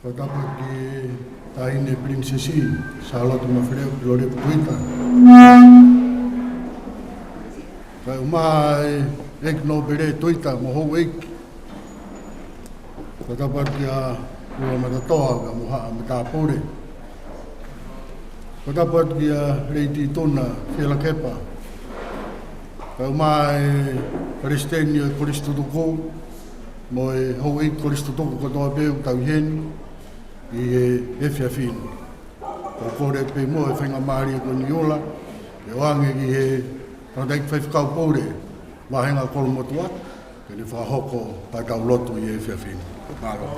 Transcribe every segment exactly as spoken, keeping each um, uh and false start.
Fakatapu ki he Taʻahine Pilinisesi Sālote Mafeleo Pilolevu Tuita. Kae ʻumaʻā e ʻEiki Nōpele Tuita mo e houʻeiki. Fakatapu kia Ua Matatoa mo Haʻa Matāpule. Fakatapu kia Lady Tuna Fielakepa. Kae ʻumaʻā e Palesiteni ʻo e Kolisi Tutuku mo e houʻeiki Kolisi Tutuku kotoa pē ʻoku tau ʻi heni ʻi he efiafi ni. ʻOku ou kole pē muʻa e faingamālie ko eni ʻo ʻoange ki he tangataʻeiki faifekau pule vāhenga Kolomotuʻa, ke ne fakahoko ʻetau lotu ʻi he efiafi ni. Mālō.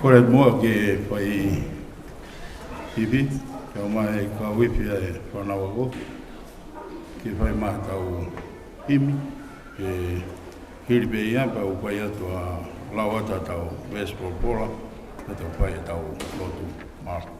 Kole muʻa ke fai ivi, kae ʻumaʻā e kau ivi ʻa e fānau ako, ke fai mai ʻetau himi, ke hili pē ia pea u fai atu ʻa e lau atu ʻetau veesi folofola, pea tau fai ʻetau lotu. Mālō.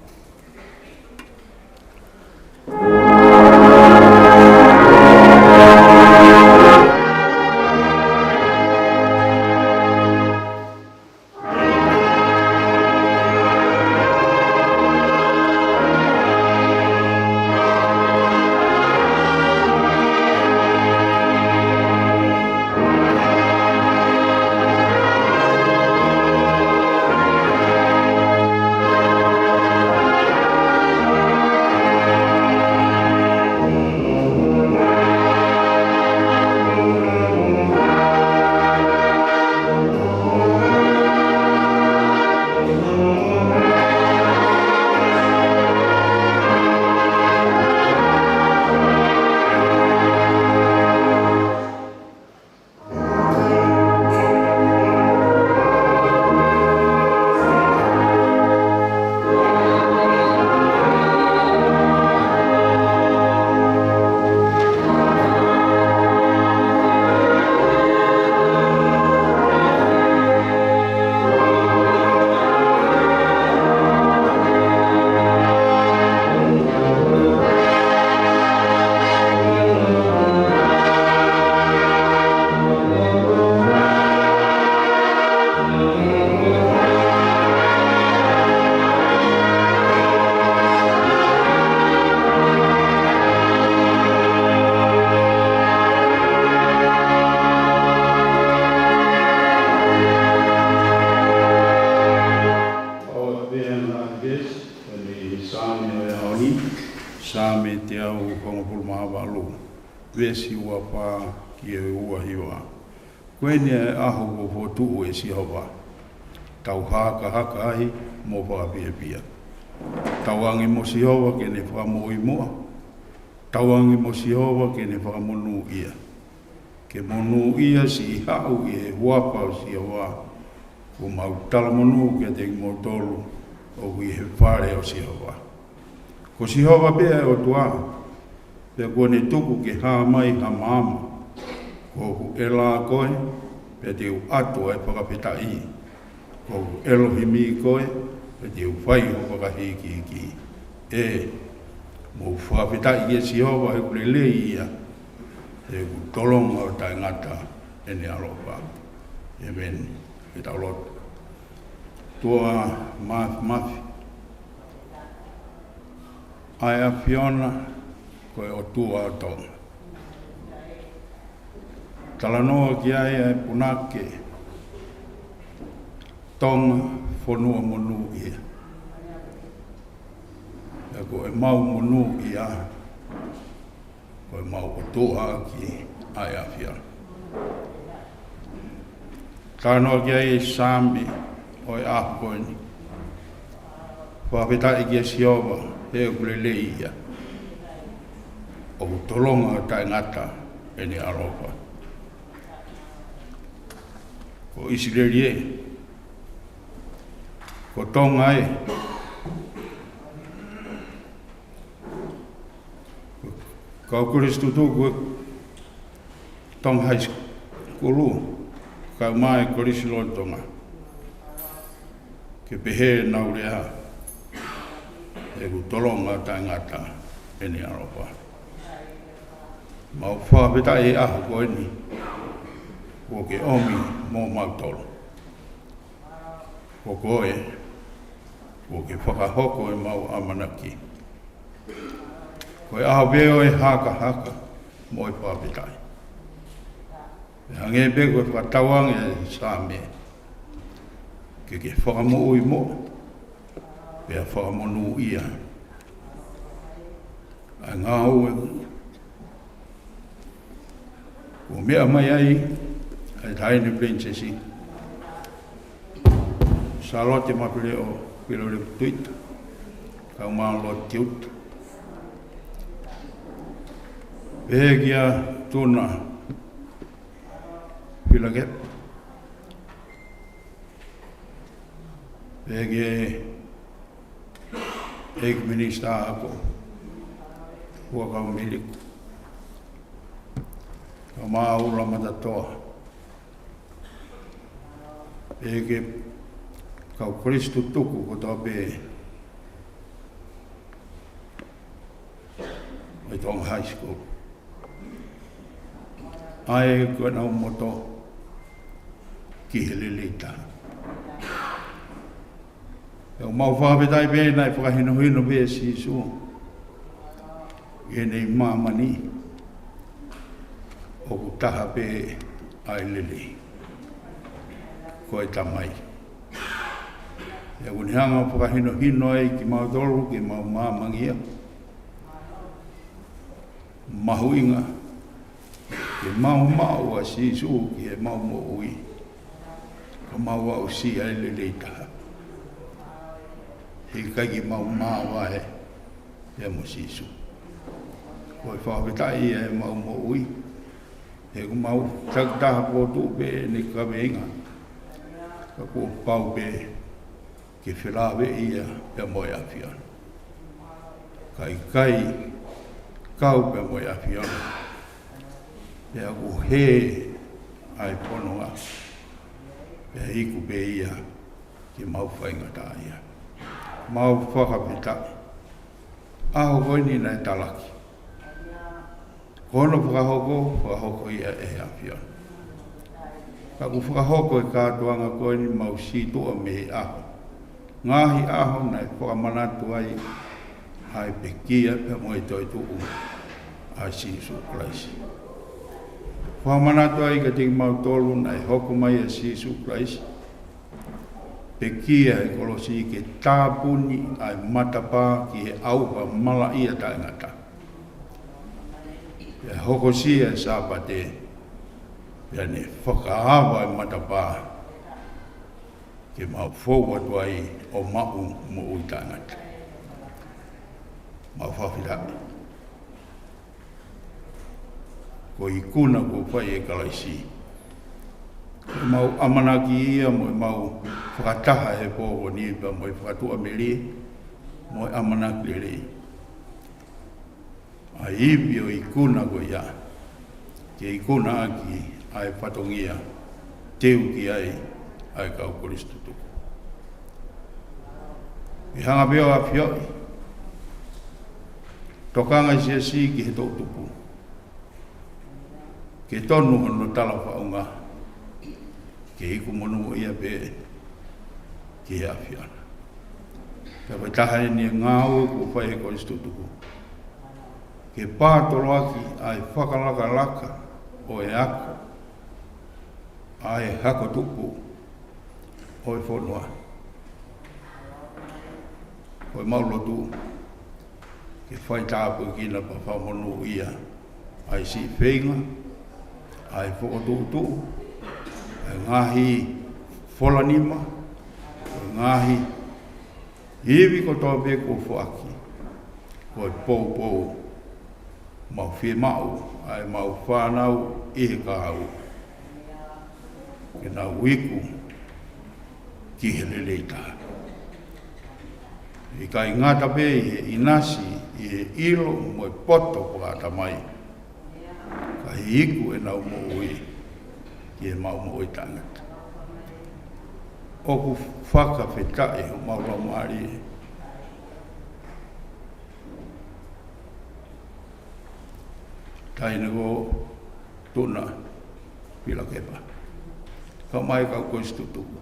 ʻOku pehē ʻa e veesi, ʻi he Saame ʻo e ʻaho ni, Saame teau hongofulu mā valu, veesi ua fā ki he ua hiva. Ko eni ʻa e ʻaho kuo fokotuʻu ʻe Sihova, tau hakahaka ai mo fakafiefia. Tauange mo Sihova ke ne fakamoʻui muʻa. Tauange mo Sihova ke ne fakamonūʻia. Ke monūʻia siʻi haʻu ʻi he huafa ʻo Sihova, kuo mau talamonū kiate kimoutolu ʻoku ʻi he fale ʻo Sihova. Ko Sihova pē ʻa e ʻOtua, pea kuo ne tuku ke hā mai ha maama. Ko hoku ʻelā koe, pea te u ʻatu ʻa e fakafetaʻi. Ko hoku ʻElohimi koe, pea te u fai ho fakahīkihiki. ʻE, mou fakafetaʻi kia Sihova he ʻoku lelei ia, he ʻoku tolonga ʻo taʻengata ʻene ʻaloʻofa. ʻEmeni. Ke tau lotu. ʻOtua Māfimafi, ʻa e ʻAfiona ko e ʻOtua ʻo Tonga. Talanoa ki ai ʻa e punake: Tonga, fonua monūʻia. Pea ko ʻemau monūʻia, ko ʻemau ʻOtua ʻaki ʻa e ʻAfiona. Talanoa ki ai e Saame ʻo e ʻaho ko eni: Fakafetaʻi kia Sihova he ʻoku lelei ia, ʻoku tolonga ʻo taʻengata ʻene ʻaloʻofa. Ko ʻIsileli ē, ko Tonga ē, kau Kolisi Tutuku ē, Tonga High School, kae ʻumaʻā e Kolisi Lolotonga, ke pehē ʻenau lea, ʻoku tolonga ʻo taʻengata ʻene ʻaloʻofa. Mau fakafetaʻi he ʻaho ko eni, kuo ke ʻomi mo mautolu. Ko koe kuo ke fakahoko ʻemau ʻamanaki. Ko e ʻaho pē ʻo e hakahaka mo e fakafetaʻi. Pea hangē pē ko e fakatauange ʻa e Saame, ke ke fakamoʻui moʻo, pea fakamonūʻia ʻa e ngāue kuo meʻa mai ai ʻa e Taʻahine Pilinisesi Sālote Mafileʻo Pilolevu Tuita, kae ʻumaʻā Lord Duke, pehē kia Tuna Pilakepa, pehē ki he ʻEiki Minisitā Ako, Huʻakavameiliku, kae ʻumaʻā ʻUluaki Matatoa, pehē ki he kau Kolisi Tutuku kotoa pē ʻo e Tonga High School, ʻa ē ko ʻenau moto, Ki he Lelei Taha. Pea ʻoku mau fakafetaʻi pē naʻe fakahinohino pē ʻe Sīsū ʻi heʻene ʻi māmani, ʻoku taha pē ʻa e lelei, ko e Tamai. Pea ʻoku ne hanga ʻo fakahinohino ai kimautolu ke mau māmangia, mahuʻinga ke mau maʻu ʻa Sīsū ki heʻemau moʻui, ka mau aʻusia e lelei taha. He ʻikai ke mau māvae pea mo Sīsū. Ko e fakafetaʻi ia ʻemau moʻui, he ʻoku mau takitaha pōtuʻu pē ʻene kaveinga, ka kuo pau pē ke felāveʻi ia pea mo e ʻAfiona. Ka ʻikai kau pea mo e ʻAfiona, pea ʻoku hē ʻa e fononga, pea iku pē ia ke mau faingataʻaʻia. Mau fakafetaʻi ʻaho ko eni naʻe talaki. Ko hono fakahoko, fakahoko ia ʻe he ʻAfiona. Ka kuo fakahoko e kātoanga ko eni, mau sītuʻa mei he ʻaho, ngaahi ʻaho naʻe fakamanatu ai ʻa e pekia pea mo e toetuʻu ʻa Sīsū Kalaisi. Fakamanatu ai kiate kimautolu naʻe hoko mai ʻa Sīsū Kalaisi, pekia he kolosi ke tāpuni ʻa e matapā ki he ʻauha malaʻia taʻengata. Pea hokosia e Sāpate, pea ne fakaava e matapā ke mau fou atu ai ʻo maʻu moʻui taʻengata. Mau fakafetaʻi. Ko e ikuna kuo fai ʻe Kalaisi, ko ʻemau ʻamanaki ia mo ʻemau fakataha he pō ko eni pea mo e fakatuʻamelie mo e ʻamanaki lelei. ʻA e ivi ʻo e ikuna ko ia, ke ikuna ʻaki ʻa e fatongia teu ki ai ʻa e kau Kolisi Tutuku. ʻE hanga pē ʻo ʻafioʻi tokanga e Siasi ki he toʻutupu, ke tonu hono talafaʻunga, ke iku monūʻia pē ki he ʻAfiona. Pea ko e taha eni e ngāue kuo fai ʻe he Kolisi Tutuku, ke pātoloaki ʻa e fakalakalaka ʻo e ako ʻa e hako tupu ʻo e fonua. Ko ʻemau lotu ke fai tāpuekina pea fakamonūʻia ʻa e siʻi feinga, ʻa e fokotuʻutuʻu, ʻa e ngaahi folanima, ʻa e ngaahi ivi kotoa pē kuo foaki. Ko e poupou, mau fiemaʻu ʻa ʻemau fānau ʻi he kahaʻu ke nau iku ki he lelei taha. ʻIkai ngata pē ʻi he ʻinasi, ʻi he ʻilo mo e poto fakaʻatamai, ka ʻi he iku ʻenau moʻui ki heʻemau moʻui taʻengata. ʻOku fakafetaʻi homau laumālie. Taʻahine ko Tuna Pilakepa. Kau mai kau Kolisi Tutuku.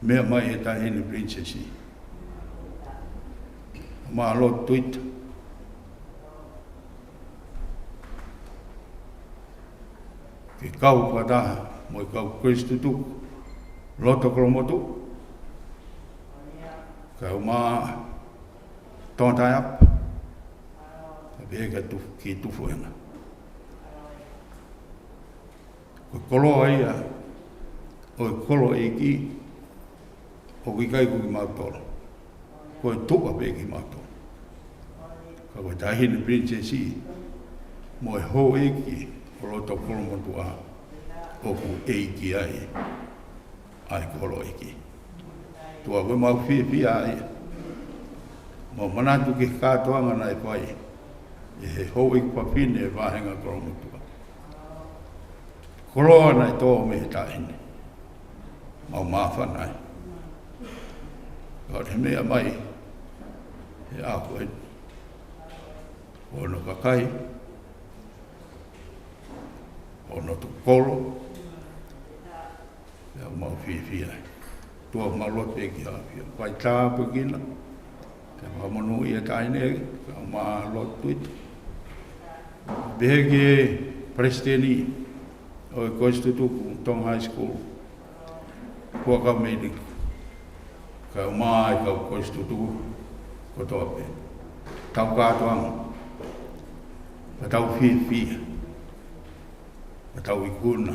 Meʻa mai e Taʻahine Pilinisesi. Mālō Tuita. Ke kau fakataha mo e kau Kolisi Tutuku loto Kolomotuʻa. Kau mai Tonga Taiapa. Kae pehē ki Tufu, ki Tufuenga. Ko e koloa ia ʻo e kolo ʻeiki, ʻoku ʻikai ko kimautolu. Ko e tuʻa pē kimautolu. Ka ko e Taʻahine Pilinisesi mo e houʻeiki ʻo loto Kolomotuʻa ʻoku ʻeiki ai ʻa e kolo ʻeiki. Tuʻa ko e mau fiefia ai. Mau manatu ki he kātoanga naʻe fai ʻe he houʻeiki fafine ʻo e vāhenga Kolomotuʻa. Koloa naʻe tō mei he taʻahine. Mau māfana ai. Ka ʻoku meʻa mai he ʻaho eni hono kakai, hono tukolo, ʻoku mau fiefia ai. Tuʻa mau lotu ki he ʻAfio. Fai tāpuekina, ke fakamonūʻia e taʻahine, kau mai Lord Tuita. Pehē ki he palesiteni ʻo e Kolisi Tutuku, Tonga High School. Fuakava Meiliku. Kau mai kau Kolisi Tutuku kotoa pē. Tau kātoanga. Ka tau fiefia. Ka tau ikuna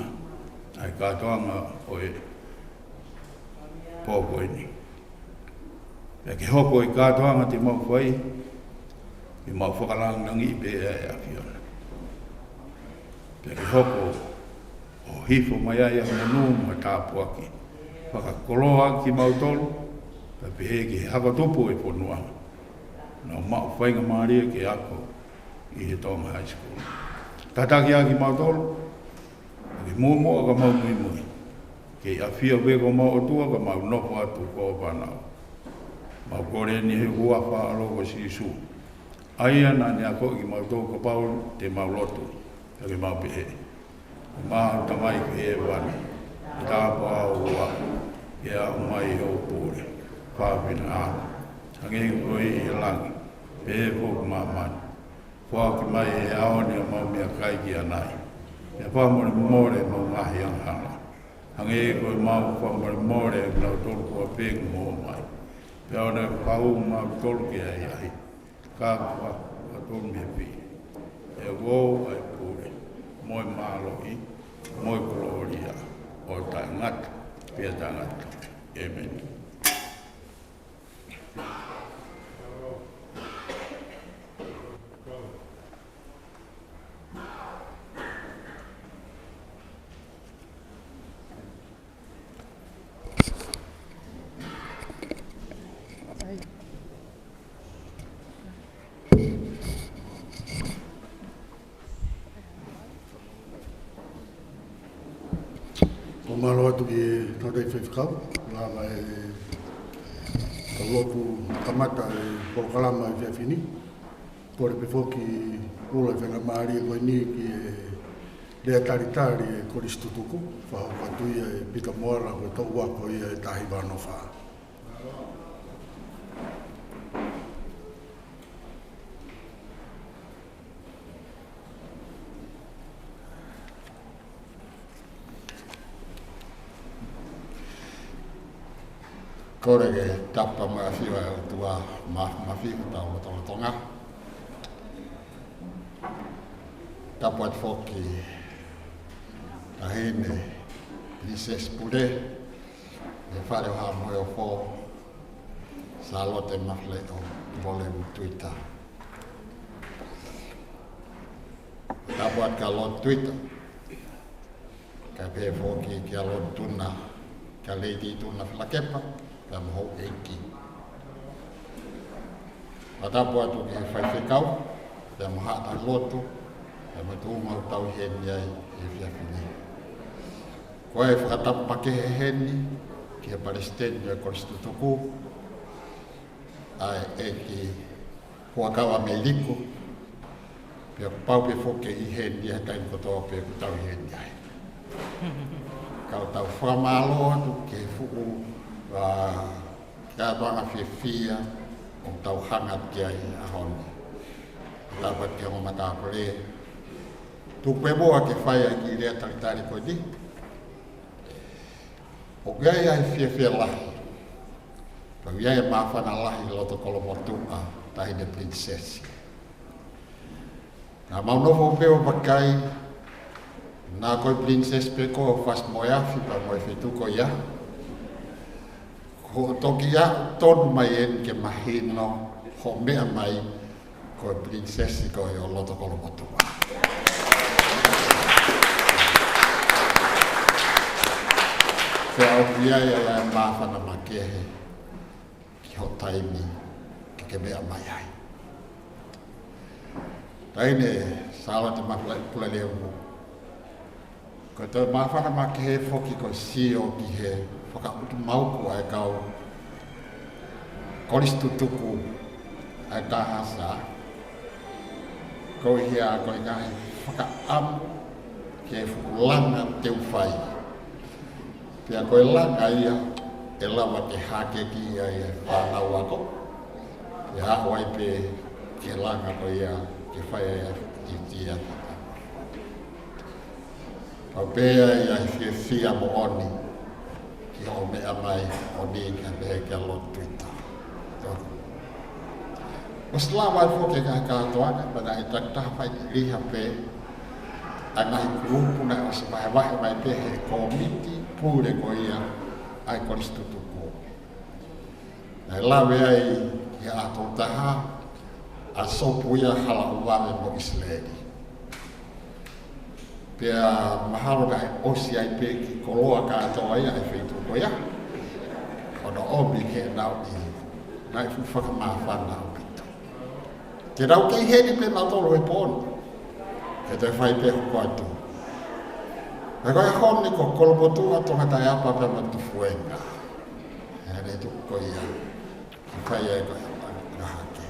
ʻa e kātoanga ʻo e pō ko eni. Pea ke hoko e kātoanga te mau fai, ke mau fakalāngilangiʻi pē ʻa e ʻAfiona. Pea ke hoko ʻo hifo mai ai ʻa e monū mo e tāpuaki. Fakakoloa kimautolu, pea pehē ki he hako tupu ʻo e fonua. Nau maʻu faingamālie ke ako ʻi he Tonga High School. Tataki ʻa kimautolu, ke muʻomuʻa ka mau muimui. Kei ʻafio pē ko homau ʻOtua ka mau nofo atu ko ho fānau. Mau kole ni he huafa ʻo ho ʻAlo ko Sīsū. ʻA ia naʻa ne akoʻi kimautolu kapau te mau lotu. Ka ke mau pehē. Mau Tamai ʻoku ʻi hēvani. Ke tāpuhā ho huafa. Ke aʻu mai hoʻo pule. Fakafineʻanga. Hangē ko ia ʻi langi. Pehē foki ʻi māmani. Foaki mai he ʻaho ni haʻamau meʻakai ki ʻanai. Pea fakamolemole ʻemau ngaahi angahala. Hangē ko ʻemau fakamolemole ʻa kinautolu kotoa pē ʻoku moʻua mai. Pea ʻoua naʻa ke fakahaofi kimautolu ki he ʻahiʻahi. Ka ke fakahaofi kimautolu mei he fili. He ʻoku ʻoʻou ʻa e pule, mo e mālohi, mo e kolōlia, ʻo taʻengata, pea taʻengata. ʻĒmeni. ʻOku mālō atu ki he tautai faifekau, lava e kau lotu kamata e polokalama ʻi he efiafi ni. Kole pē foki ʻulu e faingamālie ko eni ki he lea talitali e Kolisi Tutuku, fakahoko atu ia ʻe Pita Moala ko e toʻu ako ia ʻe taha hiva ono fā. Kole ke tapu mo e ʻafio ʻa e ʻOtua Māfimafi ʻi hotau lotolotonga. Tapu atu foki Taʻahine Pilinisesi Pule, ʻi he Fale ʻo Haʻa Moheofo, Sālote Mafileʻo Loleu Tuita. Tapu atu kia Lord Tuita. Kae pehē foki kia Lord Tuna, kia Lady Tuna Filakepa, pea mo houʻeiki. Fakatapu atu ki he faifekau, pea mo haʻa tauhi lotu, pea mo e tuʻunga ʻoku tau ʻi heni ai he efiafi ni. Ko e fakatapu makehe heni ki he palesiteni ʻo e Kolisi Tutuku, ʻa e ʻEiki Fuakava Meiliku, pea kuo pau pē foki ke ʻi heni he taimi kotoa pē ʻoku tau ʻi heni ai. Tau fakamālō atu ki he fuʻu, ā, kātoanga fiefia ʻoku tau hanga ki ai he ʻaho ni. Tau pati ki he ongo matāpule. Tuku pē muʻa ke fai ʻa e kiʻi lea talitali ko eni. ʻOku ʻi ai ʻa e fiefia lahi. Pea ʻoku ʻi ai ʻa e māfana lahi ʻi loto Kolomotuʻa, Taʻahine Pilinisesi. Naʻa mau nofo pē ʻo vakai, naʻa ko e pilinisesi pē ko ē ʻoku fasi mo e afi pea mo e feituʻu ko ia. Ko e toki aʻu tonu mai eni ke mahino hoʻo meʻa mai ko e pilinisesi ko ē ʻo loto Kolomotuʻa. Pea ʻoku ʻi ai ʻa e māfana makehe ki hoʻo taimi ke ke meʻa mai ai. Taʻahine Sālote Mafulai Puleleu. Ko e toe māfana makehe foki ko e sio ki he fakaʻutumauku ʻa e kau kolisi tutuku ʻa e Tahasa. Ko ia ko e ngaahi fakaʻamu ki he fuʻu langa te u fai. Pea ko e langa ia ʻe lava ke hake ki ai e fānau ako. Pea aʻu ai pē ki he langa ko ia ke fai ai ʻa e ʻitia. Pau pē ʻa e fiefia moʻoni ki hoʻo meʻa mai ʻo ni ka pehē ki a Lord Twitter. ʻOsi lava ai foki e ngaahi kātoanga, pea naʻe takitaha fai ʻi ha pē ʻa e ngaahi kulupu naʻe ʻosi vahevahe mai pē he kōmiti pule ko ia ʻa e kolisi tutuku. Naʻe lave ai ki he ʻaho tolu taha ʻa Sopu ia Halaʻuvave mo ʻIsileli. Pea mahalo naʻe ʻosi ai pē kiʻi koloa kātoa ia ʻa e feituʻu ko ia. ʻO nau ʻomi ke nau ʻi, naʻe fuʻu fakamāfana ʻaupito. Ke nau kei heni pē nautolu he pō ni. Ke toe fai pē hoko atu. Pea ko e ʻaho ni ko Kolomotuʻa, Tongataʻeapa pea mo Tufuenga. ʻA e feituʻu ko ia. Ke fai ai ko e ngaahi hake.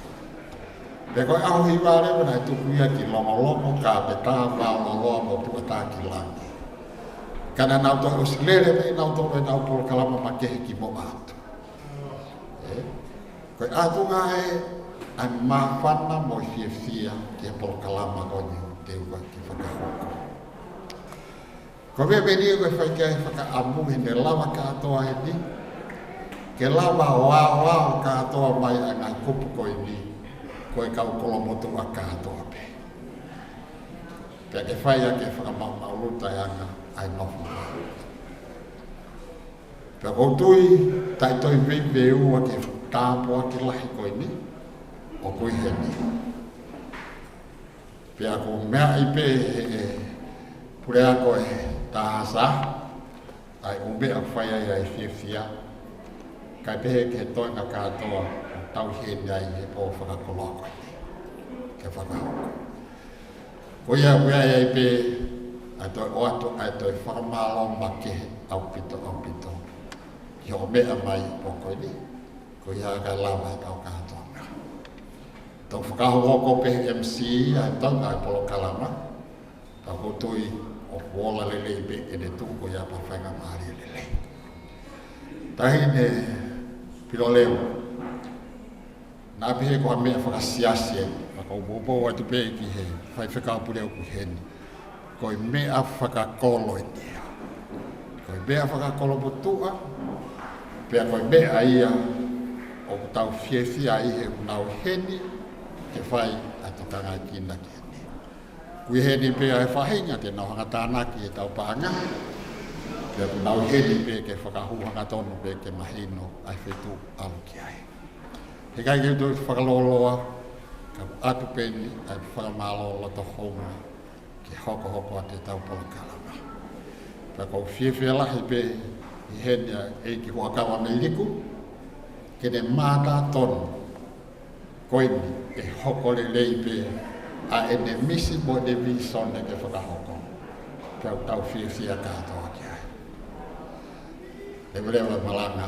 Pea ko e ʻaho hiva leva naʻe tuku ia ki Longolongo, Kapetā, Maʻololoa mo Puʻatākilangi. Ka naʻa nau toe ʻosi lele pē nautolu ʻenau polokalama makehe kimuʻa atu. ʻE? Ko e ʻatunga ē ʻa e māfana mo e fiefia ki he polokalama ko eni te u kiʻi fakahoko. Ko e meʻa pē eni ko e fai ki ai e fakaʻamu he naʻe lava kātoa eni ke lava ʻo aoao kātoa mai ʻa e ngaahi kupu ko eni, ko e kau Kolomotuʻa kātoa pē. Pea ke fai ʻaki e fakamaʻumaʻuluta e anga ʻa e nofo. Pea ʻoku ou tui taʻe toe veiveiua ki he tāpuaki lahi ko eni ʻoku ʻi heni. Pea ʻoku meaʻi pē ʻe he puleako ʻo e Tahasa ʻa e ʻū meʻa ʻoku fai ai ʻa e fiefia, kae pehē ki he toenga kātoa ʻoku tau ʻi heni ai he pō fakakoloa ko eni ke fakahoko. Ko ia ʻoku ʻi ai pē ʻa e toe ʻoatu ʻa e toe fakamālō makehe ʻaupito, ʻaupito ki hoʻo meʻa mai he pō ko eni. Ko ia kae lava e kau kātoanga. Tau fakahoko pē he M C ʻa e tonga e polokalama. Ka ʻoku ou tui ʻoku ola lelei pē ʻene tuʻu ko ia pea faingamālie lelei. Taʻahine Piloleu, naʻa pehē ko ha meʻa fakasiasi eni, ka ʻoku ou poupou atu pē ki he faifekau pule ʻoku ʻi heni. Ko e meʻa fakakolo eni ia. Ko e meʻa fakakolomotuʻa, pea ko e meʻa ia ʻoku tau fiefia ai he ʻoku nau ʻi heni ke fai ʻa e tokangaekina ki heni. ʻOku ʻi heni pē ʻa e faʻahinga te nau hanga tānaki ʻetau paʻanga, pea ʻoku nau ʻi heni pē ke fakahū hangatonu pē ke mahino ʻa e feituʻu ʻalu ki ai. He ʻikai ke u toe fakalōloa, ka ʻoku ʻoatu pē eni ʻa e fakamālō loto hounga ke hokohoko atu ʻetau polokalama. Pea ʻoku ou fiefia lahi pē ʻi heni ʻa e ʻEiki Huʻakavameiliku, ke ne mātā tonu ko eni ʻe hoko lelei pē ʻa ʻene misi mo ʻene vīsone ke fakahoko. Pea ʻoku tau fiefia kātoa ki ai. Leveleva e malanga,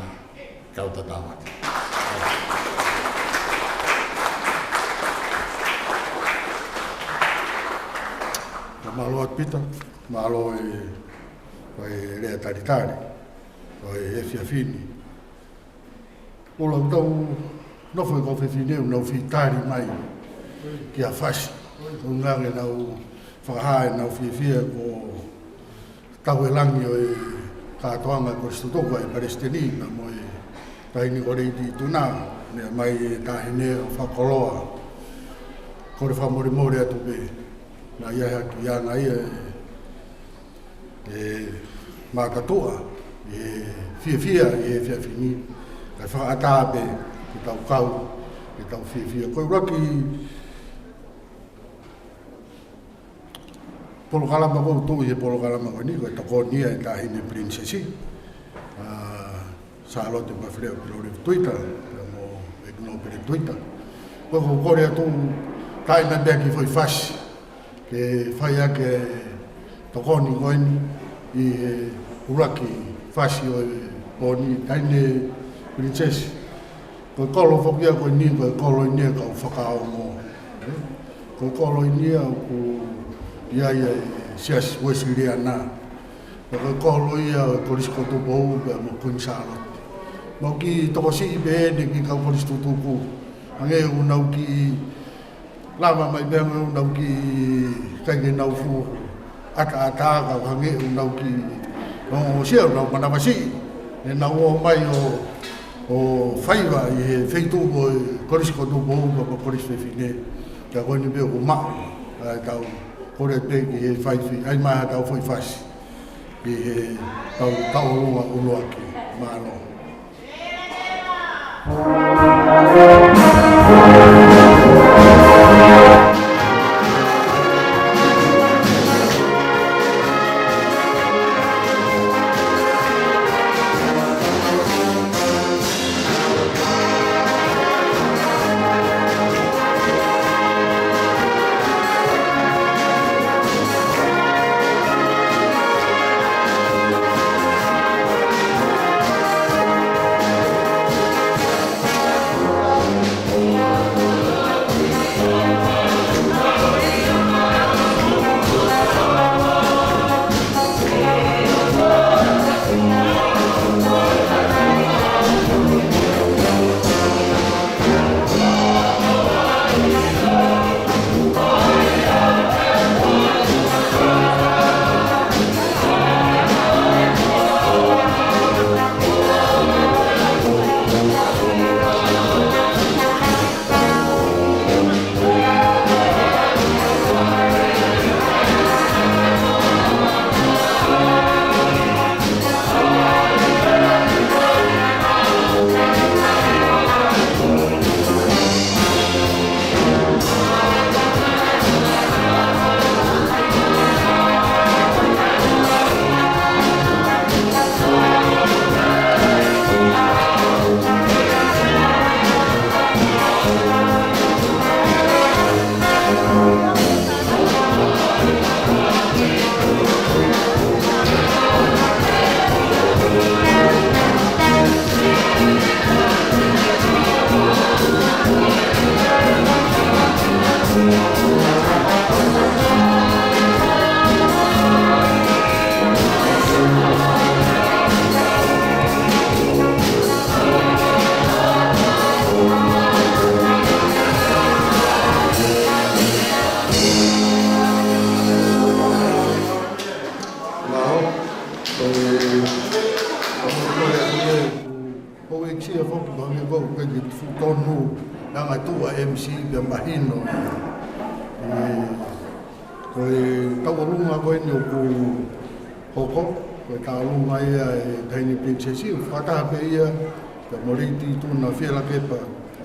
kau tatau atu. Ka mālō atu Pita, mālō e, ko e e lea talitali ʻo e efiafi ni. ʻOku lau tau nofo e kau fefine ʻoku nau fitali mai kia Fasi. ʻOku ngāue nau fakahā ʻenau fiefia ko e tauhi langi ʻo e kātoanga ko e Kolisi Tutuku ʻa e Palesiteni, pea mo e Taʻahine ko Leiti Tuna, meʻa mai e Taʻahine ʻo fakakoloa. Kole fakamolemole atu pē, naʻe ʻi ai ha kiʻi anga ia e, e makatuʻa, e fiefia ʻi he efiafi ni, kae fakaʻatā pē ke tau kau, ke tau fiefia. Ko e ʻuluaki polokalama ʻoku tuʻu ʻi he polokalama ko eni, ko e tokoni ia ʻa e Taʻahine Pilinisesi, ʻa Sālote Mafileʻo Pilolevu Tuita, pea mo ʻEiki Nōpele Tuita. Ko e ʻoku ou kole atu, tā mai pē ha kiʻi foʻi fasi ke fai ʻaki e tokoni ko eni ʻi he ʻuluaki fasi ʻo e pō ni, Taʻahine Pilinisesi. Ko e kolo foki ia ko eni, ko e kolo eni ia ʻa e kau fakaongo. Ko e kolo eni ia ʻoku ʻi ai e Siasi Uēsiliana. Ko e kolo ia ʻo e Kolisi ko Tupou pea mo Kuini Sālote. Mau kiʻi tokosiʻi pē eni ki he kau Kolisi Tutuku. Hangē ʻoku nau kiʻi lava mai pē, hangē ʻoku nau kiʻi ʻikai ke nau fuʻu ʻataʻatā, ka hangē ʻoku nau kiʻi ongosia ʻoku nau manavasiʻi. ʻEnau ō mai ʻo, ʻo faiva ʻi he feituʻu ko e Kolisi ko Tupou pea mo e Kolisi Fefine. Ka ko eni pē ʻoku maʻu, ʻa e tau kole pē ki he faifi, ʻai mai ha tau foʻi fasi ki he tau tauʻolunga ʻuluaki. Mālō. Mālō, ko e, ko e, ko e, ko e kiʻi foki pē hangē ko e kiʻi fuʻu tonu, nanga tuʻa M C pea mahino. ʻE, ko e tauʻolunga ko eni ʻoku hoko, ko e tauʻolunga ia ʻa e Taʻahine Pilinisesi, ʻoku fakataha pē ia pea mo Leiti Tuna Fielakepa,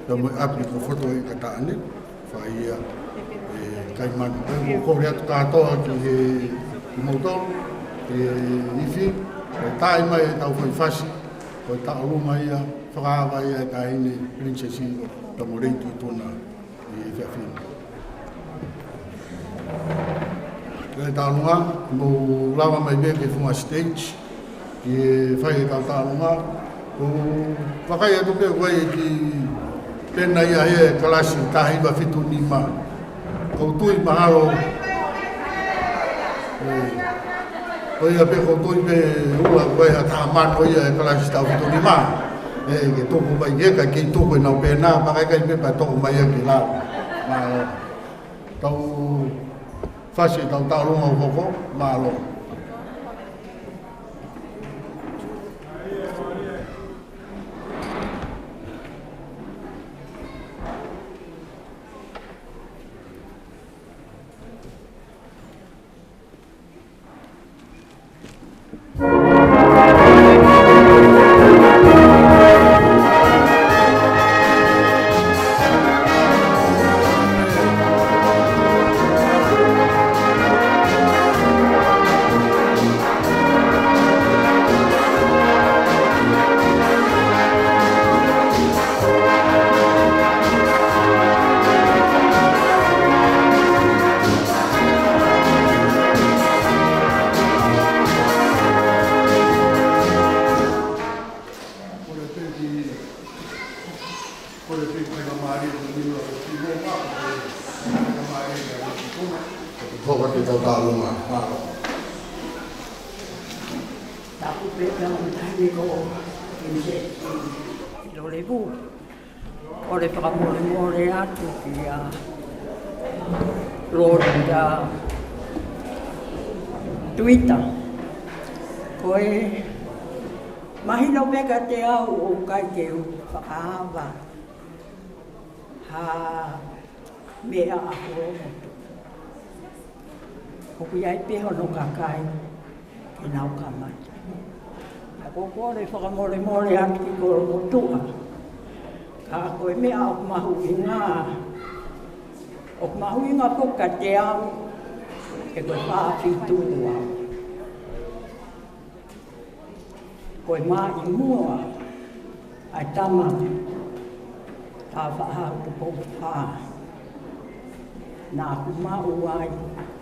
pea mo e ʻapi ko Fotoʻekataʻane. Fai ia, ʻe, kai manu. ʻOku ou kole atu kātoa ki he, kimoutolu, ʻe, ifi, ʻe tā mai e tau foʻi fasi, ko e tauʻolunga ia, fakaava ia ʻa e Taʻahine Pilinisesi, pea mo Leiti Tuna, ʻi he efiafi ni. Ko e tauʻolunga, mou lava mai pē ki he funga stage, ke fai e tau tauʻolunga, ʻoku ou vakai atu pē ʻoku ʻi ai e kiʻi pena ia he kalasi taha hiva fitu nima. ʻOku ou tui mahalo. ʻE. Ko ia pē ko toi pē ua ko e ha taha mano ia e kalasi taʻu fitu nima. ʻE, ke tuku mai ke ka kei tuku e nau pē nā, pea ka ʻikai pē pea toʻo mai ia ki lalo. Mālō. Tau fasi, tau taʻaluma ʻo hoko. Mālō. Hoko atu e tau taʻaluma. Mālō. Tapu pē ki he Tamai ko e ʻEiki Lolevu. Kole fakamolemole atu kia Lord, uh, Twitter. Ko e mahino pē kiate au ʻoku ʻikai ke u fakaava ha meʻa ʻa Kolomotuʻa. ʻOku ʻi ai pē hono kakai ke nau kamata. Ka ʻoku ou kole fakamolemole atu ki Kolomotuʻa. Ka ko e meʻa ʻoku mahuʻinga, ʻoku mahuʻinga foki kiate au, he ko e fā fitu au. Ko e mā ʻi muʻa ʻa e tama Tāufaʻāhau Tupou Fā. Naʻa ku maʻu ai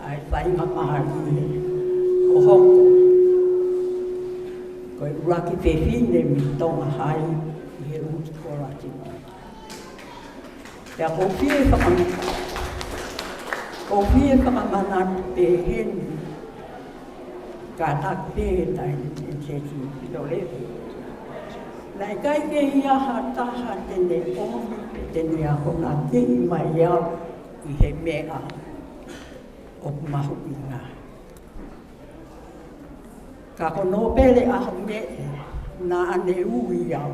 ʻa e faingamālie ʻo hoko ko e ʻuluaki fefine mei Tonga Hai ʻi he ʻū sikolati. Pea ʻoku ou fie fakam-, ʻoku ou fie fakamanatu pehē ni, kātaki pē ʻe he Taʻahine Pilinisesi Lolevu. Naʻe ʻikai ke ʻi ai ha taha te ne ʻomi, te ne akonakiʻi mai au ʻi he meʻa ʻoku mahuʻinga. Ka ko Nōpele ʻAhomeʻe naʻa ne ui au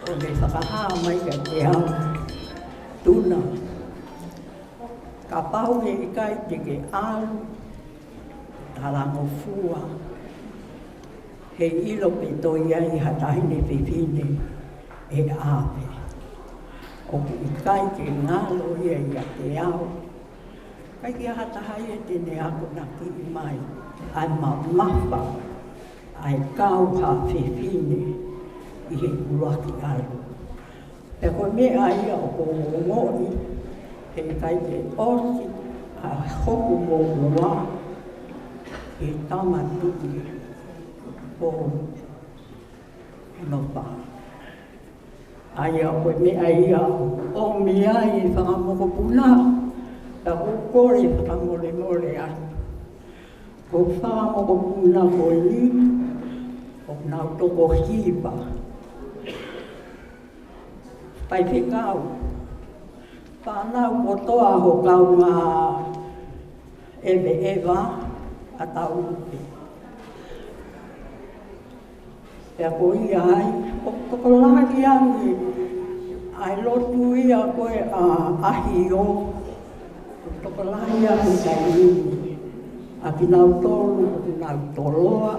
ʻo ne fakahā mai kiate au, Tuna, kapau he ʻikai te ke ʻalu talangofua, heiʻilo pē toe ʻi ai ha taʻahine fefine ʻe ʻave. ʻOku ʻikai ke ngalo ia ʻiate au. ʻIkai ke ʻi ai ha taha ia te ne akonakiʻi mai ʻa e mamafa ʻa e kau ha fefine ʻi he ʻuluaki ʻalu. Pea ko e meʻa ia ʻoku ou ongoʻi, he ʻikai ke ʻosi ʻa hoku moʻua he Tama Tuʻi ko Nopa. ʻA ia ko e meʻa ia ʻoku ʻomi ai e fakamokopuna, pea ʻoku ou kole fakamolemole atu. Ko e fakamokopuna ko eni, ʻoku nau toko hiva. Faifekau, fānau kotoa ho kaungā ʻeveʻeva ʻa Taupe. Pea ko ia ai, ʻoku tokolahi ange ʻa e lotu ia ko ē ʻa ʻAhio, ʻoku tokolahi ange taimi ni ʻa kinautolu ʻoku nau toloa,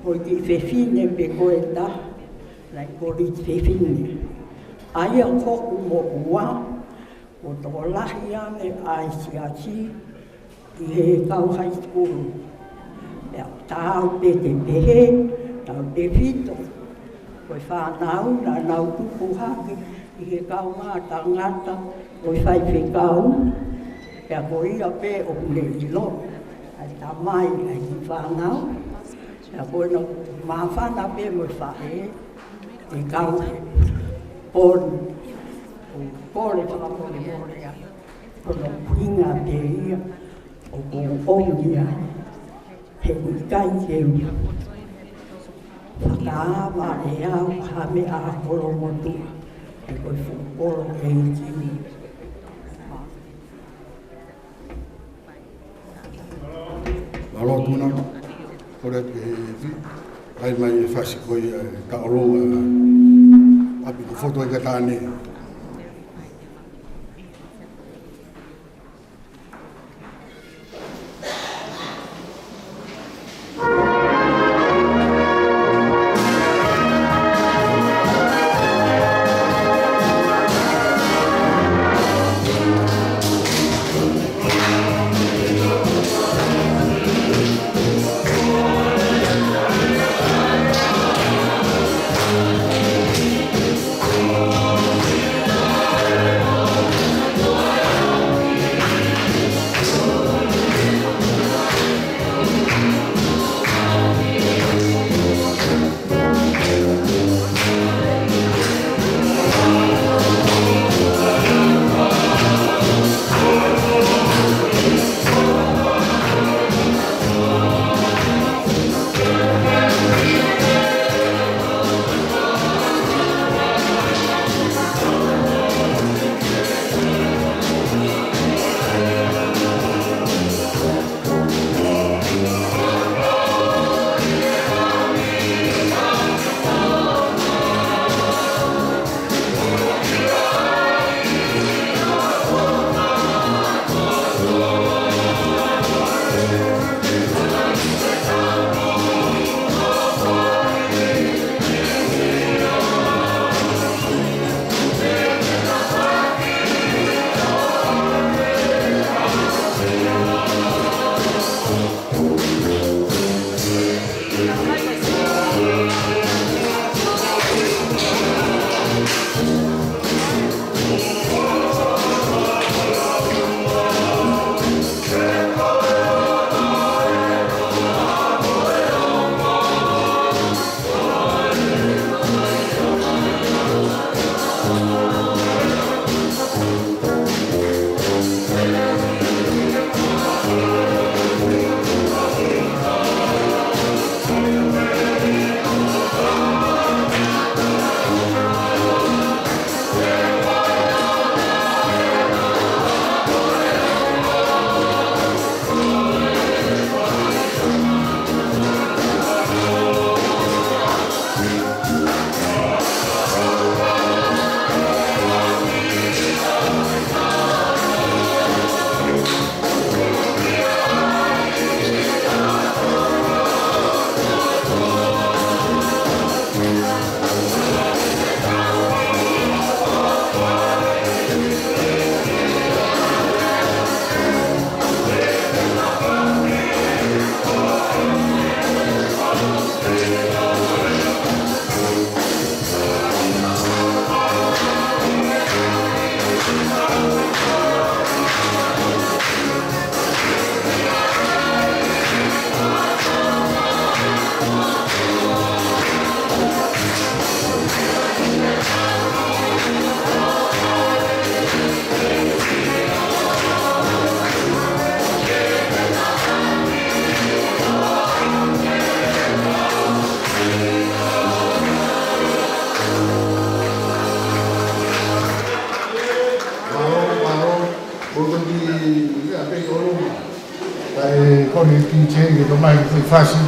ko e kiʻi fefine pē ko ē taha, naʻe kolisi fefine. ʻA ia ko hoku moʻua, ʻoku tokolahi ange ʻa e siasi ʻi he kau high school. Pea taau pē ke pehē, tautefito ko e fānau naʻa nau tupu hake ʻi he kaungā tangata ʻo e faifekau. Pea ko ia pē ʻoku ne ʻilo ʻa e tamai ʻa e kiʻi fānau. Pea ko ena ʻoku māfana pē mo e faʻē ʻi he kau he pō ni. ʻOku ou kole fakamolemole atu, ko hono ʻuhinga pē ia ʻoku ou ʻomi ai. ʻOku ʻikai ke u fakaava ʻe au ha meʻa ʻa Kolomotuʻa, he ko e fuʻu kolo ʻeiki. Mālō Tuna, kole ke fi, ʻai mai e fasi ko ia, e taʻolou, ʻa ʻapi ko Fotoikatāne. Mālō, mālō, ko e kiʻi, ia, pei ʻolunga. Kae kole ki he D J ke tomai ki he fasi,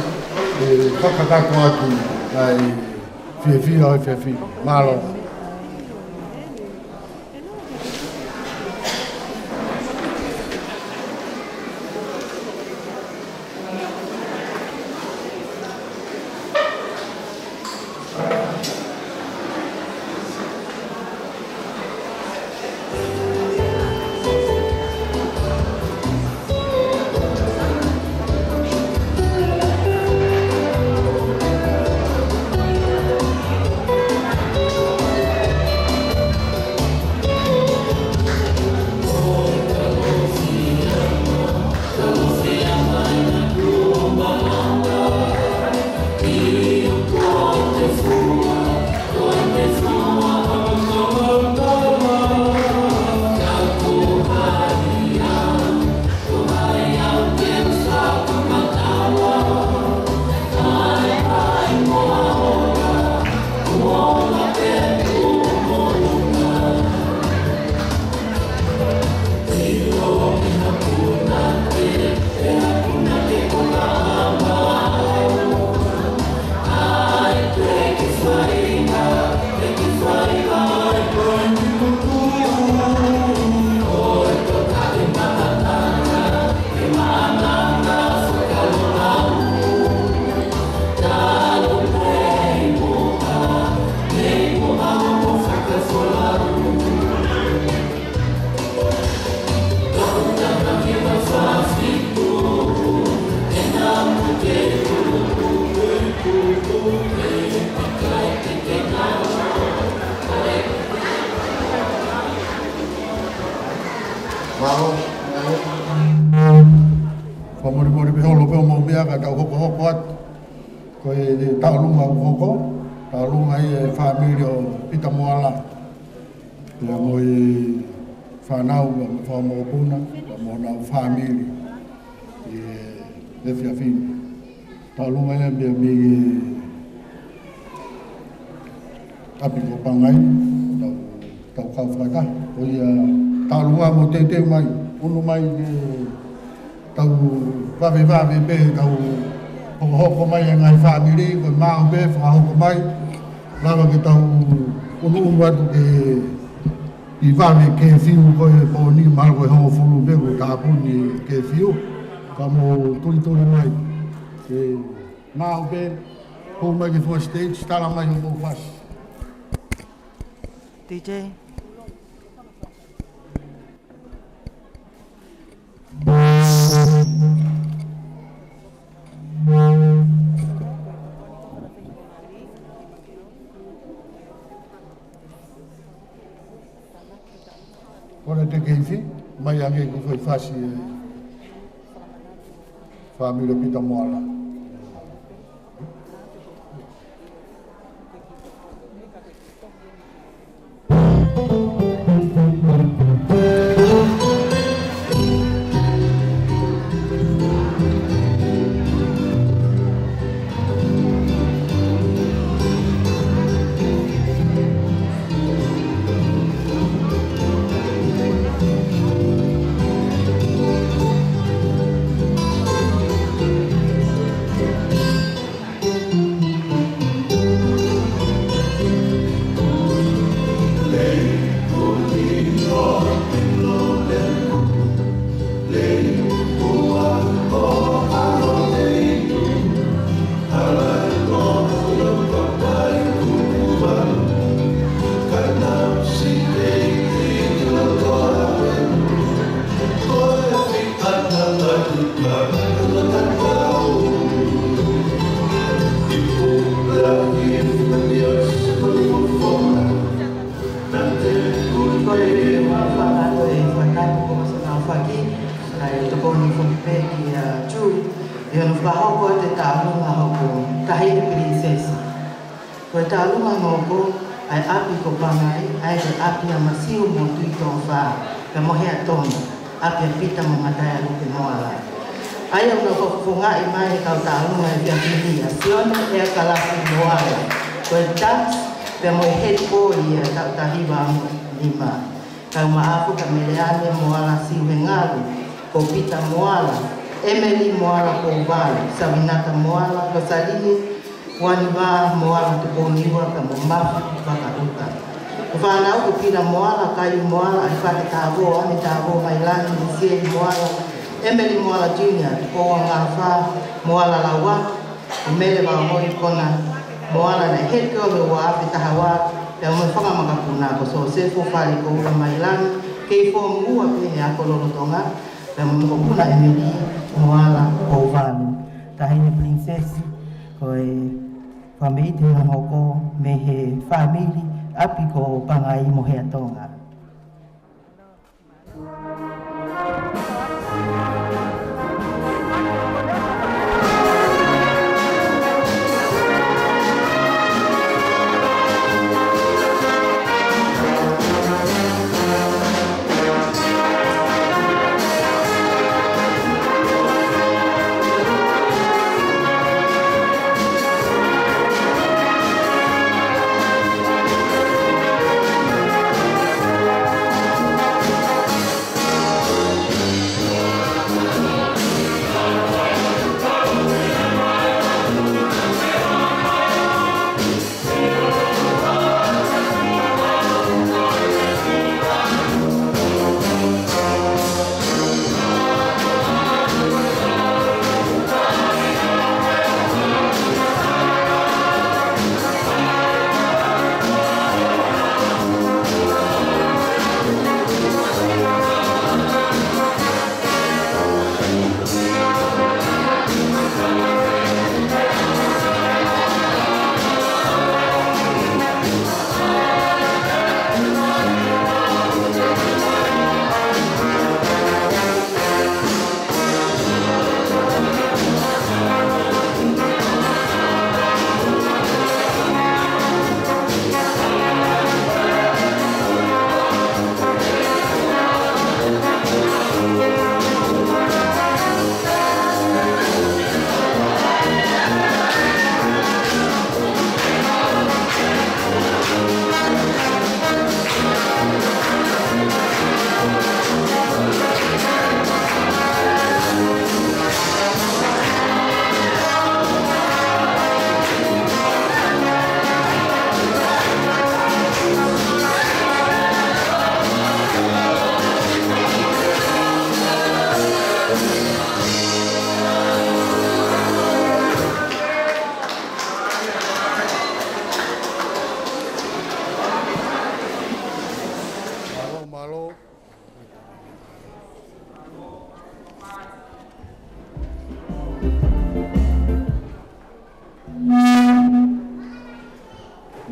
ʻe fakakakato atu, kae fiefia ʻa e efiafi ni. Mālō. Ko e tauʻolunga ʻoku hoko, tauʻolunga ʻi he fāmili ʻo Pita Moala. Pea mo e fānau, mo e fāmili, mo e puna, mo honau fāmili. ʻI he efiafi ni. Tauʻolunga ia mei he ʻapi ko Pangai, tau, tau kau fakataha. Ko ia tauʻolunga mo teuteu mai, ʻunu mai ke tau vavevave pē, tau hokohoko mai e ngaahi fāmili, ko e maʻu pē, fakahoko mai, lava ke tau ʻunuʻunu atu ke ʻi vave kefiu ko e pō ni, mahalo ko e hongofulu pē, ko e tāpuni kefiu, ka mou tulituli mai. Ke maʻu pē, hū mai ki he foʻi stage, tala mai hoʻomou fasi. D J. Kole te keifi, mai ange ko e foʻi fasi ʻa e fāmili ʻo Pita Moala. Ko e ua fakato e fakatapu ko Masana Faki, kae tokoni foki pē kia Ju, ʻi hono fakahoko atu e tauʻolunga hoko Taʻahine Pilinisesi. Ko e tauʻolunga ʻoku hoko, ʻa e ʻapi ko Pangai, ʻa ia ko e ʻapi ʻa Masiu mo Tuʻitoʻofā, pea mo Heatonga, ʻapi ʻa Pita mo Mataealuke Moala. ʻA ia ʻoku nau fakafofongaʻi mai he kau tauʻolunga he efiafi ni, ʻa Sione ʻEa Kalasi Moala, ko e tax, pea mo e head boy ia taʻu taha hiva nima. Kau maʻafu kia Meleane Moala Siuhengalu, ko Pita Moala, Emily Moala Pouvalu, Savinata Moala, Rosalie Uaniva Moala Tupouniua, pea mo Mafi Vakaʻuta. Ko e fānau ko Pita Moala, Kai Moala, ʻAifate Tavo, Ane Tavo, Mailani, Misieli Moala, Emily Moala Junior, Tupoua Ngafa Moala Laua, ko Mele Vaohoi Kona Moala naʻe heke ʻo he ua afe taha ua, pea mo e fanga makapuna ko Sosefo Fale Koula Mailani, kei Fōmu Ua pē he ako lolotonga, pea mo e mokopuna Emily Moala Pouvalu. Taʻahine Pilinisesi, ko e fakameʻite hono hoko mei he fāmili ʻapi ko Pangai mo Heatonga.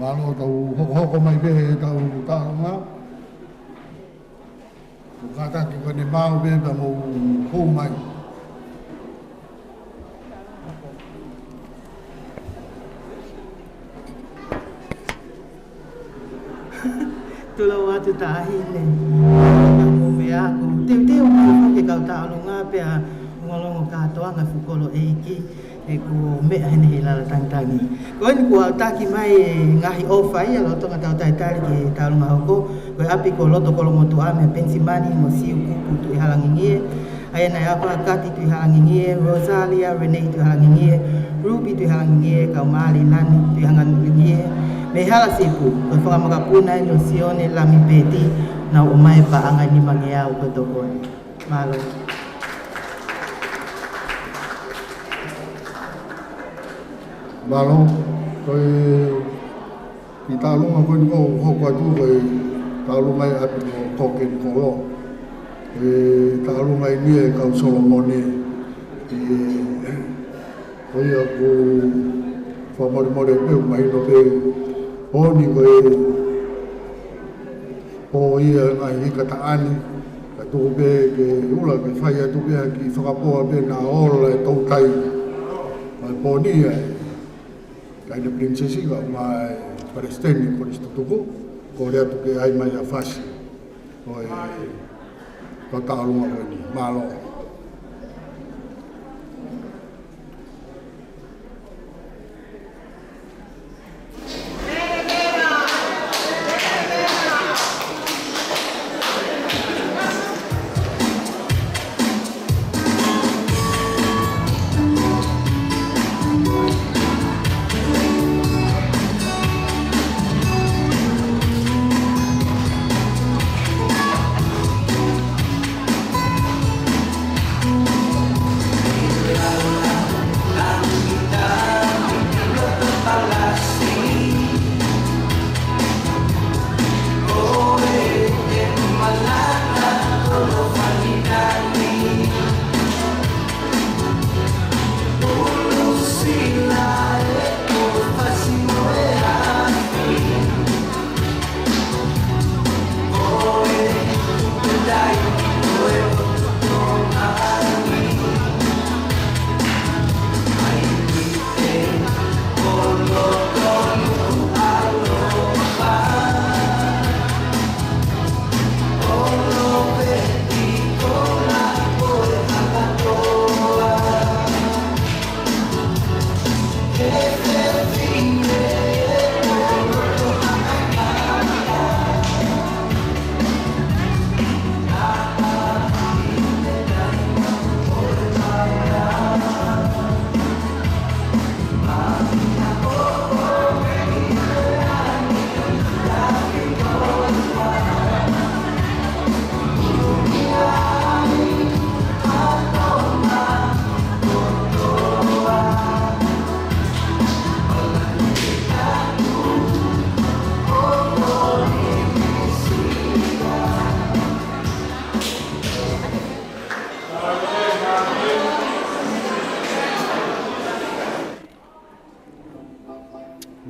Mālō, tau hokohoko mai pē he tau taonga. Ko e kātaki ko eni, maʻu pē pea mou hū mai. Tulou atu Taʻahine. Ka mou meʻa, ʻoku teuteu mai foki e kau tauʻolunga pea ʻoku longolongo kātoanga e fuʻu kolo ʻeiki. He kuo meʻa heni he lala tangitangi. Ko eni kuo aʻutaki mai e ngaahi ʻofa ia lolotonga ʻetau talitali ki he tauʻolunga hoko. Ko e ʻapi ko Loto Kolomotuʻa mei Penisimani mo Siu Kupu Tuʻihalangingie. ʻA ia naʻe ʻalu ʻa Kati Tuʻihalangingie, Rosalia Renei Tuʻihalangingie, Ruby Tuʻihalangingie, kau Mali Nani Tuʻihalangingie. Mei Halasipu, ko e fanga makapuna eni ʻo Sione Lami Peti, naʻa nau ʻomai e paʻanga ʻe nimangeau ko e tokoni. Mālō. Mālō, ko e kiʻi tauʻolunga ko eni ʻoku hoko atu ko e tauʻolunga ʻi ʻapi ko Kokeni Kolo. Ko e tauʻolunga eni ʻa e kau Solomone. ʻE, ko ia ʻoku fakamolemole pē, ʻoku mahino pē pō ni ko e pō ia ʻo e ngaahi hika taʻane, ka tuku pē ke ʻoua ke fai atu pē ha kiʻi fakapō pē naʻa ola e toutai. Ko e pō ni ia ʻa e Taʻahine Pilinisesi kae ʻumaʻā e Palesiteni Kolisi Tutuku, kole atu ke ʻai mai ha fasi ʻo e tauʻolunga ko eni. Mālō.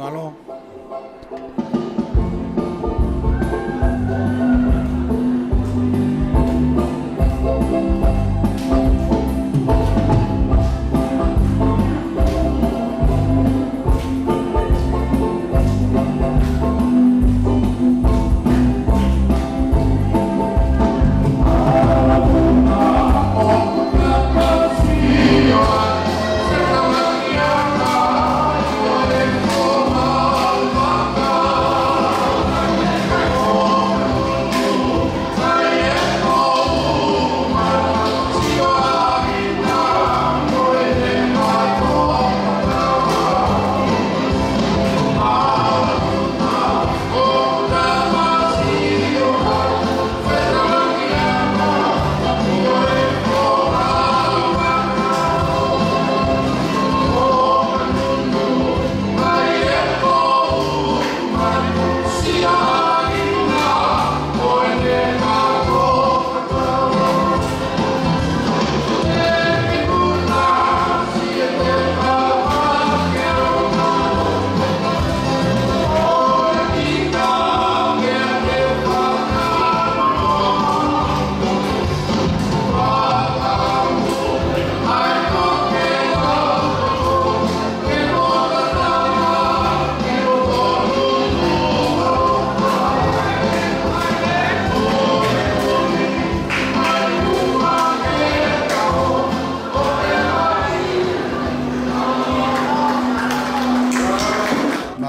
Mālō.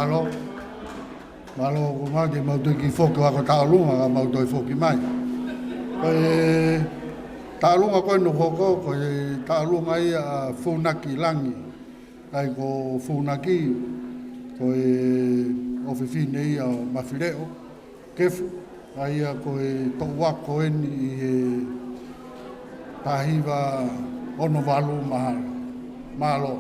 Mālō. Mālō, ko e mate mau toe kiʻi foki ʻo ako taʻolunga, ka mau toe foki mai. Ko e taʻolunga ko eni ʻoku hoko, ko e taʻolunga ia ʻa Funaki Langi. ʻA ia ko Funaki, ko e ʻofefine ia ʻo Mafileʻo Kefu, ʻa ia ko e toʻu ako eni ʻi he taha hiva ono valu mahalo. Mālō.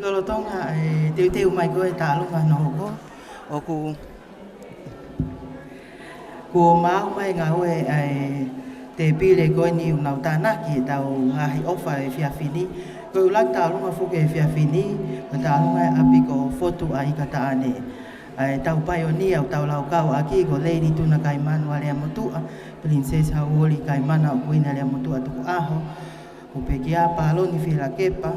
Lolotonga e teuteu mai ko e taʻolunga hono hoko, ʻoku kuo maʻu mai ngāue ʻa e tēpile ko eni ʻoku nau tānaki ʻetau ngaahi ʻofa he efiafi ni. Ko e ʻuluaki taʻolunga foki he efiafi ni, ko e taʻolunga ʻa e ʻapi ko Fotu ʻa Ikataʻane. ʻA ʻetau paionia ʻoku tau laukau ʻaki ko Lady Tuna Kaimanu ʻa Leamotuʻa, Princess Hauoli Kaimana ʻo Kuini ʻa Leamotuʻa Tukuʻaho, ʻo Pekia Paloni Fielakepa,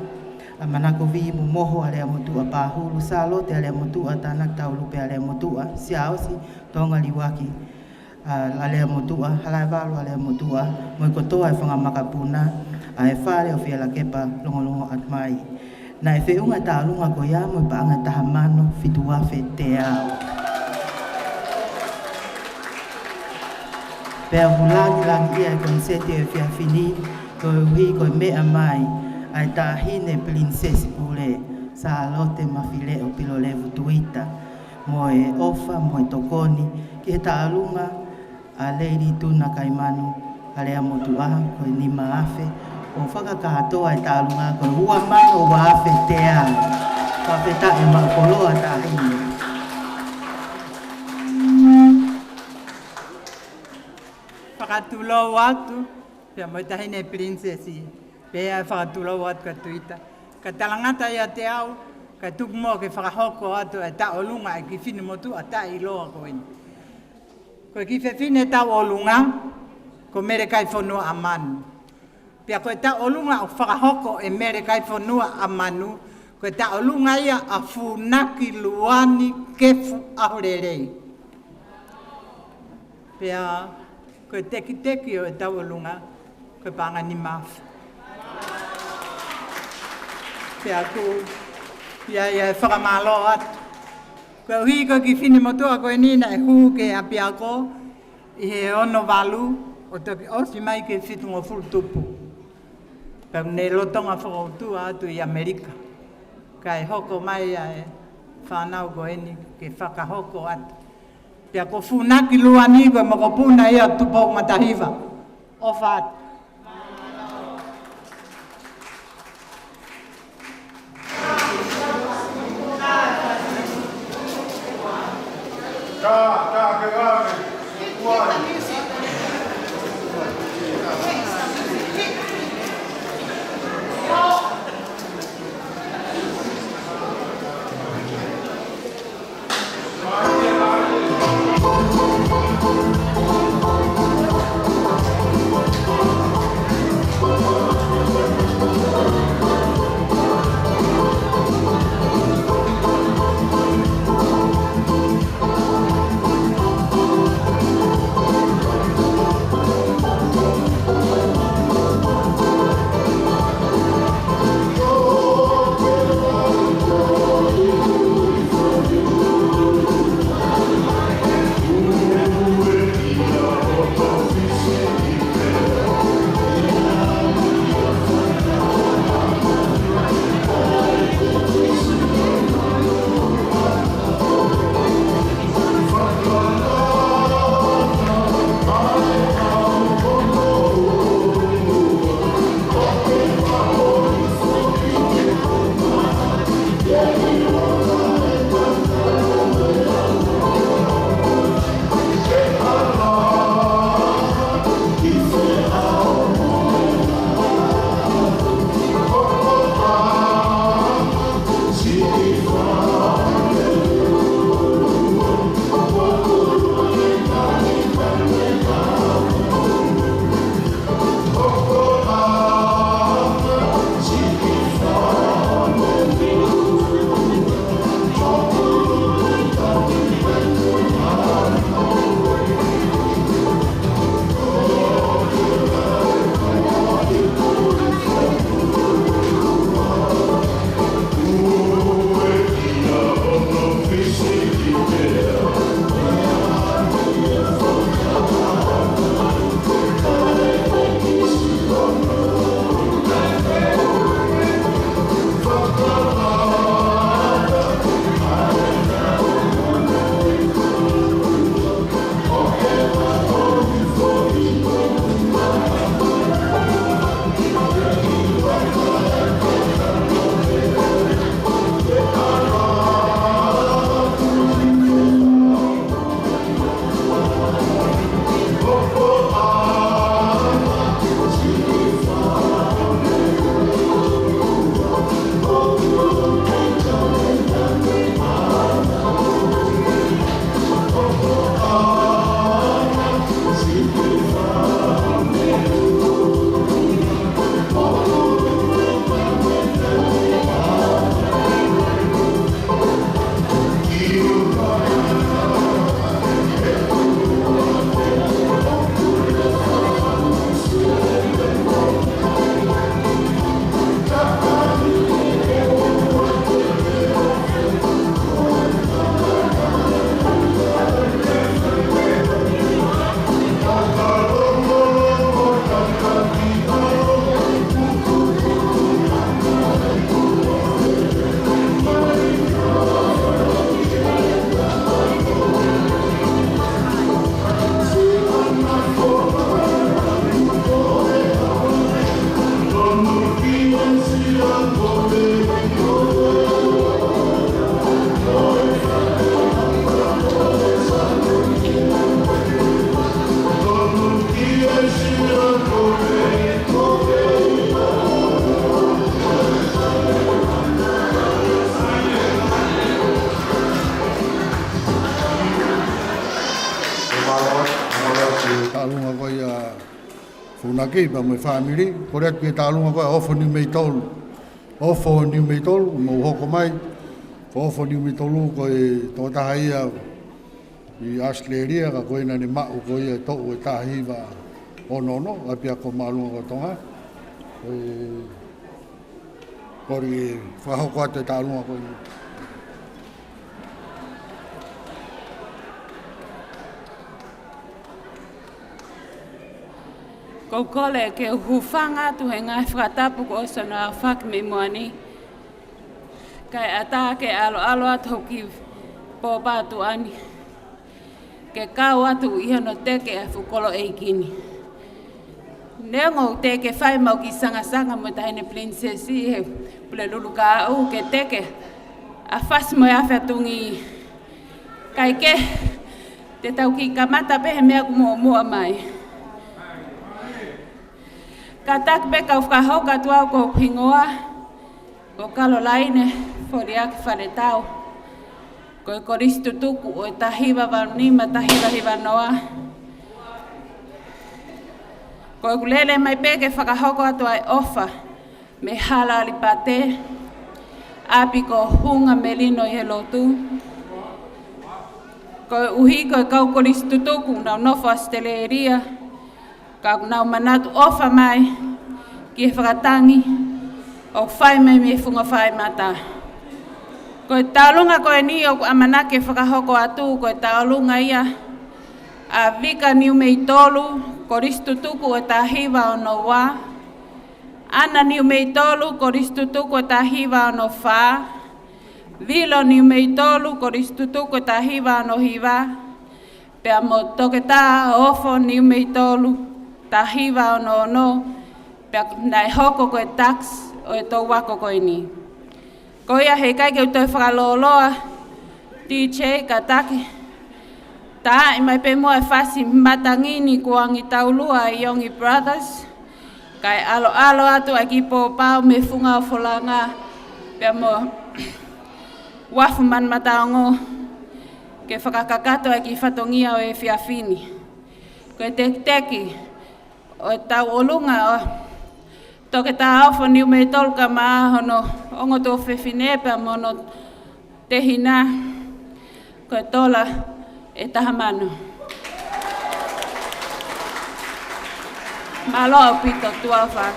ʻa Manako Vī Momoho ʻa Leamotuʻa Pahulu, Sālote ʻa Leamotuʻa, Tānaki Taulupe ʻa Leamotuʻa, Siaosi Tonga Liuaki ʻa Leamotuʻa, Halaevalu ʻa Leamotuʻa, mo e kotoa e fanga makapuna ʻa e fale ʻo Fielakepa Longolongo atu mai. Naʻe feʻunga e taʻolunga ko ia mo e paʻanga ʻe taha mano fitu afe teau. Pea ʻoku langilangiʻia e koniseti ʻo e efiafi ni, koeʻuhi ko e meʻa mai ʻa e Taʻahine Pilinisesi Pule, Sālote Mafileʻo Pilolevu Tuita, mo e ʻofa, mo e tokoni ki he taʻolunga ʻa Lady Tuna Kaimanu ʻa Leamotuʻa, ko e nima afe, ʻo fakakātoa e taʻolunga ko e ua mano ua afe teau. Fakafetaʻi maʻu koloa Taʻahine. Fakatulou atu, pea mo e Taʻahine Pilinisesi, pea fakatulou atu kia Tuita. Ka talangata ʻiate au, ka tuku muʻa ke fakahoko atu e taʻolunga ʻa e kiʻi finemotuʻa taʻeʻiloa ko eni. Ko e kiʻi fefine tauʻolunga, ko Melekaifonua ʻAmanu. Pea ko e taʻolunga ʻoku fakahoko ʻe Melekaifonua ʻAmanu, ko e taʻolunga ia ʻa Funaki Luani Kefu ʻAholelei. Pea ko e tekiteki ʻo e taʻolunga, ko e paʻanga nima afe. Pea ʻoku ʻi ai e fakamālō atu. Koeʻuhi ko e kiʻi finemotuʻa ko eni naʻe hū ki he ʻapiako ʻi he ono valu ʻo toki ʻosi mai ki he fitungofulu tupu. Pea ne lolotonga fakaʻutua atu ʻi ʻAmelika. Kae hoko mai ʻa e fānau ko eni ke fakahoko atu. Pea ko Funaki Luani ko e mokopuna ia ʻo Tupou Matahiva. ʻOfa atu. Funaki pea mo e fāmili, kole atu ke tālunga ko ē ʻa Ofo Niumeitolu. Ofo Niumeitolu, mou hoko mai. Ko Ofo Niumeitolu ko e tokotaha ia ʻi ʻAositelēlia, ka ko ena naʻa ne maʻu ko ia e toʻu ʻo e taha hiva ono ono, ʻapiako māʻolunga ko Tonga. Ko e kole ke fakahoko atu e tālunga ko eni. ʻOku ou kole ke u hūfanga atu he ngaahi fakatapu kuo ʻosi hono aofaki mei muʻa ni, kae ʻatā ke ʻaloʻalo atu hoku kiʻi pōpā tuʻa ni ke kau atu ʻi hono teke ʻa e fuʻu kolo ʻeiki ni. Neongo ʻoku teʻeki ke fai ʻemau kiʻi sangasanga mo e Taʻahine Pilinisesi he Pulelulu, ka ʻoku ke teke ʻa Fasi mo e Afi ʻa Tungī. Kae kehe, te tau kiʻi kamata pē he meʻa kuo muʻomuʻa mai. Kātaki pē kau fakahoko atu au, ko hoku hingoa ko Kalolaine Foliaki Faletau. Ko e kolisi tutuku ʻo e taha hiva valu nima, taha hiva hiva noa. Ko ʻeku lele mai pē ke fakahoko atu ʻa e ʻofa mei Hala ʻAlipate, ʻapi ko Hunga Melino ʻi he lotu. Koeʻuhi ko e kau kolisi tutuku ʻoku nau nofo ʻAositelēlia, ka ʻoku nau manatu ʻofa mai ki he fakatangi ʻoku fai mai mei he funga faimata. Ko e tālunga ko eni ʻoku ʻamanaki ke fakahoko atu, ko e tālunga ia ʻa Vika Niumeitolu, kolisi tutuku ʻo e taha hiva ono ua, ʻAna Niumeitolu, kolisi tutuku ʻo e taha hiva ono fā, Vilo Niumeitolu, kolisi tutuku ʻo e taha hiva ono hiva, pea mo Toketā Ofo Niumeitolu, taha hiva ono ono, pea naʻe hoko ko e tax ʻo e touako ko eni. Ko ia, heʻikai ke u toe fakalōloa, D J, kātaki taaʻi mai pē muʻa e fasi matangi ni kuo angi taulua ʻa e Iongi Brothers, kae ʻaloʻalo atu ʻa e kiʻi pōpā mei he funga ʻo Folanga, pea mo Uafu Manumataongo, ke fakakakato ʻa e kiʻi fatongia ʻo e efiafi ni. Ko e tekiteki ʻo e tauʻolunga ʻo Toketā Ofo Niumeitolu kae ʻumaʻā hono ongo tuofefine pea mo hono tehina, ko e tola ʻe taha mano. Mālō ʻaupito, tuʻa ʻofa.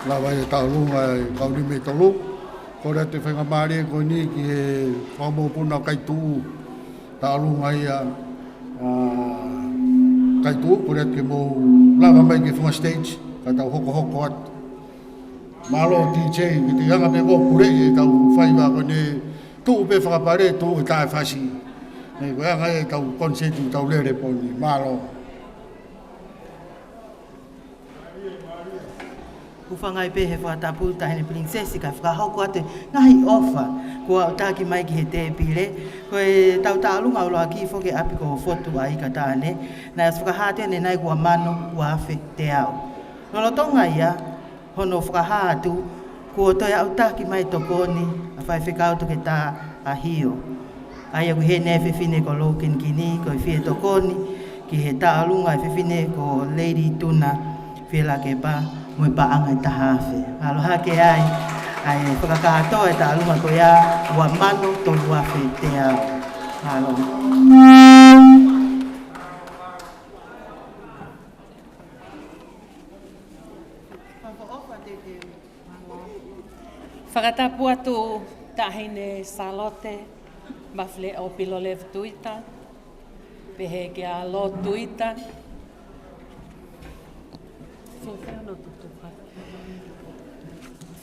Lava ia e tauʻolunga ʻa e kau Niu Mei tolu. Kole atu e faingamālie ko eni ki he fanga mokopuna ʻo Kaituʻu. Tauʻolunga ia, ʻa, Kaituʻu, kole atu ke mou lava mai ki he funga stage, ka tau hokohoko atu. Mālō D J, ke te anga pē ʻo puleʻi e tau faiva ko eni, tuʻu pē fakapale, tuʻu e taʻefasi. Nei, ko e anga e tau concert, tau lele pē eni, mālō. Hūfanga ai pē he fakatapu Taʻahine Pilinisesi kae fakahoko atu e ngaahi ʻofa kuo aʻutaki mai ki he tēpile. Ko e tau tauʻolunga ʻuluaki foki ʻapi ko Fotu ʻa Ika Taane. Naʻe ʻosi fakahā atu ʻanenai ua mano ua afe teau. Lolotonga ia hono fakahā atu, kuo toe aʻutaki mai tokoni ʻa Faifekau Toketā ʻAhio. ʻA ia ʻoku ʻi heni e fefine ko Lou Kinikini, ko e fie tokoni ki he tauʻolunga e fefine ko Lady Tuna Fielakepa mo e paʻanga ʻe taha afe. Mālō hake ai, ʻa e fakakātoa e tauʻolunga ko ia ua mano tolu afe teau. Mālō. Fakatapu atu Taʻahine Sālote Mafileʻo Pilolevu Tuita, pehē kia Lord Tuita.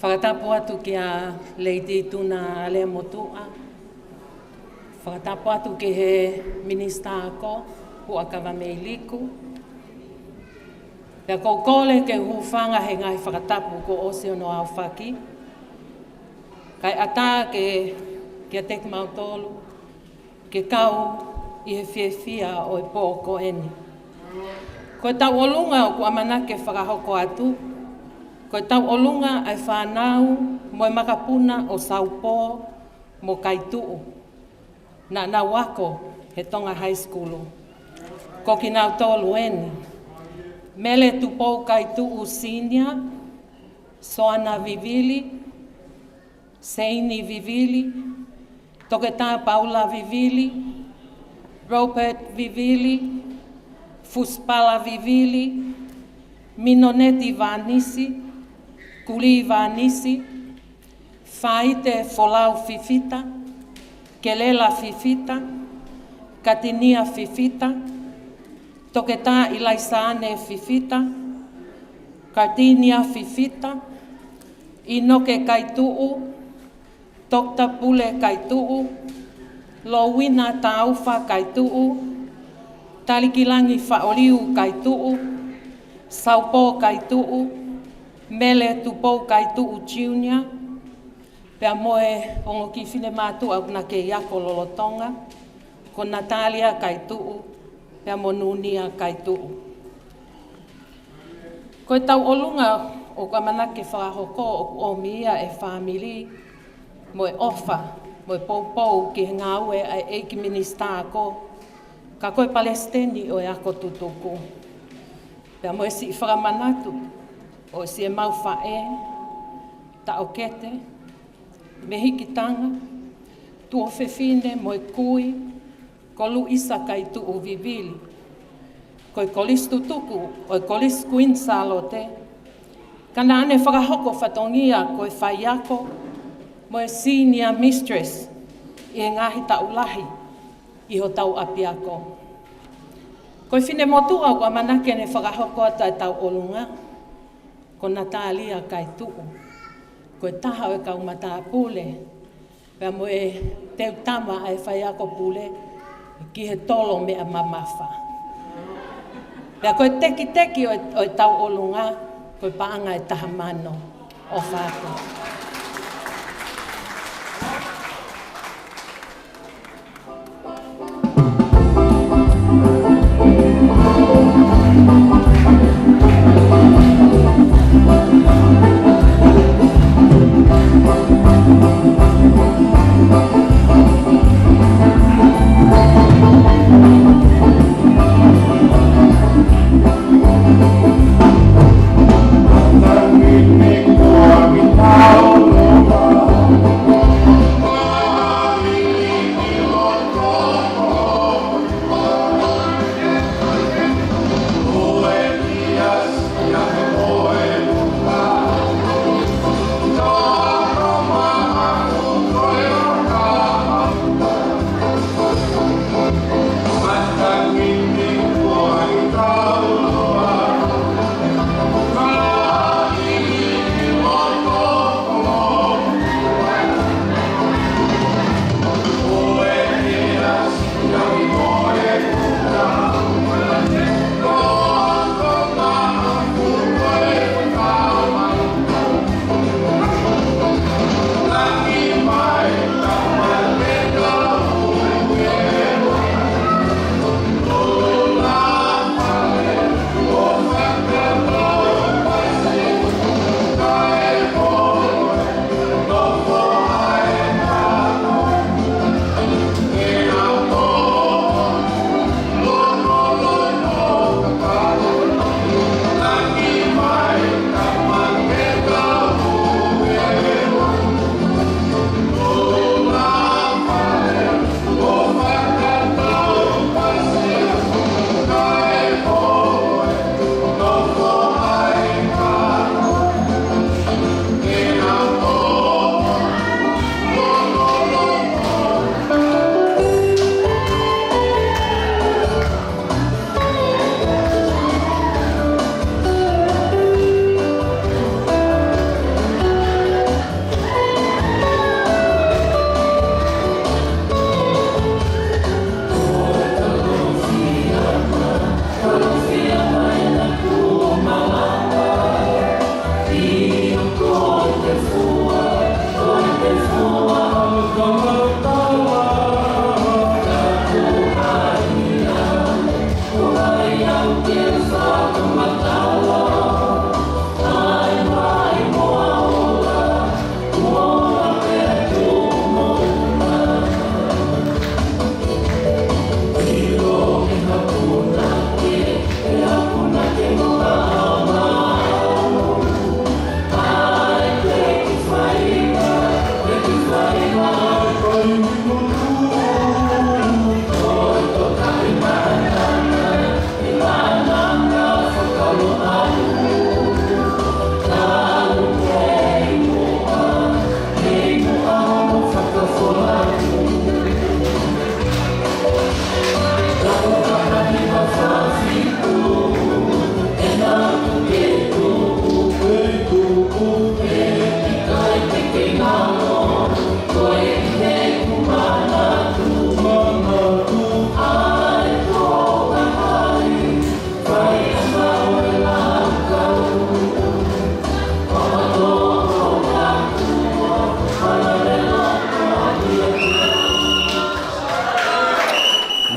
Fakatapu atu kia Lady Tuna Alea Motuʻa. Fakatapu atu ki he Minisitā Ako, Huʻakavameiliku. Pea ʻoku ou kole ke hūfanga he ngaahi fakatapu kuo ʻosi hono aofaki. Kae ʻatā ke, kiate kimautolu, ke kau ʻi he fiefia ʻo e pō ko eni. Ko e tauʻolunga ʻoku ʻamanaki ke fakahoko atu, ko e tauʻolunga ʻa e fānau mo e makapuna ʻo Saupō mo Kaituʻu naʻa nau ako he Tonga High School. Ko kinautolu eni: Mele Tupou Kaituʻu Senior, Soana Vivili, Seini Vivili, Toketā Paula Vivili, Robert Vivili, Fusipala Vivili, Minoneti Vanisi, Kulī Vanisi, Faite Folau Fifita, Kelela Fifita, Katinia Fifita, Toketā ʻIlaisaane Fifita, Katinia Fifita, ʻInoke Kaituʻu, Doctor Pule Kaituʻu, Louina Taufa Kaituʻu, Talikilangi Faʻoliu Kaituʻu, Saupō Kaituʻu, Mele Tupou Kaituʻu Junior, pea mo e ongo kiʻi finemātuʻa ʻoku na kei ako lolotonga, ko Natalia Kaituʻu, pea mo Nunia Kaituʻu. Ko e tauʻolunga ʻoku ʻamanaki ke fakahoko ʻoku ʻomi ia ʻe he fāmili mo e ʻofa mo e poupou ki he ngāue ʻa e ʻEiki Minisitā Ako, ka ko e Palesiteni ʻo e Ako Tutuku. Pea mo e siʻi fakamanatu ʻo siʻemau faʻē, taʻokete, mehikitanga, tuofefine mo e kui, ko Luisa Kaituʻu Vivili. Ko e kolisi tutuku ʻo e Kolisi Queen Sālote, ka naʻa ne fakahoko fatongia ko e faiako mo e senior mistress ʻi he ngaahi taʻu lahi ʻi hotau ʻapiako. Ko e finemotuʻa ʻoku ʻamanaki ke ne fakahoko atu e tauʻolunga, ko Natalia Kaituʻu, ko e taha ʻo e kau matāpule, pea mo e teutama ʻa e faiako pule ki he tolo meʻa mamafa. Pea ko e tekiteki ʻo e, ʻo e tauʻolunga, ko e paʻanga ʻe taha mano. ʻOfa atu.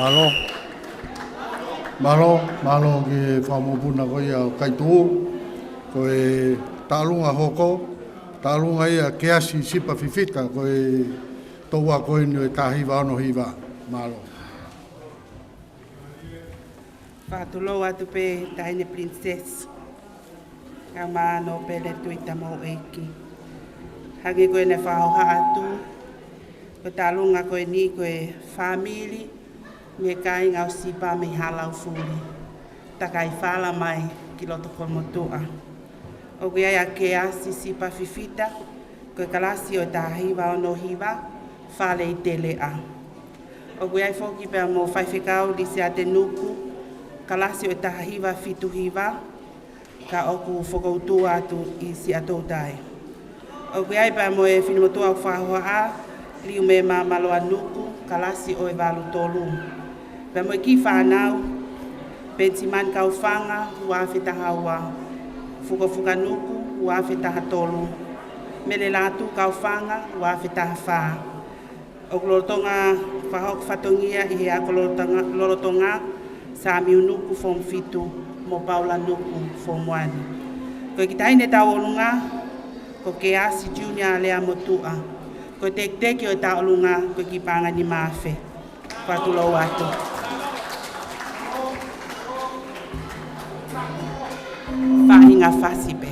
Mālō. Mālō, mālō ki he fanga mokopuna ko ia ʻo Kaituʻu. Ko e taʻalunga hoko, taʻalunga ia Keasi Sipa Fifita, ko e toʻu ako eni ʻo e taha hiva ono hiva. Mālō. Fakatulou atu pē Taʻahine Princess, kau mano pele tui tamau ʻeiki. Hangē ko ʻene fakahoha atu, ko e taʻalunga ko eni ko e fāmili mei he kāinga ʻo Sipa mei Halaufuli, takai fala mai ki loto Kolomotuʻa. ʻOku ʻi ai ʻa Keasi Sipa Fifita, ko e kalasi ʻo e taha hiva ono hiva, Fale ʻi Teleʻa. ʻOku ʻi ai foki pea mo Faifekau Lisiate Nuku, kalasi ʻo e taha hiva fitu hiva, ka ʻoku fokoutua atu ʻi Siaʻatoutai. ʻOku ʻi ai pea mo e finemotuʻa ʻoku fakahoha, Liumemamaloa Nuku, kalasi ʻo e valu tolu. Pea mo e kiʻi fānau, Penisimani Kaufanga, ua afe taha ua, Fukofuka Nuku, ua afe taha tolu, Mele Lātū Kaufanga, ua afe taha fā. ʻOku lolotonga fakahoko fatongia ʻi he ako lolotonga, lolotonga, Samiu Nuku, Form fitu, mo Paula Nuku, Form one. Ko e kiʻi taʻahine tauʻolunga, ko Keasi Junior Leamotuʻa. Ko e tekiteki ʻo e tauʻolunga, ko e kiʻi paʻanga nima afe. Fakatulou atu. Faʻahinga fasi pē.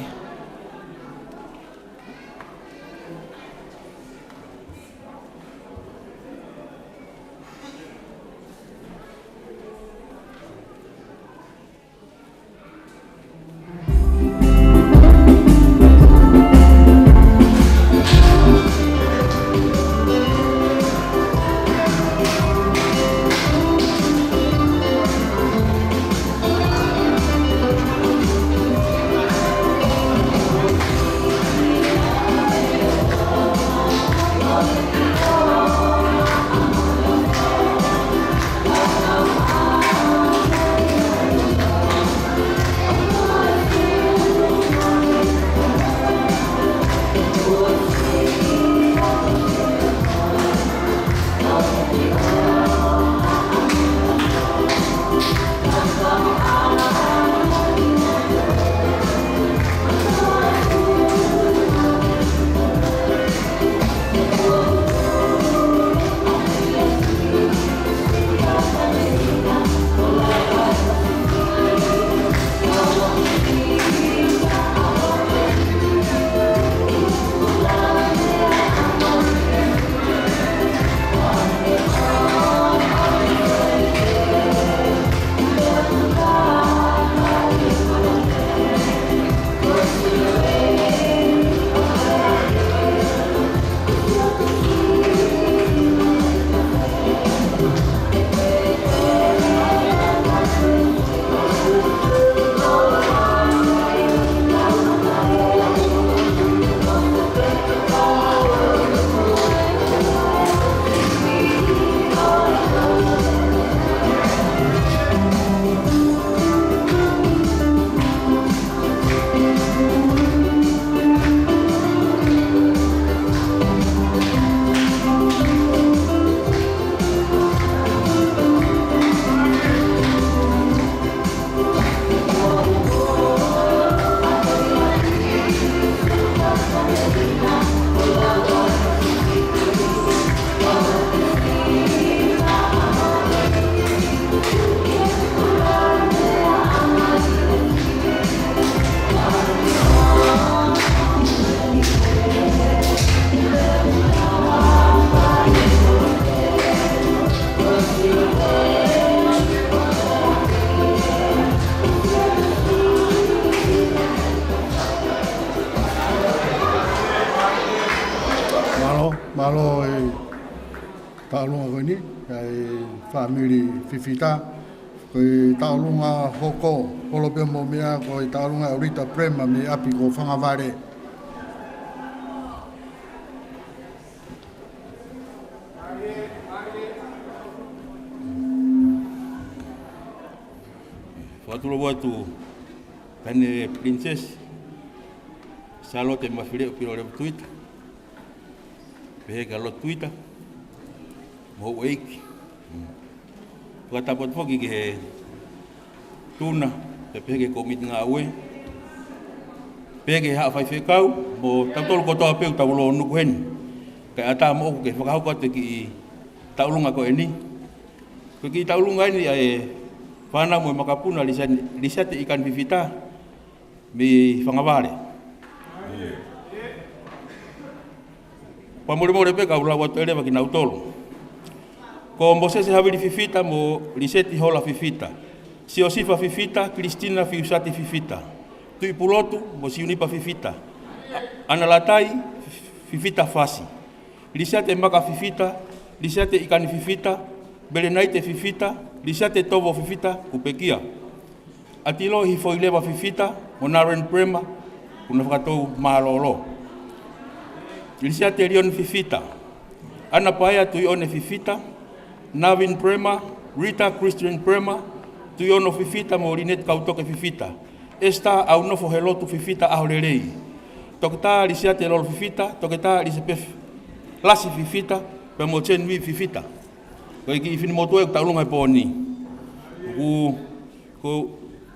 Mālō e tauʻolunga ko eni, ʻa e fāmili Fifita. Ko e tauʻolunga hoko, holo pē mo e meʻa, ko e tauʻolunga ʻo Rita Prema mei ʻapi ko Fangavale. Fakatulou atu, Taʻahine Princess Sālote Mafileʻo Pilolevu Tuita, pehē kia Lotu Tuita, mo houʻeiki. Fakatapu atu foki ki he tuʻuna, pea pehē ki he kōmiti ngāue, pehē ki he haʻa faifekau, mo tautolu kotoa pē ʻoku tau lōnuku heni. Kae ʻatā moʻoku ke fakahoko atu e kiʻi tauʻolunga ko eni. Ko e kiʻi tauʻolunga eni ʻa e fānau mo e makapuna Lisiate, Lisiate ʻIkani Fifita mei Fangavale. Fakamolemole pē kau lau atu ʻe leva kinautolu. Ko Mōsese Havili Fifita mo Liseti Hola Fifita. Siosifa Fifita, Kilisitina Fiusati Fifita. Tuʻipulotu mo Siunipa Fifita. ʻAna Latai Fifita Fasi. Lisiate Maka Fifita, Lisiate ʻIkani Fifita, Belenaite Fifita, Lisiate Tovo Fifita, kuo pekia. ʻAtilo Hifoileva Fifita, mo Naren Prema, kuo na fakatou mālōlō. Lisiate Lioni Fifita, ʻAna Paea Tuione Fifita, Navin Prema, Rita Christian Prema, Tuiono Fifita mo Linet Kautoke Fifita. Esther ʻAunofo Helotu Fifita ʻAholelei. Toketā Lisiate Lolo Fifita, Toketā Elizabeth Lasi Fifita, pea mo Chen Wee Fifita. Ko e kiʻi finimotuʻa ʻoku tauʻolunga he pō ni. ʻOku, ʻoku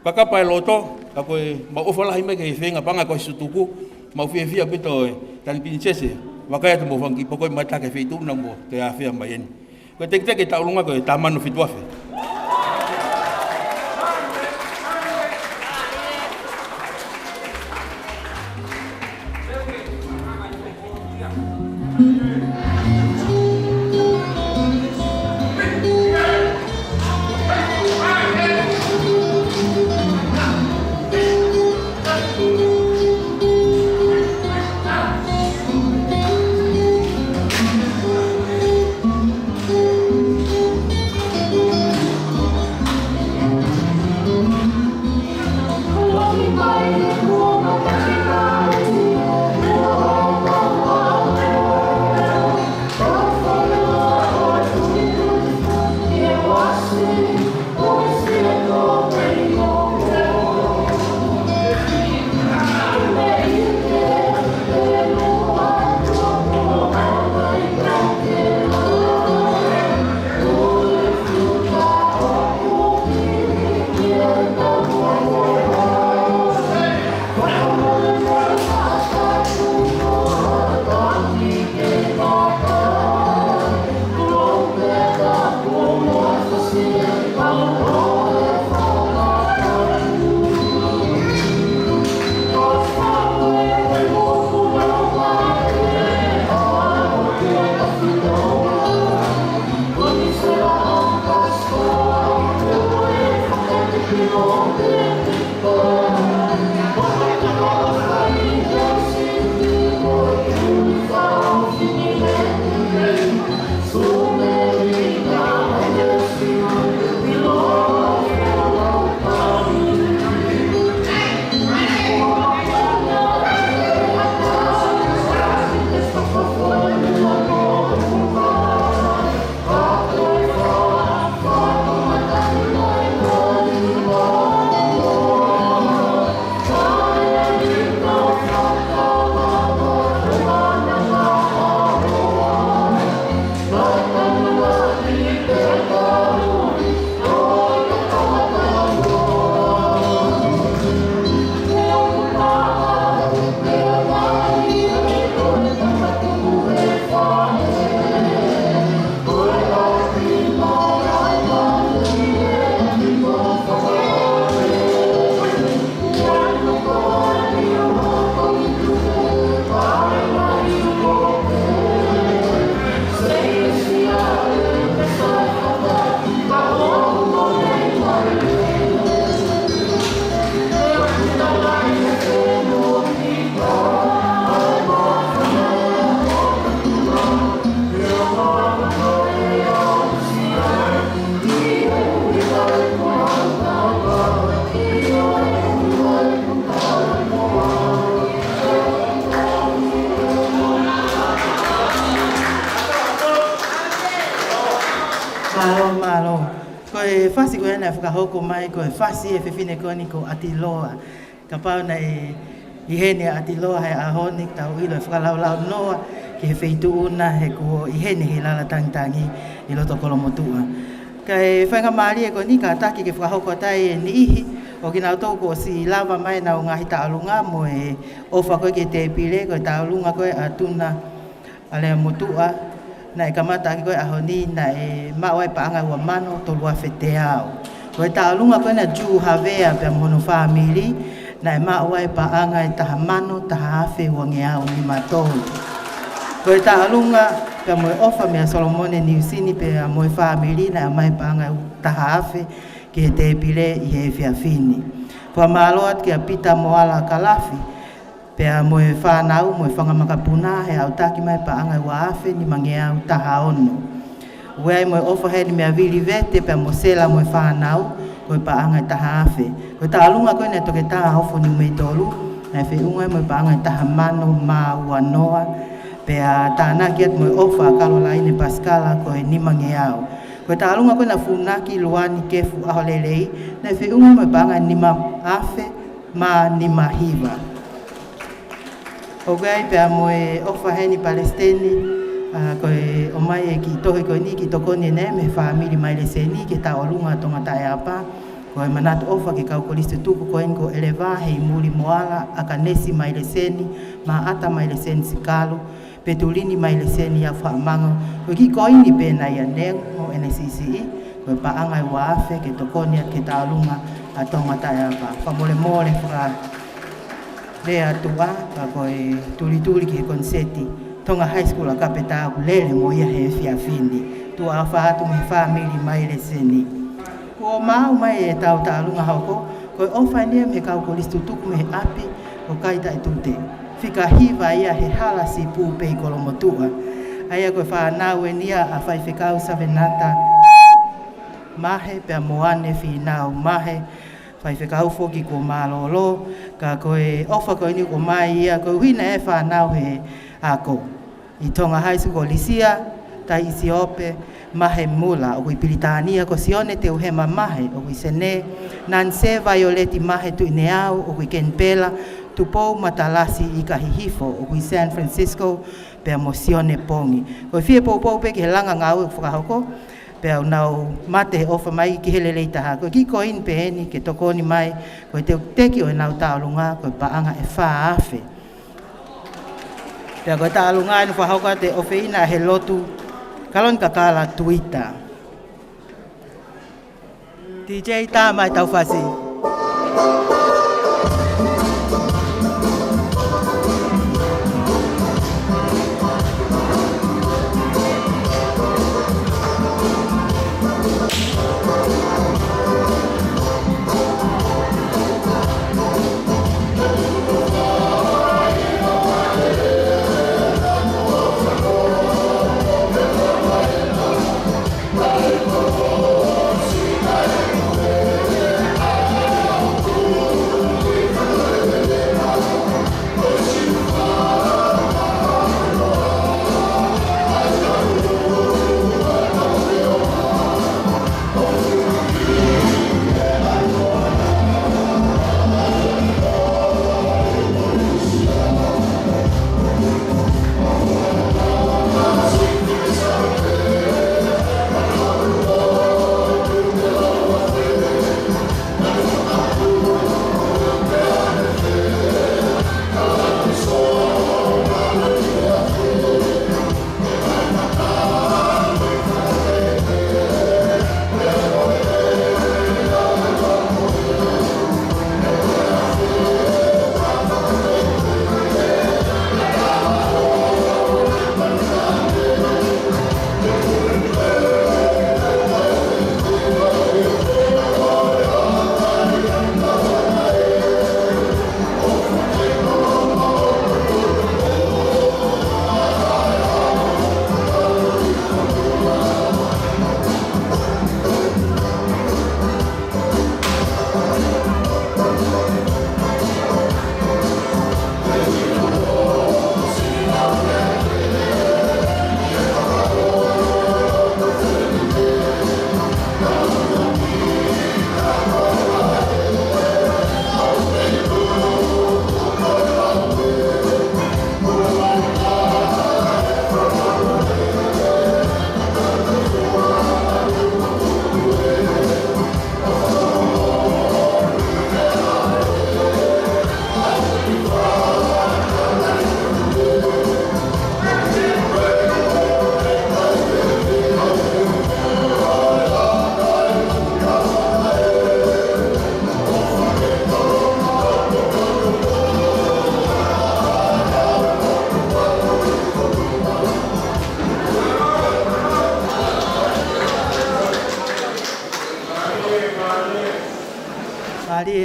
kakapa e loto, ka ko e mau ʻofa lahi mai ki he feinga paʻanga ko e sutuku, mau fiefia ʻaupito e Taʻahine Pilinisesi, vakai atu mo fanga kiʻi poko ʻi mātaki e feituʻu na mo toe ʻafea mai eni. Ko e teketeke tauʻolunga ko e taha mano fitu afe. Fasi ko ē naʻe fakahoko mai ko e fasi ʻa e fefine ko eni ko ʻAtiloa. Kapau naʻe ʻi heni ʻa ʻAtiloa he ʻaho ni, tau ʻilo ʻe fakalaulaunoa ki he feituʻu na he kuo ʻi heni he lala tangitangi ʻi loto Kolomotuʻa. Kae faingamālie ko eni kātaki ke fakahoko atu ai e niʻihi ʻo kinautolu kuo ʻosi lava mai ʻenau ngaahi taʻolunga mo e ʻofa ko ē ki he tēpile, ko e taʻolunga ko ē ʻa Tuna ʻAleamotuʻa, naʻe kamata ʻaki ko ē ʻaho ni, naʻe maʻu ai paʻanga ua mano tolu afe teau. Ko e taʻolunga ko ē ʻa Ju Havea pea mo hono fāmili, naʻe maʻu ai paʻanga ʻe taha mano taha afe uangeau nima tolu. Ko e taʻolunga pea mo e ʻofa meia Solomone Niusini pea mo e fāmili, naʻe ʻomai paʻanga ʻe taha afe ki he tēpile ʻi he efiafi ni. Fakamālō atu kia Pita Moala Kalafi pea mo e fānau mo e fanga makapuna, he ʻautaki mai paʻanga ʻe ua afe nimangeau taha ono. ʻOku ʻi ai mo e ʻofa heni meia Vili Vete pea mo Sela mo e fānau, ko e paʻanga ʻe taha afe. Ko e taʻolunga ko ē ʻa Toketā Ofo Niumeitolu, naʻe feʻunga ai mo e paʻanga ʻe taha mano mā ua noa, pea tānaki atu mo e ʻofa ʻa Kalolaine Pasikala ko e nimangeau. Ko e taʻolunga ko ē ʻa Funaki Luani Kefu ʻAholelei, naʻe feʻunga ai mo e paʻanga ʻe nima afe mā nima hiva. ʻOku ʻi ai pea mo e ʻofa heni Palesiteni, ʻa, ko e ʻomai e kiʻi tohi ko eni ke tokoni ʻeni mei he fāmili Maileseni ki he taʻolunga ʻa Tongataʻeapa. Ko e manatu ʻofa ki he kau kolisi tutuku ko eni ko ʻEleva Heimuli Moala, ʻAkanesi Maileseni, Maʻata Maileseni Sikalu, Petulini Maileseni Afaʻamanga, ko e kiʻi koini pē ʻeni ʻa Neng mo ʻene siʻisiʻi, ko e paʻanga ʻe ua afe ke tokoni atu ki he taʻolunga ʻa Tongataʻeapa. Fakamolemole fakalea atu ā, ka ko e tulituli ki he koniseti Tonga High School ʻa Kapetā ʻoku lele mo ia he efiafi ni. Tuʻa ʻofa atu mei he fāmili Maileseni. Kuo maʻu mai ʻetau taʻolunga hoko, ko e ʻofa ʻeni mei he kau kolisi tutuku mei he ʻapi ʻo Kaitaʻitute. Fika hiva ia he hala Sipū pē ʻi Kolomotuʻa. ʻA ia ko e fānau ʻeni ia ʻa Faifekau Savenata Mahe pea mo ʻAne Fīnau Mahe, faifekau foki kuo mālōlō, ka ko e ʻofa ko eni ʻoku ʻomai ia koeʻuhi naʻe fānau he ako ʻi Tonga High School, Lisia Taisiope Mahe Mula, ʻoku ʻi Pilitānia, ko Sione Teuhema Mahe, ʻoku ʻi Senē, Nanse Vaioleti Mahe Tuʻineau, ʻoku ʻi Kenipela, Tupou Matalasi ʻIkahihifo, ʻoku ʻi San Francisco, pea mo Sione Pongi. Ko e fie poupou pē ki he langa ngāue ʻoku fakahoko, pea ʻoku nau mate ʻofa mai ki he lelei taha. Ko e kiʻi koini pē ʻeni ke tokoni mai, ko e teuteki ʻo ʻenau taʻolunga, ko e paʻanga ʻe fā afe. Pea ko e taʻolunga ʻeni fakahoko atu ʻe ʻofeina he lotu Kaloni Kakala Tuita. DJ, tā mai ʻetau fasi.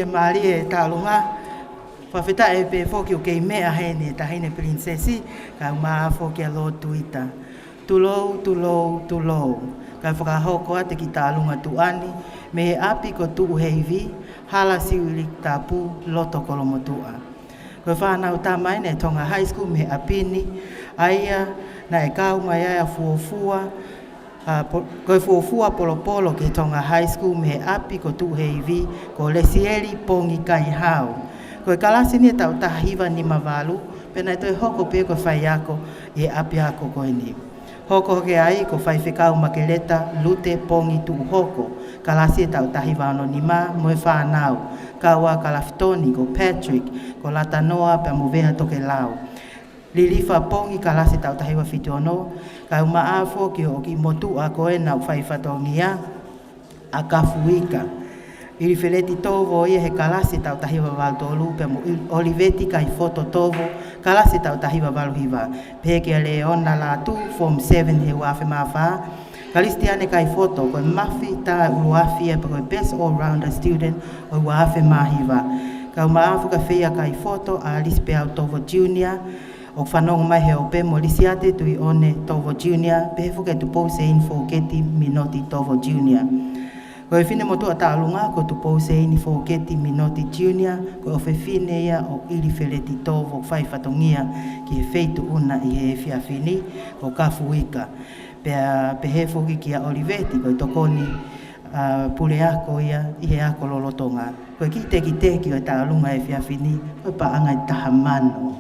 Mālie e tauʻolunga. Fakafetaʻi pē foki ʻoku kei meʻa heni e Taʻahine Pilinisesi, kae ʻumaʻā foki ʻa Lord Tuita. Tulou, tulou, tulou. Kae fakahoko atu e kiʻi tauʻolunga tuʻa ni mei he ʻapi ko Tuʻuheivi, Hala Siuʻilikitapu, loto Kolomotuʻa. Ko e fānau tama eni e Tonga High School mei he ʻapi ni, ʻa ia naʻe kau mai ai ʻa e fuofua, ʻa, po-, ko e fuofua polopolo ki he Tonga High School mei he ʻapi ko Tuʻuheivi, ko Lesieli Pongi Kaihau. Ko e kalasi ni ʻe taʻu taha hiva nima valu, pea naʻe toe hoko pē ko e faiako ʻi he ʻapiako ko eni. Hoko hake ai ko Faifekau Makeleta Lute Pongi Tuʻuhoko, kalasi e taʻu taha hiva ono nima mo e fānau, kau ʻa Kalafitoni, ko Patrick, ko Latanoa pea mo Vea Tokelau. Lilifa Pongi, kalasi e taʻu taha hiva fitu ono, kae ʻumaʻā foki hoʻo kiʻi motuʻa ko ena ʻoku fai fatongia, ʻa Kafuika. ʻIlifeleti Tovo ia he kalasi e taʻu taha hiva valu tolu, pea mo ʻIl-, ʻOliveti Kaifoto Tovo, kalasi e taʻu taha hiva valu hiva. Pehē kia Leona Latu, Form seven he ua afe mā fā. Kalisitiane Kaifoto, ko e mafi taʻu ʻuluafi ia pe ko e Best All-Rounder Student ʻo e ua afe mā hiva. Kae ʻumaʻā foki ʻa Feia Kaifoto, ʻa Lisipeau Tovo Junior, ʻoku fanongo mai he ope, mo Lisiate Tuʻiʻone Tovo Junior, pehē foki ʻa Tupou Seini Foketi Minoti Tovo Junior. Ko e fine motuʻa tauʻolunga ko Tupou Seini Foketi Minoti Junior, ko e ʻofefine ia ʻo ʻIlifeleti Tovo, fai fatongia ki he feituʻu na ʻi he efiafi ni, ko Kafuika. Pea pehē foki kia ʻOliveti, ko e tokoni, ʻa, puleako ia ʻi he ako lolotonga. Ko e kiʻi tekiteki ʻo e tauʻolunga efiafi ni, ko e paʻanga ʻe taha mano.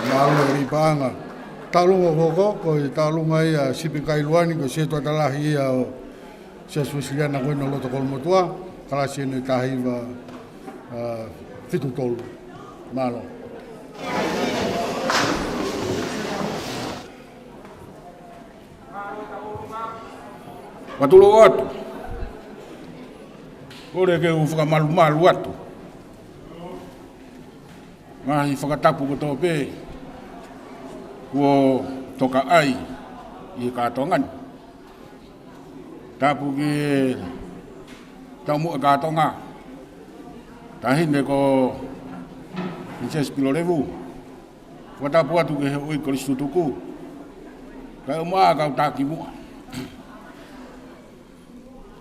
Mālō e paʻanga. Tauʻolunga ʻoku hoko, ko e tauʻolunga ia ʻa Sipi Kailuani, ko e setuata lahi ia ʻo e Siasi Uēsiliana ko ena ʻo loto Kolomotuʻa, kalasi ʻe taha hiva, ʻa, fitu tolu. Mālō. Ua tulou atu. Kole ke u fakamalumalu atu. Ngaahi fakatapu kotoa pē kuo tokaʻi ʻi he kātoanga ni. Tapu ki he Taumuʻa Kātoanga, Taʻahine ko Pilinisesi Pilolevu, fakatapu atu ki he Huhuʻi Kolisi Tutuku, kae ʻumaʻā kau taki muʻa.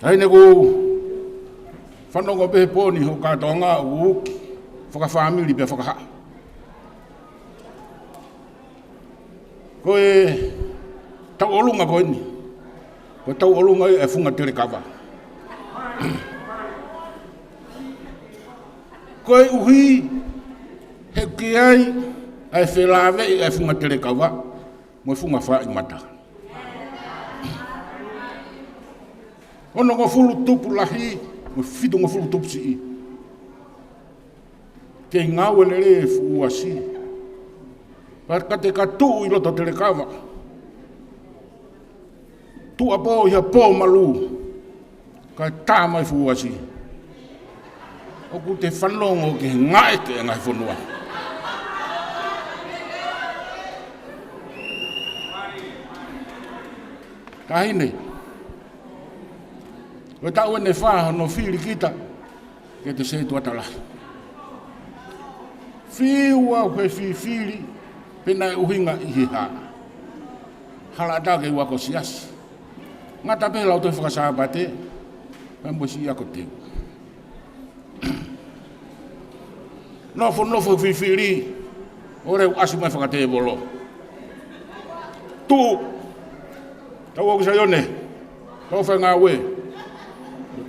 Taʻahine, ʻoku ou fanongo pē he pooni hoʻo kātoanga ʻoku uki fakafāmili pea fakahaʻa. Ko e tauʻolunga ko eni, ko e tauʻolunga ʻo e funga telekava. Koeʻuhi he ʻoku ʻi ai ʻa e felāveʻi ʻa e funga telekava mo e funga faaʻimata. Onongofulu tupu lahi mo e fitungofulu tupu siʻi. Kei ngāue lelei e fuʻu uasi. Pea ka te ka tuʻu ʻi loto telekava, tuʻapō ʻi ha pō malū, kae tā mai e fuʻu uasi, ʻoku te fanongo ki he ngaʻeke ʻa e ngaahi fonua. Taʻahine, ko e taʻu eni ʻe fā hono fili kita ke te setuata lahi. Fiu au he fifili pe naʻe ʻuhinga ʻi he hā. Hala ʻatā ke u ako siasi. Ngata pē he Lautohi Faka-Sāpate pea mo e siʻi ako teu. Nofonofo he fifili, ʻo leva ʻasi mai e fakatēvolo. Tuʻu, tau ō ki Saione, tau fai ngāue.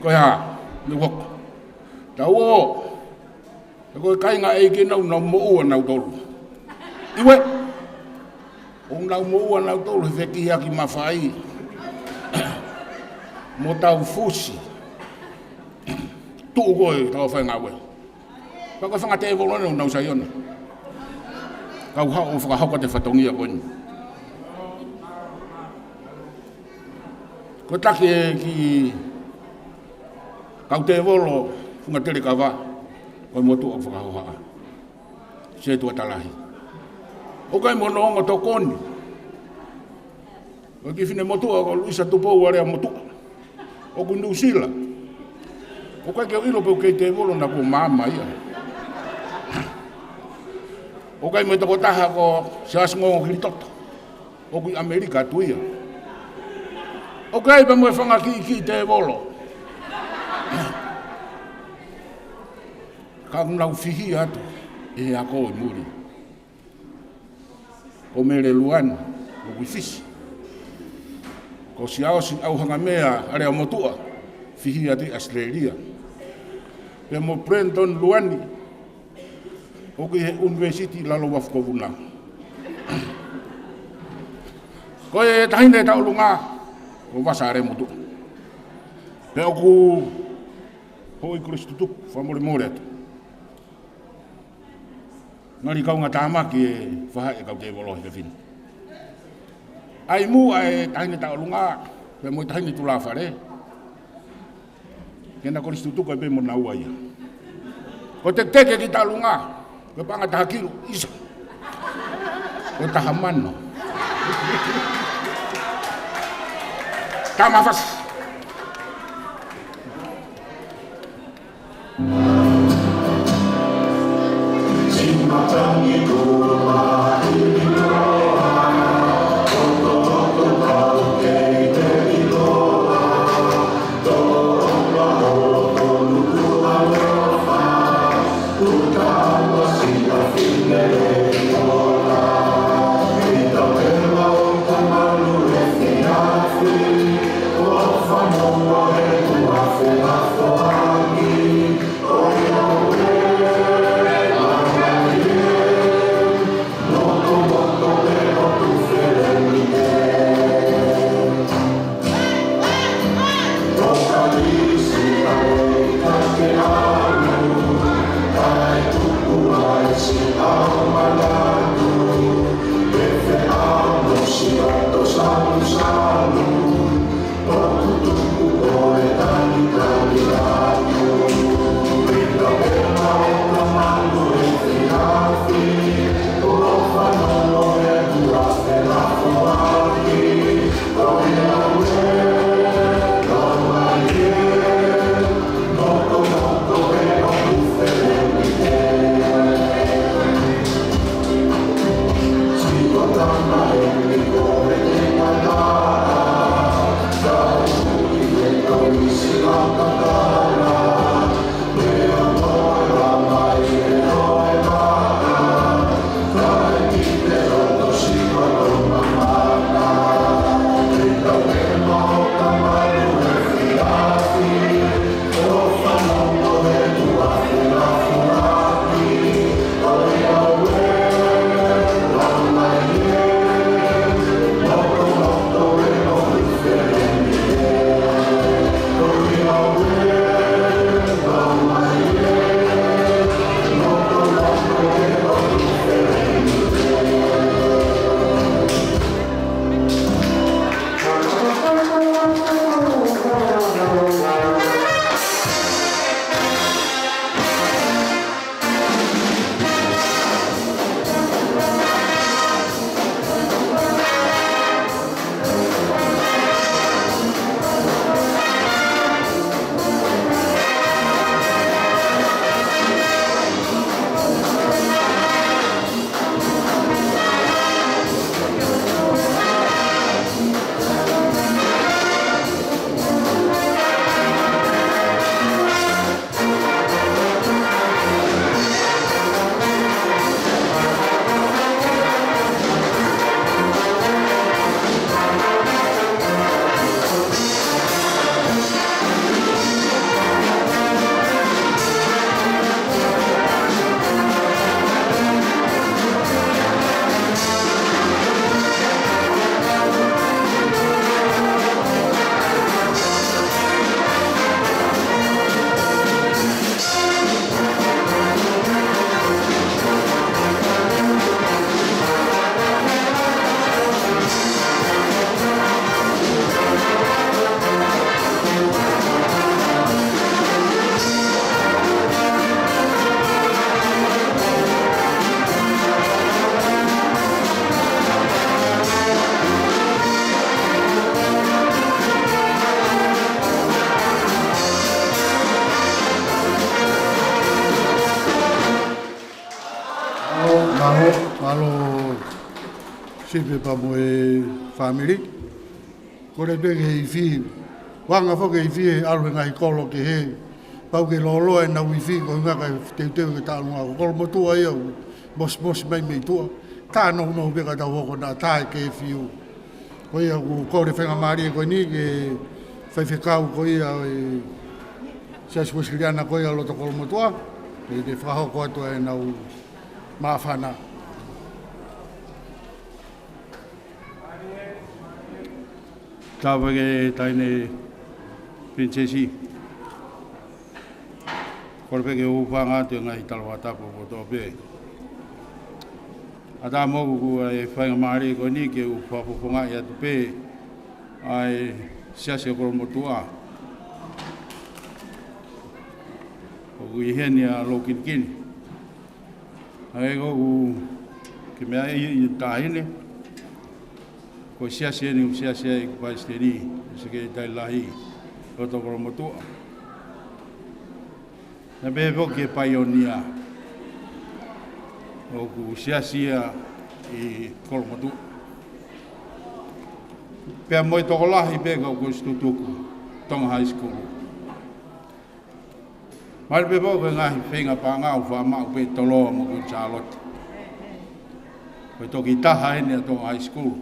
Ko e hā, ne u hoko. Tau ō, he ko e kāinga ʻeiki ena ʻoku nau moʻua nautolu. ʻIo, ʻoku nau moʻua nautolu he fekihiaki mafai mo tau fusi. Tuʻu koe, tau fai ngāue. Pea ko e fanga tēvolo ena ʻoku nau Saione. Kau haʻu ʻo fakahoko atu e fatongia ko eni. Ko e taki ē ki he kau tēvolo funga telekava, ko e motuʻa ʻoku fakahohaʻa. Setuata lahi. ʻOku ʻi ai mo hono ongo tokoni. Ko e kiʻi finemotuʻa ko Luisa Tupou Aleamotuʻa, ʻoku ʻi Nuʻusila. ʻOku ʻikai ke u ʻilo pe ʻoku kei tēvolo naʻa kuo maama ia. ʻOku ʻi ai mo e tokotaha ko Siaosi Ngongo Kilitoto, ʻoku ʻi ʻAmelika atu ia. ʻOku ʻi ai pē mo e fanga kiʻi kiʻi tēvolo. Ka ʻoku nau fihia atu ʻe he ako ʻi muli. Ko Mele Luani, ʻoku ʻi Fisi. Ko Siaosi ʻAuhangamea Aleamotuʻa, fihia atu ʻi ʻAositelēlia. Pea mo Brandon Luani, ʻoku ʻi he ʻUnivēsiti Lalovafi ko Vunau. Ko e taʻahine tauʻolunga, ko Vasa Aleamotuʻa. Pea ʻoku Huhuʻi Kolisi Tutuku, fakamolemole atu. Ngali kaungātāmaki e faʻahi ʻo e kau tēvolo he fefine. ʻAi muʻa e taʻahine tauʻolunga, pea mo e taʻahine tulāfale, ke na kolisi tutuku ai pē mo naua ia. Ko e teketeke e kiʻi tauʻolunga, ko e paʻanga taha kilu, ʻisa. Ko e taha mano. Tamafasi. Mālō, mālō Sipe pea mo e fāmili. Kole pē ke ifi, ʻoange foki e ifi he ʻalu he ngaahi kolo kehe, pau ke lōloa ʻenau ifi, ko e ʻuhinga kae teuteu ke taʻalunga. Ko Kolomotuʻa ia ʻoku mosimosi mai mei tuʻa. Tā nounou pē ka tau hoko naʻa tā e kefiu. Ko ia ʻoku kole faingamālie ko eni ki he faifekau ko ia ʻo e Siasi Uēsiliana ko ia loto Kolomotuʻa, ke ne fakahoko atu ʻenau māfana. Tāpuaki ki he Taʻahine Pilinisesi. Kole pē ke u hūfanga atu he ngaahi tala fakatapu kotoa pē. ʻAtā mo ʻeku ʻai faingamālie ko eni ke u fakafofongaʻi atu pē ʻa e Siasi ʻo Kolomotuʻa. ʻOku ʻi heni ʻa Lou Kinikini. ʻA ia ko ʻeku kiʻi meʻa ʻi, ʻi he Taʻahine. Ko e siasi eni ʻoku siasi ai ʻeku palesiteni, Sekelitali Lahi, loto Kolomotuʻa. Naʻe pehē foki e paionia ʻoku siasi ia ʻi Kolomotuʻa. Pea mo e tokolahi pē kau kolisi tutuku Tonga High School. Mahalo pē foki ko e ngaahi feinga paʻanga ʻoku faʻa maʻu pē ʻe Toloa mo Kuini Sālote. Ko e toki taha eni ʻa Tonga High School.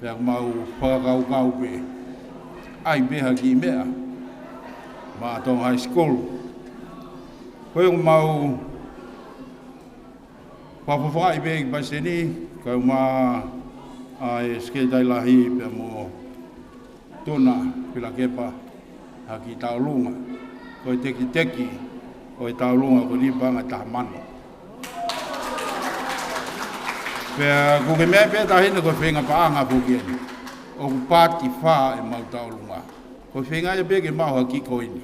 Pea ʻoku mau fakakaukau pē ʻai pē ha kiʻi meʻa maʻa Tonga High School. Ko ia ʻoku mau fakafofongaʻi pē ʻeku palesiteni, kae ʻumaʻā ʻa e Sekelitali Lahi pea mo Tuna Pilakepa, ha kiʻi taʻalunga. Ko e tekiteki ʻo e taʻalunga ko eni paʻanga ʻe taha mano. Pea ʻoku ke meʻa pē Taʻahine ko e feinga paʻanga foki eni. ʻOku paati fā ʻemau taʻalunga. Ko e feinga ia pē ke maʻu ha kiʻi koini.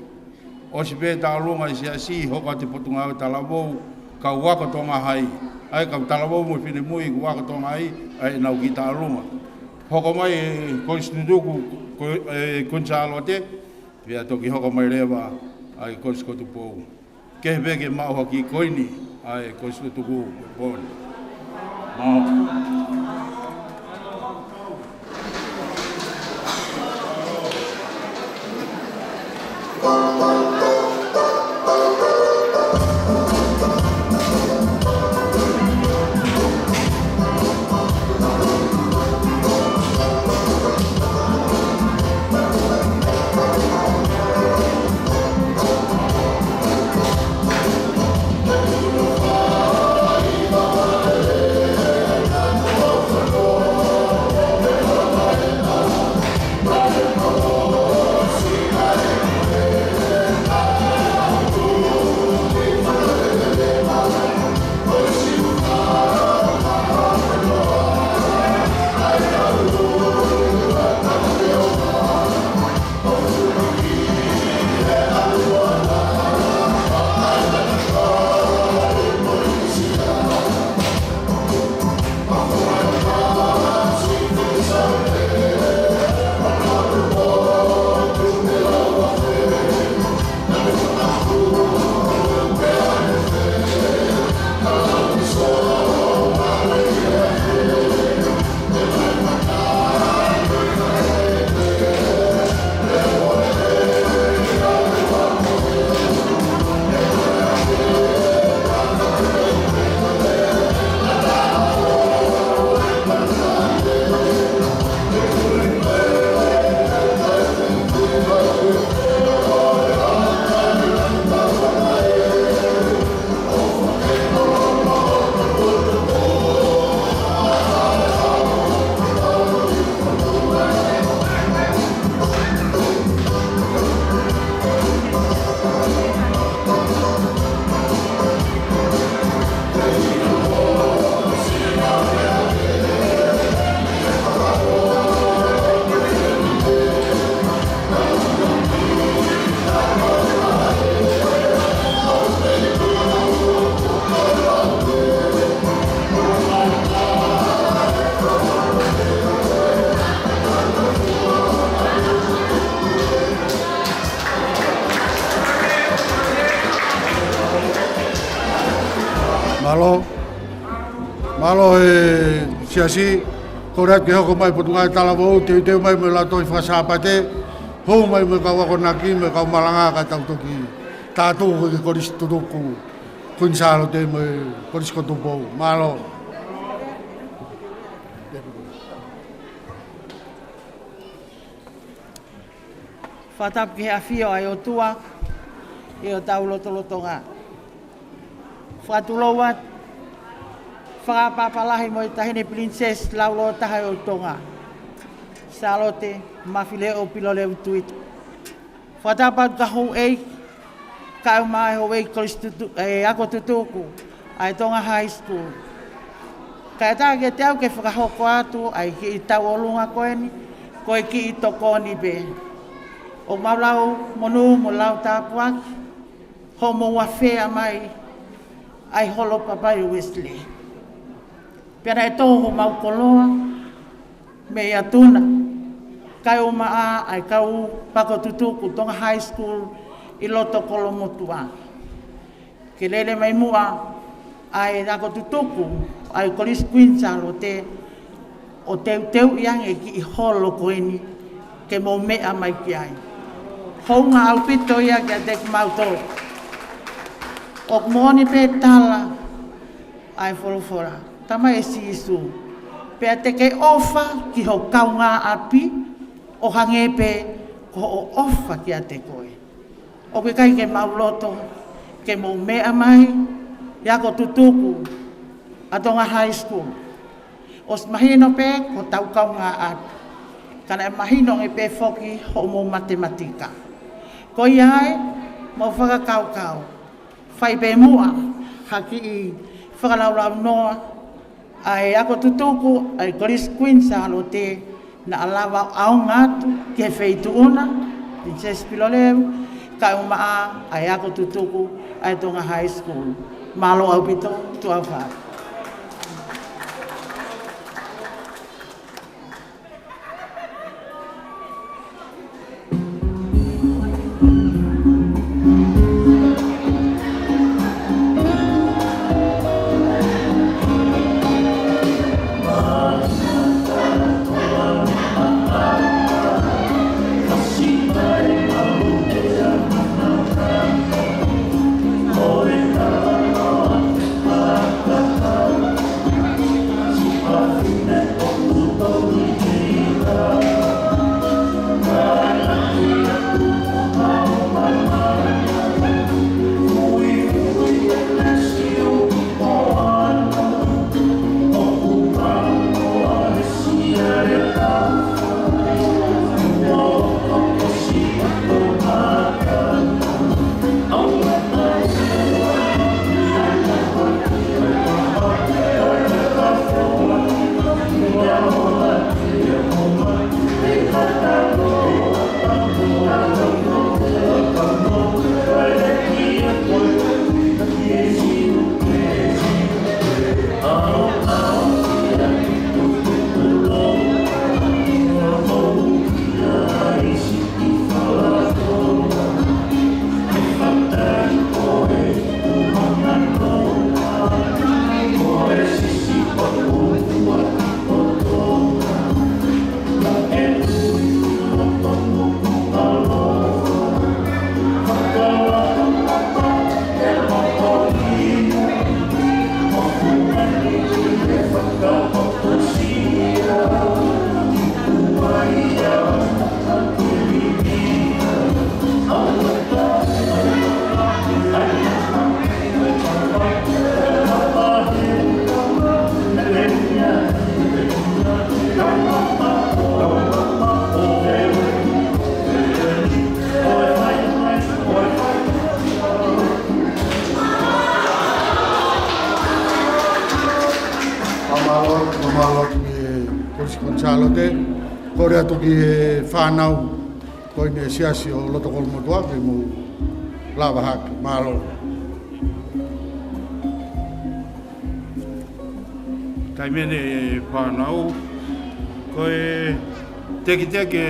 ʻOsi pē taʻalunga ʻa e siasi, hoko atu e Potungāue Talavou, kau ako Tonga Hai. ʻA e kau talavou mo e finemui kuo ako Tonga Hai, ʻa ʻenau kiʻi taʻalunga. Hoko mai e kolisi tutuku ko, e, Kuini Sālote, pea toki hoko mai leva ʻa e kolisi ko Tupou. Kehe pē ke maʻu ha kiʻi koini ʻa e kolisi tutuku ko Tupou. Mālō. Mālō e siasi, kole atu ke hoko mai Potungāue Talavou, teuteu mai mo e Lautohi Fakasāpate, hou mai mo e kau akonaki, mo e kau malanga kae tau toki tātū ki he Kolisi Tutuku Kuini Sālote mo e Kolisi ko Tupou. Mālō. Fakatapu ki he ʻafio ʻa e ʻOtua ʻi hotau lotolotonga. Fakatulou atu, fakaʻapaʻapa lahi mo e Taʻahine Pilinisesi laulōtaha ʻo Tonga, Sālote Mafileʻo Pilolevu Tuita. Fakatapu atu ki he houʻeiki, kae ʻumaʻā e houʻeiki Kolisi Tutu-, e Ako Tutuku ʻa e Tonga High School. Kae ʻatā kiate au ke fakahoko atu ʻa e kiʻi tauʻolunga ko eni, ko e kiʻi tokoni pē. ʻOku mau lau monū mo lau tāpuaki hoʻomou afea mai ʻa e Holo Papaio Uesilē. Pea naʻe tō homau koloa mei ʻAtuna, kae ʻumaʻā ʻa e kau ako tutuku Tonga High School ʻi loto Kolomotuʻa. Ke lele mai muʻa ʻa e ako tutuku ʻa e Kolisi Kuini Sālote ʻo teuteuʻi ange e kiʻi holo ko eni ke mou meʻa mai ki ai. Hounga ʻaupito ia kiate kimautolu. ʻOku moʻoni pē tala ʻa e folofola, talamai ʻe Sīsū, pea te ke ʻofa ki ho kaungāʻapi ʻo hangē pē ko hoʻo ʻofa kiate koe. ʻOku ʻikai ke mau loto ke mou meʻa mai ʻi he ako tutuku ʻa Tonga High School. ʻOsi mahino pē ko hotau kaungāʻapi, ka naʻe mahino ange pē foki hoʻomou matematika. Ko ia ai, mau fakakaukau, fai pē muʻa ha kiʻi fakalaulaunoa ʻa e ako tutuku ʻa e Kolisi Kuini Sālote, naʻa lava ʻaonga atu ki he feituʻu na, Pilinisesi Pilolevu, kae ʻumaʻā ʻa e ako tutuku ʻa e Tonga High School. Mālō ʻaupito, tuʻa ʻofa atu. Mālō, mālō ki he Kolisi Kuini Sālote, kole atu ki he fānau ko eni e siasi ʻo loto Kolomotuʻa ke mou lava hake. Mālō. Taimi ni e fānau, ko e tekiteki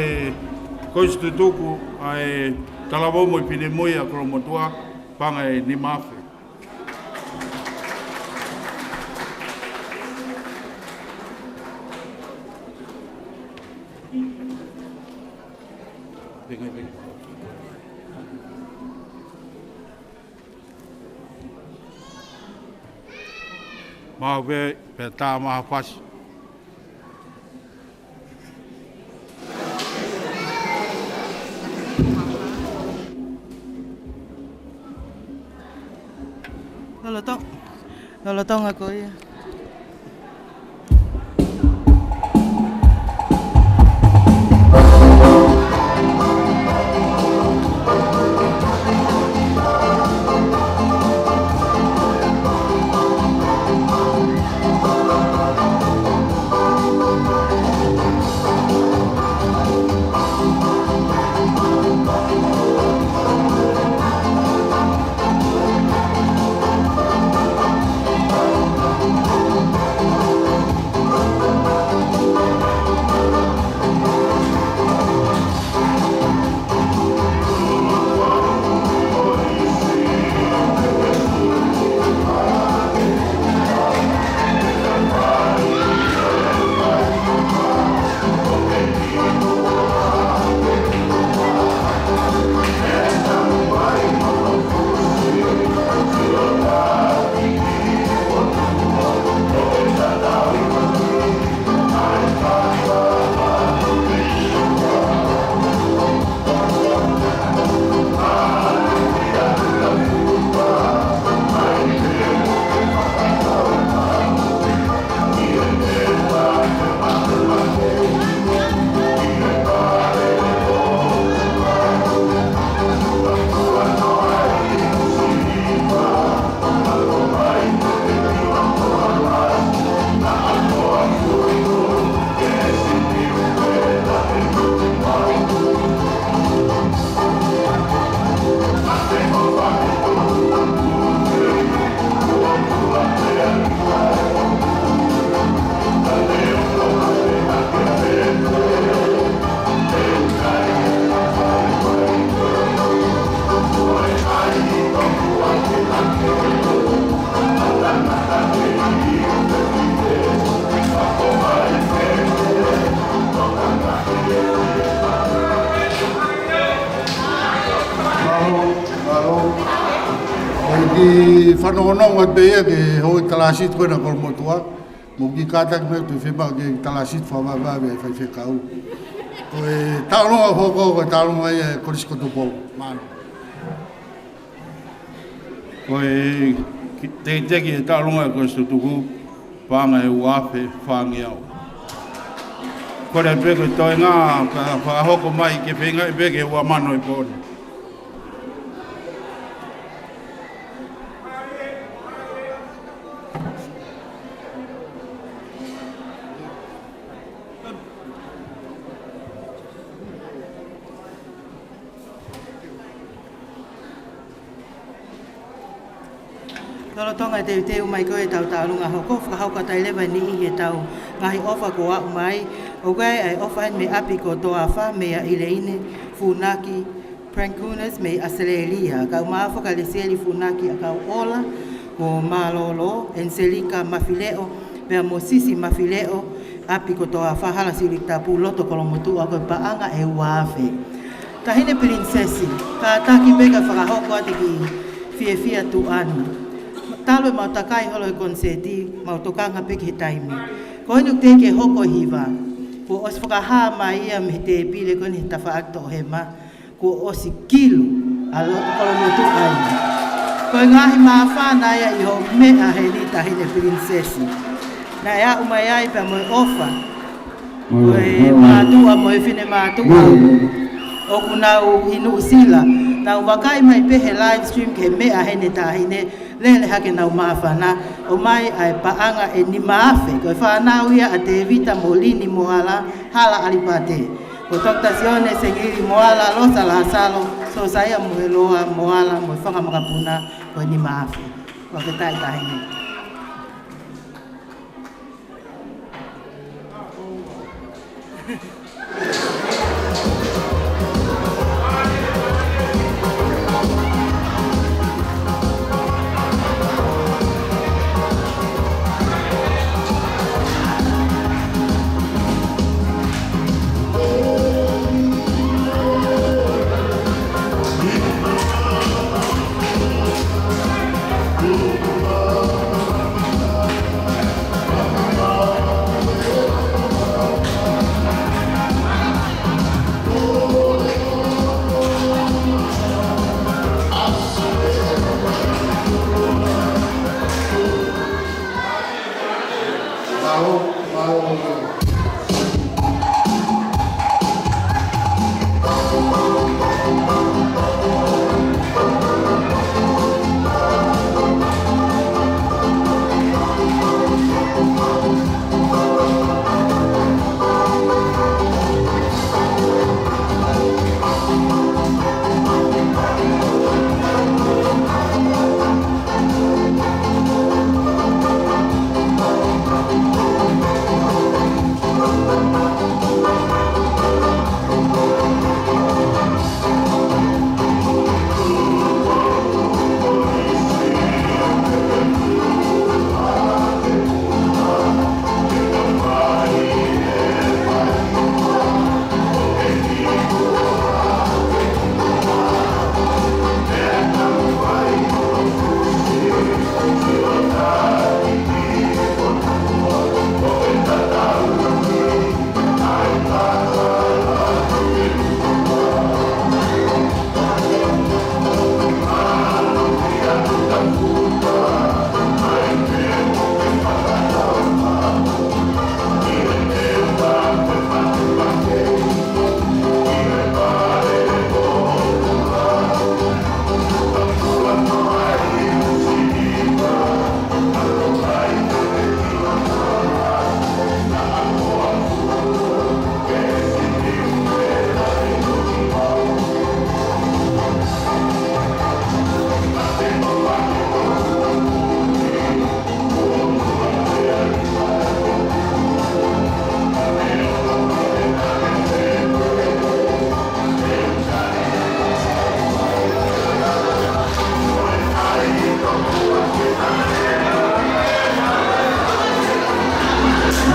Kolisi Tutuku ʻa e Talavou mo e Finemui ʻa Kolomotuʻa, paʻanga ʻe nima afe. Maʻu pē, pea tā mai ha fasi. Loloto-, lolotonga ko ia. Mālō, mālō. ʻOku ou fanongonongo pē ia ki he houʻeiki talāsiti ko ena ʻa Kolomotuʻa. Mou kiʻi kātaki mai, ʻoku fiemaʻu ke talāsiti fakavavevave ʻa e faifekau. Ko e taʻaloga hoko, ko e taʻaloga ia ʻa e Kolisi ko Tupou. Mālō. Ko e ki-, teitei ki he taʻaloga ʻa e Kolisi Tutuku, paʻanga ʻe ua afe fāngeau. Kole pē ko e toenga, ka fakahoko mai ke feinga pē ke ua mano ʻi pō ni. Lolotonga e teuteu mai ko ē ʻetau taʻaloga hoko, fakahoko atu ai leva eni ʻi heʻetau ngaahi ʻofa kuo aʻu mai. ʻOku ʻi ai ʻa e ʻofa heni mei ʻapi ko Toafa, meia ʻIleine Funaki Prankunas mei ʻAositelēlia. Kau mai foki ʻa Lesieli Funaki ʻAkauʻola, ko Mālōlō, ʻEniselika Mafileʻo, pea mo Sisi Mafileʻo, ʻapi ko Toafa, hala Siuliki Tapu, loto Kolomotuʻa, ko e paʻanga ʻe ua afe. Taʻahine Pilinisesi, kātaki pē ke fakahoko atu e kiʻi fiefia tuʻa ni. Talu ʻemau takai holo he konisēti, mau tokanga pē ki he taimi. Ko eni ʻoku teʻeki ke hoko e hiva. Kuo ʻosi fakahā mai ia mei he tēpile ko eni he tafaʻaki toʻohema. Kuo ʻosi kilu ʻa loto Kolomotuʻa ia. Ko e ngaahi māfana ia ʻi hoʻo meʻa heni, taʻahine Pilinisesi. Naʻe aʻu mai ai pea mo e ʻofa. Ko e mātuʻa mo e finemātuʻa ʻoku nau ʻi Nuʻusila. Nau vakai mai pē he live stream ki he meʻa heni, taʻahine, lele hake ʻenau māfana, ʻomai ʻa e paʻanga ʻe nima afe. Ko e fānau ia ʻa Tēvita mo Lini Moala, hala ʻAlipate. Ko Toketā Sione Sengili Moala, Losa Lasalo, Sosaia Muheloa Moala, mo e fanga makapuna, ko e nima afe. Fakafetaʻi, taʻahine. Mālō, mālō.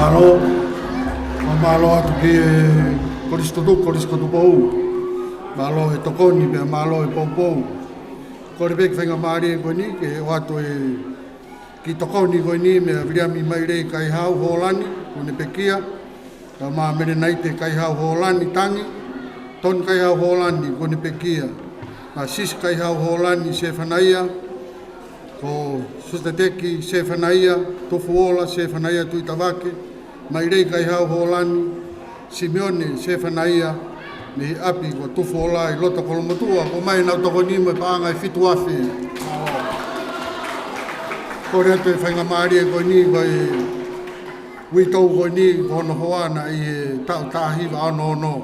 Mālō, ʻo mālō atu ki he Kolisi Tutu, Kolisi ko Tupou. Mālō e tokoni, pea mālō e poupou. Kole pē ki he faingamālie ko eni, ke ʻoatu e kiʻi tokoni ko eni meia Viliami Mailei Kaihau Hōlani, kuo ne pekia. Pea mo Melenaite Kaihau Hōlani Tangi, Toni Kaihau Hōlani, kuo ne pekia. Mo Sisi Kaihau Hōlani Sefanaia, ko Sutateki Sefanaia, Tufuola Sefanaia Tuʻitavake, Mailei Kaihau Hōlani, Simione Sefanaia, mei he ʻapi ko Tufuola ʻi loto Kolomotuʻa, kuo ʻomai ʻenau tokoni mo e paʻanga ʻe fitu afe. Kole atu e faingamālie ko eni, ko e uitou ko eni, ko hono hoa naʻe ʻi he taʻu taha hiva ono ono,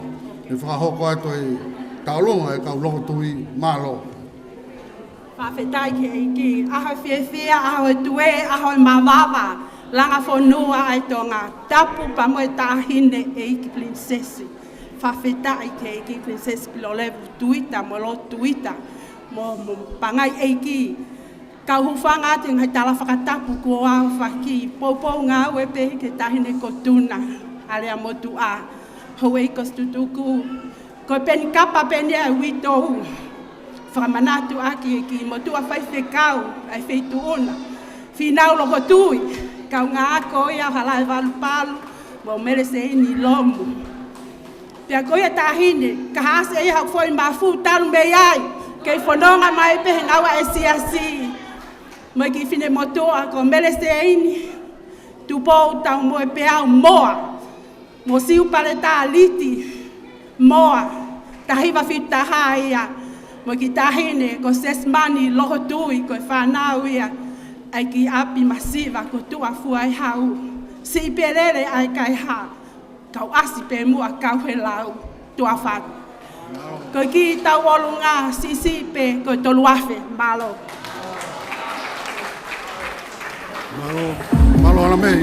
ʻe fakahoko atu e tauʻolunga e kau loko tui. Mālō. Fakafetaʻi ki he ʻEiki, ʻaho fiefia, ʻaho e tuē, ʻaho e mavava, langa fonua ʻa e Tonga, tapu pea mo e taʻahine ʻEiki Pilinisesi. Fakafetaʻi ki he ʻEiki Pilinisesi Pilolevu Tuita, mo Lord Tuita, mo, mo Pangai ʻEiki. Kau hūfanga atu he ngaahi tala fakatapu kuo aofaki, poupou ngāue pē ki he taʻahine ko Tuna, ʻAlea Motuʻa, Houʻeiki Kositutuku, ko e peni kapa pē eni ʻa e uitou. Fakamanatu ʻaki e kiʻi motuʻa faifekau ʻa e feituʻu na, Fīnau Lokotui, kaungā ako ia ʻo Halaevalu Palu, mo Meleseini Lomu. Pea ko ia taʻahine, ka haʻasi ʻe ia haʻaku foʻi mafu talu mei ai, kei fononga mai pē he ngāue ʻa e siasi. Mo e kiʻi finemotuʻa ko Meleseini Tupou Taumoepeau Moa, mo Siupaleta Liti Moa, taha hiva fitu taha ia, mo e kiʻi taʻahine ko Sesimani Lokotui, ko e fānau ia ʻa e kiʻi ʻapi masiva ko Tuʻafuaʻehau. Siʻi pē lele ʻa e kaihā, kau ʻasi pē muʻa kau he lau, tuʻa fatu. Ko e kiʻi tauʻolunga siʻisiʻi pē ko e tolu afe. Mālō. Mālō, mālō ʻalamei.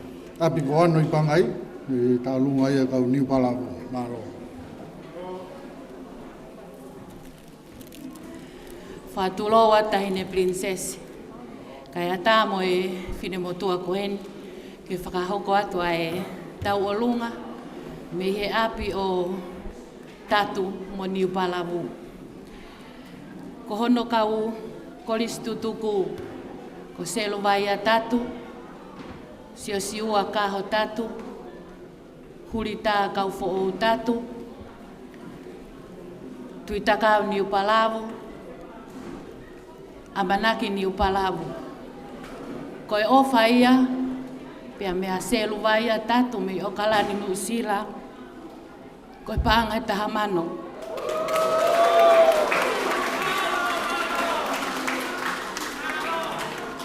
ʻApi ko Anoipangai, ʻi he taʻolunga ia kau Niu Palavu. Mālō. Fakatulou atu Taʻahine Pilinisesi, kae ʻatā mo e finemotuʻa ko eni, ke fakahoko atu ʻa e tauʻolunga mei he ʻapi ʻo Tatu mo Niu Palavu. Ko hono kau kolisi tutuku ko Seluvaia Tatu, Siosiua Kaho Tatu, Hulita Kaufoʻou Tatu, Tuʻitakau Niu Palavu, ʻAmanaki Niu Palavu. Ko e ʻofa ia, pea meia Seluvaia Tatu mei ʻOkalani Nuʻusila, ko e paʻanga ʻe taha mano.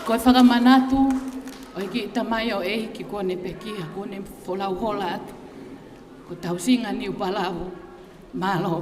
Ko e fakamanatu ʻo e kiʻi tamaioʻeiki kuo ne pekia, kuo ne folau hola atu, ko Tausinga Niu Palavu. Mālō.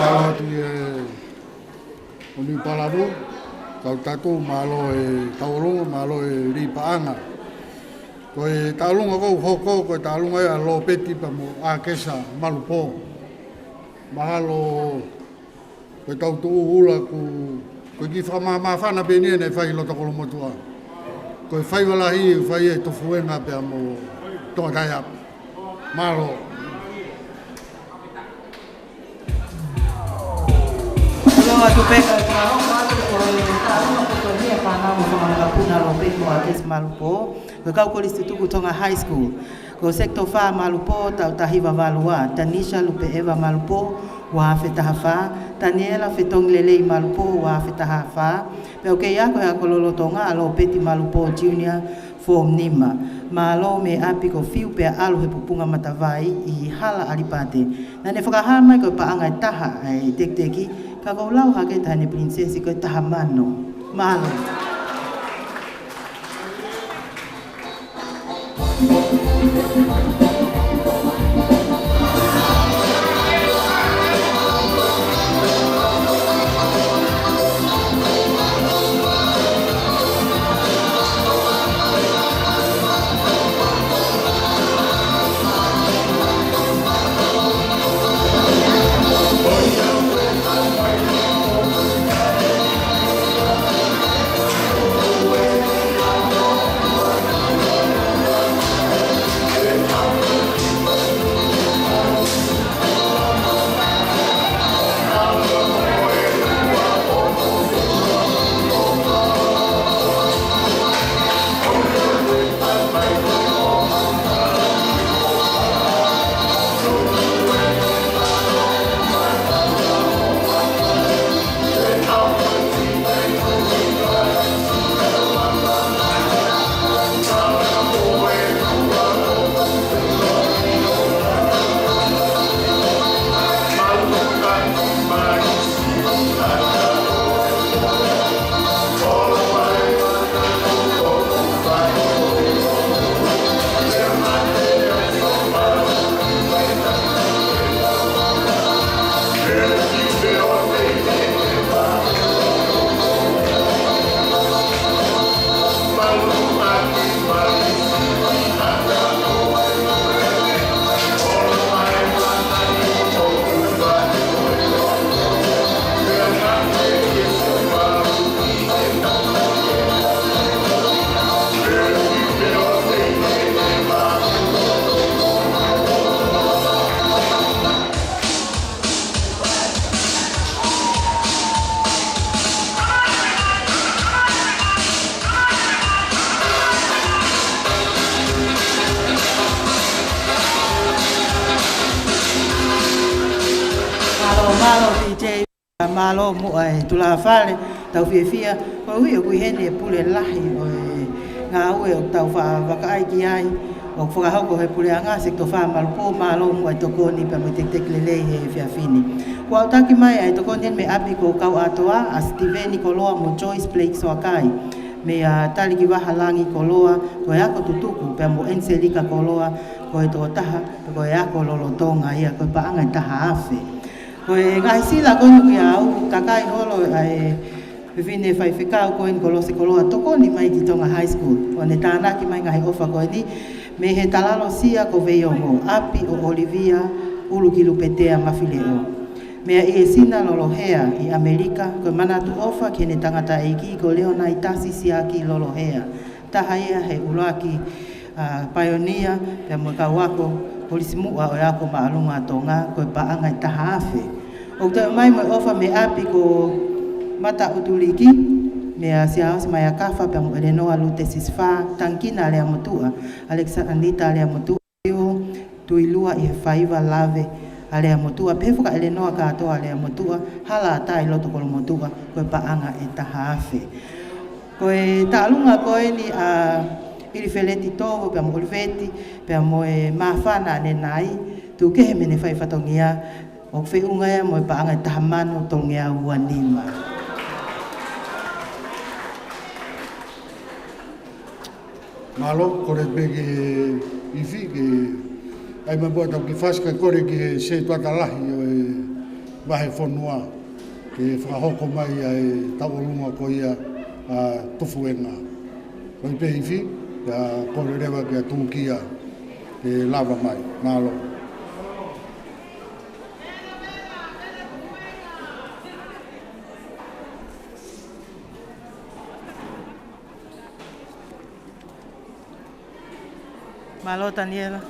Mālō atu ʻi he ʻo Niu Palavu, kau Tatu, mālō e tauʻolunga, mālō e lī paʻanga. Ko e taʻolunga ʻoku hoko, ko e taʻolunga ia ʻa Lopeti pea mo ʻAkesa Malupō. Mahalo ko e tau tuʻu ula ku, ko e kiʻi fakamāmāfana pē eni naʻe fai ʻi loto Kolomotuʻa. Ko e faiva lahi, fai e Tofuenga pea mo Tongataʻeapi. Mālō. Mālō atu pē ka e fakahoko atu ko e taʻolunga ko eni ʻa e fānau mo e fanga makapuna Lopeti mo ʻAkesa Malupō, ko e kau kolisi tutuku Tonga High School. Ko Sekitofa Malupō, taʻu taha hiva valu ua, Tanisha Lupeʻeva Malupō, ua afe taha fā, Taniela Fetongilelei Malupō, ua afe taha fā, pea ʻoku kei ako he ako lolotonga ʻa Lopeti Malupō Junior, Form nima. Mālō mei ʻapi ko Fiu pea ʻalu he pupunga matavai ʻi Hala ʻAlipate. Naʻa ne fakahā mai ko e paʻanga ʻe taha ʻa e tekiteki, ka ʻoku ou lau hake Taʻahine Pilinisesi ko e taha mano. Mālō. Mālō muʻa e tulafale, tau fiefia, koeʻuhi ʻoku ʻi heni e pule lahi ʻo e ngāue ʻoku tau fa-, vakai ki ai, ʻoku fakahoko he puleʻanga Sector Five Maluku, mālō muʻa e tokoni pea mo e tekiteki lelei he efiafi ni. Kuo aʻutaki mai ʻa e tokoni heni mei ʻapi ko Kauʻatoa, ʻa Steven Koloa mo Joyce Blake Soakai. Meia Talikivaha Langi Koloa, ko e ako tutuku, pea mo Anselika Koloa, ko e tokotaha, ko e ako lolotonga ia, ko e paʻanga ʻe taha afe. Ko e ngaahi sila ko eni ʻoku ʻi ai, ʻoku takai holo ʻa e fefine faifekau ko eni ko Lose Koloa, tokoni mai ki Tonga High School. ʻO ne tānaki mai ngaahi ʻofa ko eni, mei he talalosia ko Veiongo, ʻapi ʻo ʻOlivia ʻUlukilupetea Mafileʻo. Meia Iesina Lolohea ʻi ʻAmelika, ko e manatu ʻofa ki heʻene tangataʻeiki ko Leonaitasi Siaki Lolohea. Taha ia he ʻuluaki, ʻa, paionia, pea mo e kau ako, kolisi muʻa ʻo e ako māʻolunga ʻa Tonga, ko e paʻanga ʻe taha afe. ʻOku toe mai mo e ʻofa mei ʻapi ko Mataʻutuliki, meia Siaosi Maiakafa, pea mo ʻElenoa Lute Sisifa, Tangikina Leamotuʻa, ʻAlekisānita Leamotuʻa, Tuilua ʻi he Faiva Lave ʻa Leamotuʻa, pea faka-ʻElenoa kātoa ʻa Leamotuʻa, Hala ʻa Tai Loto Kolomotuʻa, ko e paʻanga ʻe taha afe. Ko e taʻalunga ko eni ʻa ʻIlifeleti Tovo, pea mo ʻOliveti, pea mo e māfana ʻanenai, tuku kehe mei heʻene fai fatongia, ʻoku feʻunga ia mo e paʻanga ʻe taha mano tolungeau ua nima. Mālō, kole pē ki he ifi, ke ʻai mai pē ʻetau kiʻi fasi kae kole ki he setuata lahi ʻo e vahefonua, ke fakahoko mai ʻa e tauʻolunga ko ia ʻa Tufuenga. Kole pē ifi, pea kole leva kia Tukia, ke lava mai. Mālō. Mālō, Taniela.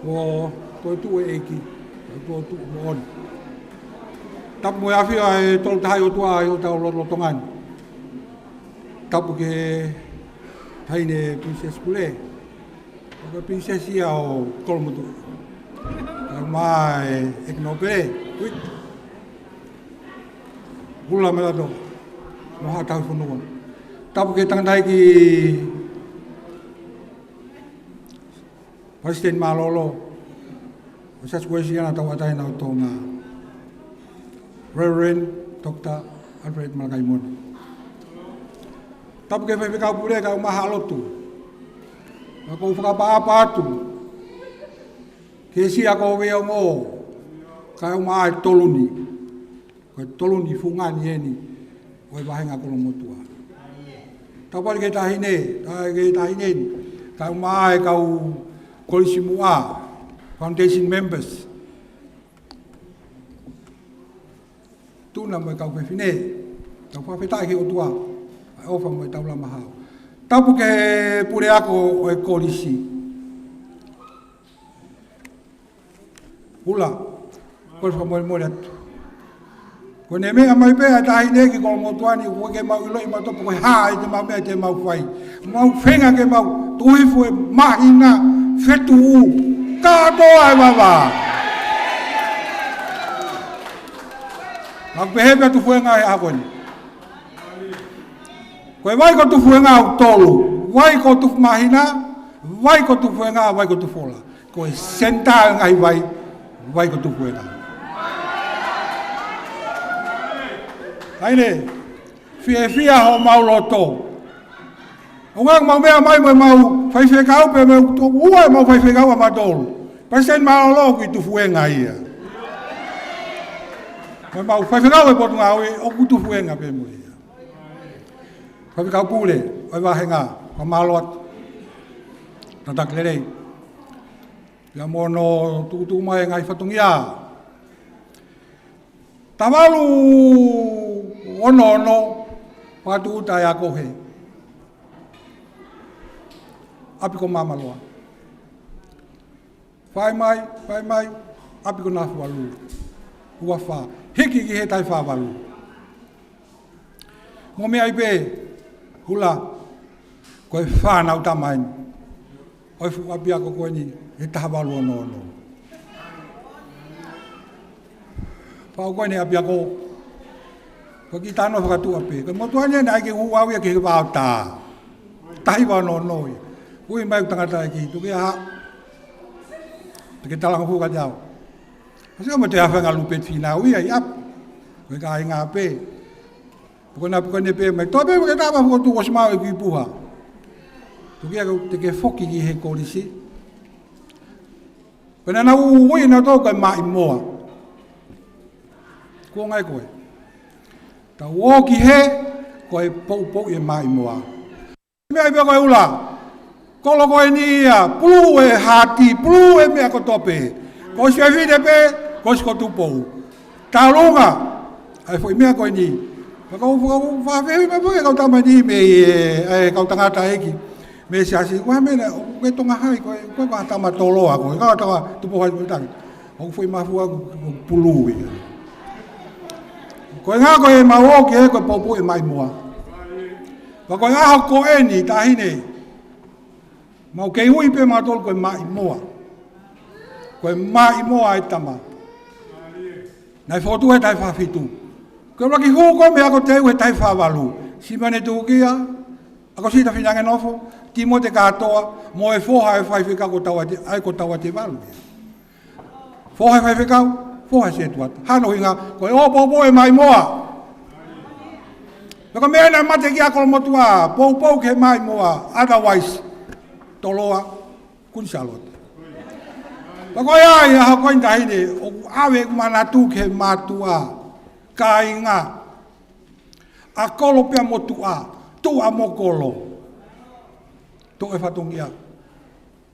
Ko e toetuʻu ʻa e ʻEiki, ko e toetuʻu moʻoni. Tapu mo e ʻafio ʻa e Tolu Tahaʻi ʻOtua ʻi hotau lotolotonga ni. Tapu ki he Taʻahine Pilinisesi Pule. Ko e Pilinisesi ia ʻo Kolomotuʻa. Kae ʻumaʻā e ʻEiki Nōpele, Kuini Hula Mailoto. Mo ha tau fonua. Tapu ki he tangataʻeiki Palesiteni Mālōlō ʻo e Siasi Uēsiliana Tauʻatāina ʻo Tonga, Reverend Doctor Alfred Malakai Mone. Tapu ki he Faifekau Pule kae ʻumaʻā Haʻa Lotu. Ka ʻoku ou fakaʻapaʻapa atu ki he siasi ko Veongo kae ʻumaʻā e tolu ni. Ko e tolu ni fungani eni ʻo e vāhenga Kolomotuʻa. Tapu ki he taʻahine, ʻa, ki he taʻahine ni, kae ʻumaʻā e kau kolisi muʻa, foundation members, tuna mo e kau fefine, tau fakafetaʻi ki he ʻOtua ʻa e ʻofa mo e taulama hao. Tapu ki he puleako ʻo e kolisi. Hula, ko e fakamolemole atu. Ko ʻene meʻa mai pē ʻa e taʻahine ki Kolomotuʻa ni, ʻoku ʻikai ke mau ʻiloʻi mautolu pe ko e hā ʻete mau meʻa te mau fai. Mau feinga ke mau tuʻu hifo ʻo mahina fetuʻu kātoa e vavā. Mau pehē pē ʻa Tufuenga he ʻaho ni. Ko e vai ko Tufuenga ʻoku tolu. Vai ko Tufu Mahina, vai ko Tufuenga, vai ko Tufola. Ko e senitā ʻo e ngaahi vai, vai ko Tufuenga. Taʻahine, fiefia homau loto. ʻO ngā mau meʻa mai mo ʻemau faifekau pē mo e ua ʻemau faifekau ʻa mautolu. Palesiteni Mālōlō ʻoku ʻi Tufuenga ia. Mo ʻemau faifekau ʻo e Potungāue ʻoku Tufuenga pē mo ia. Faifekau Pule ʻo e vāhenga, fakamālō atu. Tataki lelei. Pea mo hono tuʻutuʻu mai e ngaahi fatongia. Taha valu ono ono, fakatūʻuta e ako he ʻapi ko Māmaloa. Fai mai, fai mai, ʻapi ko Nafualu. Ua fā, hiki ki he taha fā valu. Mo e meʻa ia pē, Hula, ko e fānau tama eni ʻo e fuʻu ʻapiako ko eni he taha valu ono ono. Pau ko eni ʻapiako, ko e kiʻi talanoa fakatuʻa pē. Ko e motuʻa ni naʻe ʻikai ke u ʻalu ia ki he vaotā. Taha hiva ono ono ia. Ui mai ʻeku tangataʻeiki, tuku ia ha. Te ke talanga fuka te au. Kasi ka mo te afenga lupe fina ui ai ap. Ko e kāinga pē. Poko na poko ne pē mai. Tō pē mo ke tava poko tu ʻosi maʻu e kui puha. Tuku ia te ke foki ki he kolisi. Pea naʻa nau ui nautolu ko e Maʻimoa. Ko e ngaahi ko ē. Tau ō ki he, ko e poupou e Maʻimoa. Meʻa ia pē ko e Hula. Kolo ko eni ia, pulū e hati, pulū e meʻa kotoa pē. Ko e sefine pē, ko e sikotu pou. Talunga, ʻa e foʻi meʻa ko eni. Pea ko u, ko u fakafehuʻi mai pē ki he kau tama ni mei he, ʻa e kau tangataʻeiki. Mei he siasi, ko e hā e meʻa naʻe, ko e Tonga Hai, ko e, ko e kau tama Toloa, ko e kau tama Tupou Hai, ko e tangi. ʻOku foʻi mafua, ko e pulū ia. Ko e ʻuhinga ko ʻemau ō ki he, ko e poupou e Maʻimoa. Pea ko e ʻaho ko eni, taʻahine. Mau kei ui pē mautolu ko e Maʻimoa. Ko e Maʻimoa e tama. Naʻe fotu he taha fā fitu. Ko e ʻuluaki hū ko e meʻa ko e teu he taha fā valu. Simone Tukia, ʻa ko Sita Finangenofo, Timote Katoa, mo e foha e faifekau ko Tauate, ʻa ia ko Tauate Valu. Foha e faifekau, foha e setuata. Hano hinga, ko e ō poupou e Maʻimoa. Pea ko e meʻa naʻe mate ki ai Kolomotuʻa, poupou ki he Maʻimoa, otherwise, Toloa, Kuini Sālote. Pea ko ia ia ha ko e taʻahine, ʻoku ʻave ʻeku manatu ki he mātuʻa, kāinga, ʻa Kolo pea mo Tuʻa, Tuʻa mo Kolo. Toʻo e fatongia.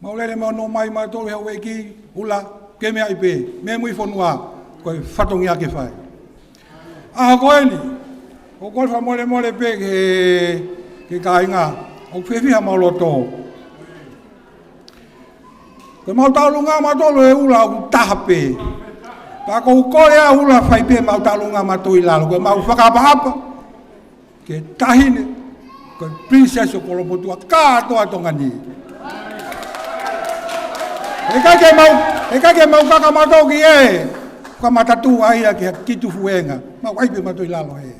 Mau lele mau nō mai mautolu he uike, Hula, ke meʻa ia pē, mei mui fonua, ko e fatongia ke fai. ʻAho ko eni, ʻoku ou fakamolemole pē ki he, ki he kāinga, ʻoku fiefia homau loto. Ko e mau taulunga mautolu e Hula ʻoku taha pē. Pea ʻoku ou kole ʻa Hula fai pē mau taulunga mautolu ʻi lalo, ko e mau fakaʻapaʻapa. Ki he taʻahine, ko e Princess ʻo Kolomotuʻa kātoa Tonga ni. ʻE ʻikai ke mau, ʻe ʻikai ke mau kaka mautolu ki he, ka matatu ai ia ki he ki Tufuenga. Mau ʻai pē mautolu ʻi lalo he.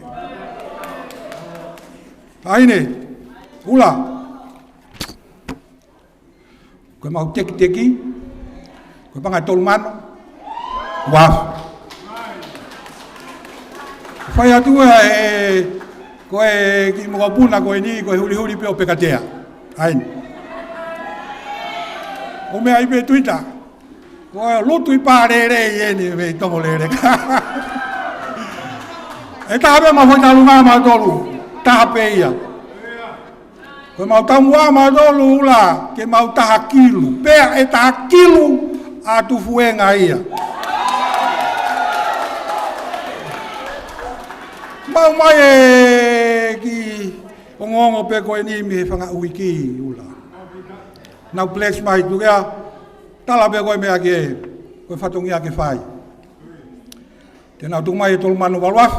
Taʻahine, ʻUla. Ko ʻemau tekiteki, ko e paʻanga ʻe tolu mano, uafu. Fai atu ē, ko e kiʻi mokopuna ko eni, ko e hulihuli pē ʻo Pekatea. ʻA eni. ʻOmai pē Twitter. Ko e lutu ʻi pā lelei eni mei Tongoleleka. ʻE taha pē ʻemau foʻi talunga mautolu. Taha pē ia. Ko ʻemau taumuʻa mautolu ʻUla, ke mau taha kilu. Pea ʻe taha kilu ʻa Tufuenga ia. Maʻu mai e kiʻi ongoongo pē ko eni mei he fanga uike ʻUla. Nau pledge mai Tūkea, tala pē ko e meʻa ke, ko e fatongia ke fai. Te nau tuku mai e tolu mano valu afe.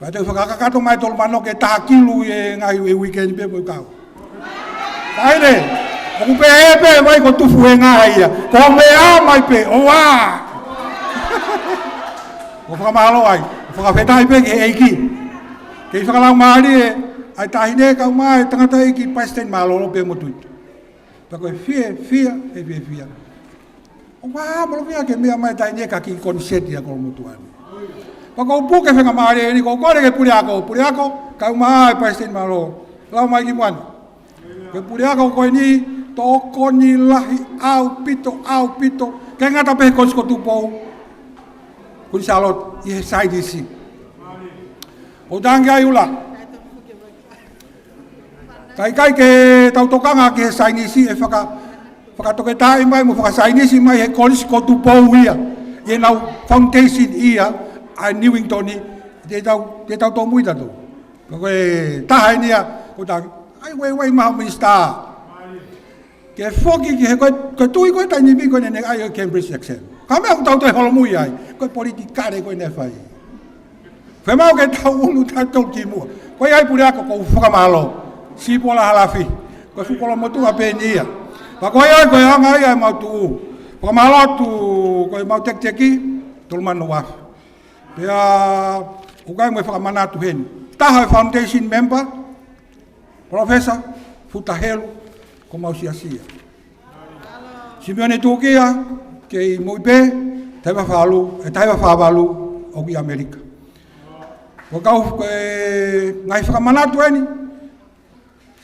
Pea te u fakakakato mai e tolu mano ke taha kilu ʻi he ngaahi uike ni pē mo e kau. Taʻahine, ʻoku pehē pē mai ko Tufuenga ia. Ko e meʻa mai pē, ʻoua. ʻOku fakamālō ai, ʻoku fakafetaʻi pē ki he ʻEiki. Kei fakalaumālie ʻa e taʻahine kae ʻumaʻā e tangataʻeiki palesiteni mālōlō pē mo Twitter. Pea ko e fiefia, he fiefia. ʻOua, mālō meʻa ke meʻa mai taʻahine ka kiʻi koniseti ʻa Kolomotuʻa ni. Pea ko u puke fakamālie eni, ko u kole ki he puleako, puleako, kae ʻumaʻā e palesiteni mālōlō. Lau mai ki muʻa ni. Ko e puleako ko eni, tokoni lahi ʻaupito, ʻaupito. Ke ngata pē he Kolisi ko Tupou. Kuini Sālote, ʻi he saienisi. ʻOku tangi ai ʻUla. Kae ʻikai ke tau tokanga ki he saienisi ʻe faka-, fakatoketaaʻi mai mo fakasaienisi mai he Kolisi ko Tupou ia. ʻI heʻenau foundation ia ʻa Newington, te tau, te tau tōmui tautolu. Ko e taha eni ia, ko ta, ʻai ueue mai ho minisitā. Ke foki ki he ko e, ko e tui ko e taimi ni ko e ʻene ʻai ʻo e Cambridge exam. Ko e meʻa ʻoku tau toe holomui ai, ko e politikale ko ʻene fai. Fiemaʻu ke tau ʻunu tautolu ki muʻa. Ko ia ai puleako ʻoku ou fakamālō. Sipola Halafi. Ko e fuʻu kolomotuʻa pē eni ia. Pea ko ia ai ko e anga ia ʻemau tuʻu. Fakamālō atu ko ʻemau tekiteki, tolu mano uafu. Pea ʻoku ʻi ai mo e fakamanatu heni. Taha e foundation member, Professor Futa Helu, ko homau siasi ia. Simione Tūkia, kei moʻui pē, taha hiva fā valu, ʻe taha hiva fā valu ʻoku ʻi ʻAmelika. Ko e kau, ko e ngaahi fakamanatu eni,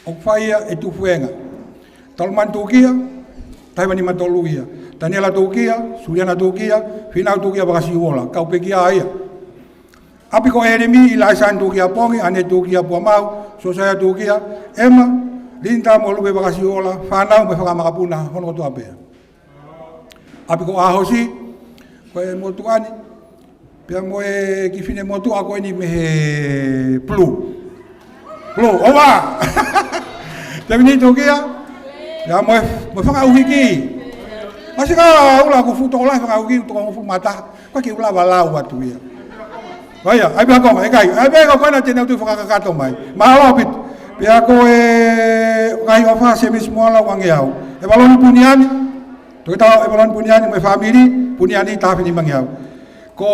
ʻoku fai ia ʻe Tufuenga. Talumani Tūkia, taha hiva nima tolu ia. Taniela Tūkia, Suliana Tūkia, Fīnau Tūkia Vakasiuola, kau pekia ia. ʻApi ko ʻElimi, ʻIlaisani Tūkia Pongi, ʻAne Tūkia Puamau, Sosaia Tūkia, ʻEma, Linda mo Luve Vakasiuola, fānau mo e fanga makapuna hono kotoa pē. ʻApi ko ʻAhosi, ko e motuʻa ni, pea mo e kiʻi finemotuʻa ko eni mei he Pulu. Pulu, ʻoua! Tevini Tūkia, pea mo e, mo e fanga ʻuhiki. Masi ka ʻUla ʻoku fuʻu tokolahi fanga ʻuhiki, toko hongofulu mā taha. Ko e kiʻi ʻUla valau atu ia. Ko ia, ʻai pē ha konga, ʻikai, ʻai pē ha konga te nau toe fakakakato mai. Mālō ʻaupito. Pea ko e ngaahi ʻofa Semisi Moala ua ngeau. ʻEvaloni Puniani, Toketā ʻEvaloni Puniani mo e fāmili, Puniani taha afe nima ngeau. Ko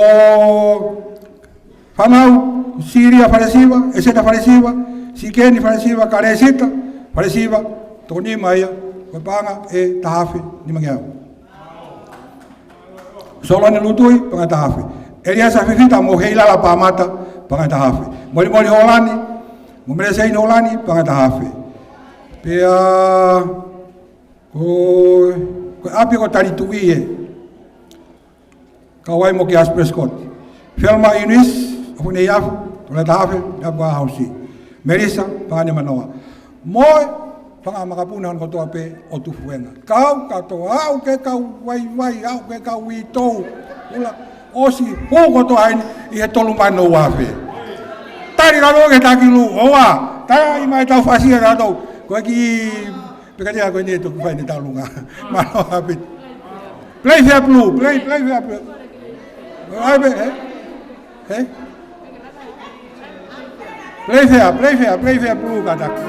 fānau, Silia Falesiva, ʻEseta Falesiva, Sikeni Falesiva, Kalesita Falesiva, toko nima ia, ko e paʻanga ʻe taha afe nima ngeau. Soloni Lutui, paʻanga ʻe taha afe. ʻEliesa Fifita mo Heilala Pamata, paʻanga ʻe taha afe. Molimoli Holani, mo Meleseini Holani, paʻanga ʻe taha afe. Pea ko, ko e ʻapi ko Talituʻi ē. Kau ai mo Kiasi Prescott. Felma Iunis, ʻoku ne afu, tolu taha afe, ʻapi ko ʻAhosi. Melissa, paʻanga ʻe nima noa. Mo e fanga makapuna hono kotoa pē ʻo Tufuenga. Kau kātoa, aʻu ki he kau vaivai, aʻu ki he kau uitou. ʻUla, ʻosi hū kotoa eni ʻi he tolu mano uafe. Tali lalo ke takilu, ʻoua. Tali mai tau fasia tatou. Ko e kiʻi Pekatea ko eni ʻe toki fai ʻene talunga. Mālō ʻaupito. Play fair blue, play, play fair blue. ʻAi pē, ē? Ē? Play fair, play fair, play fair blue kātaki.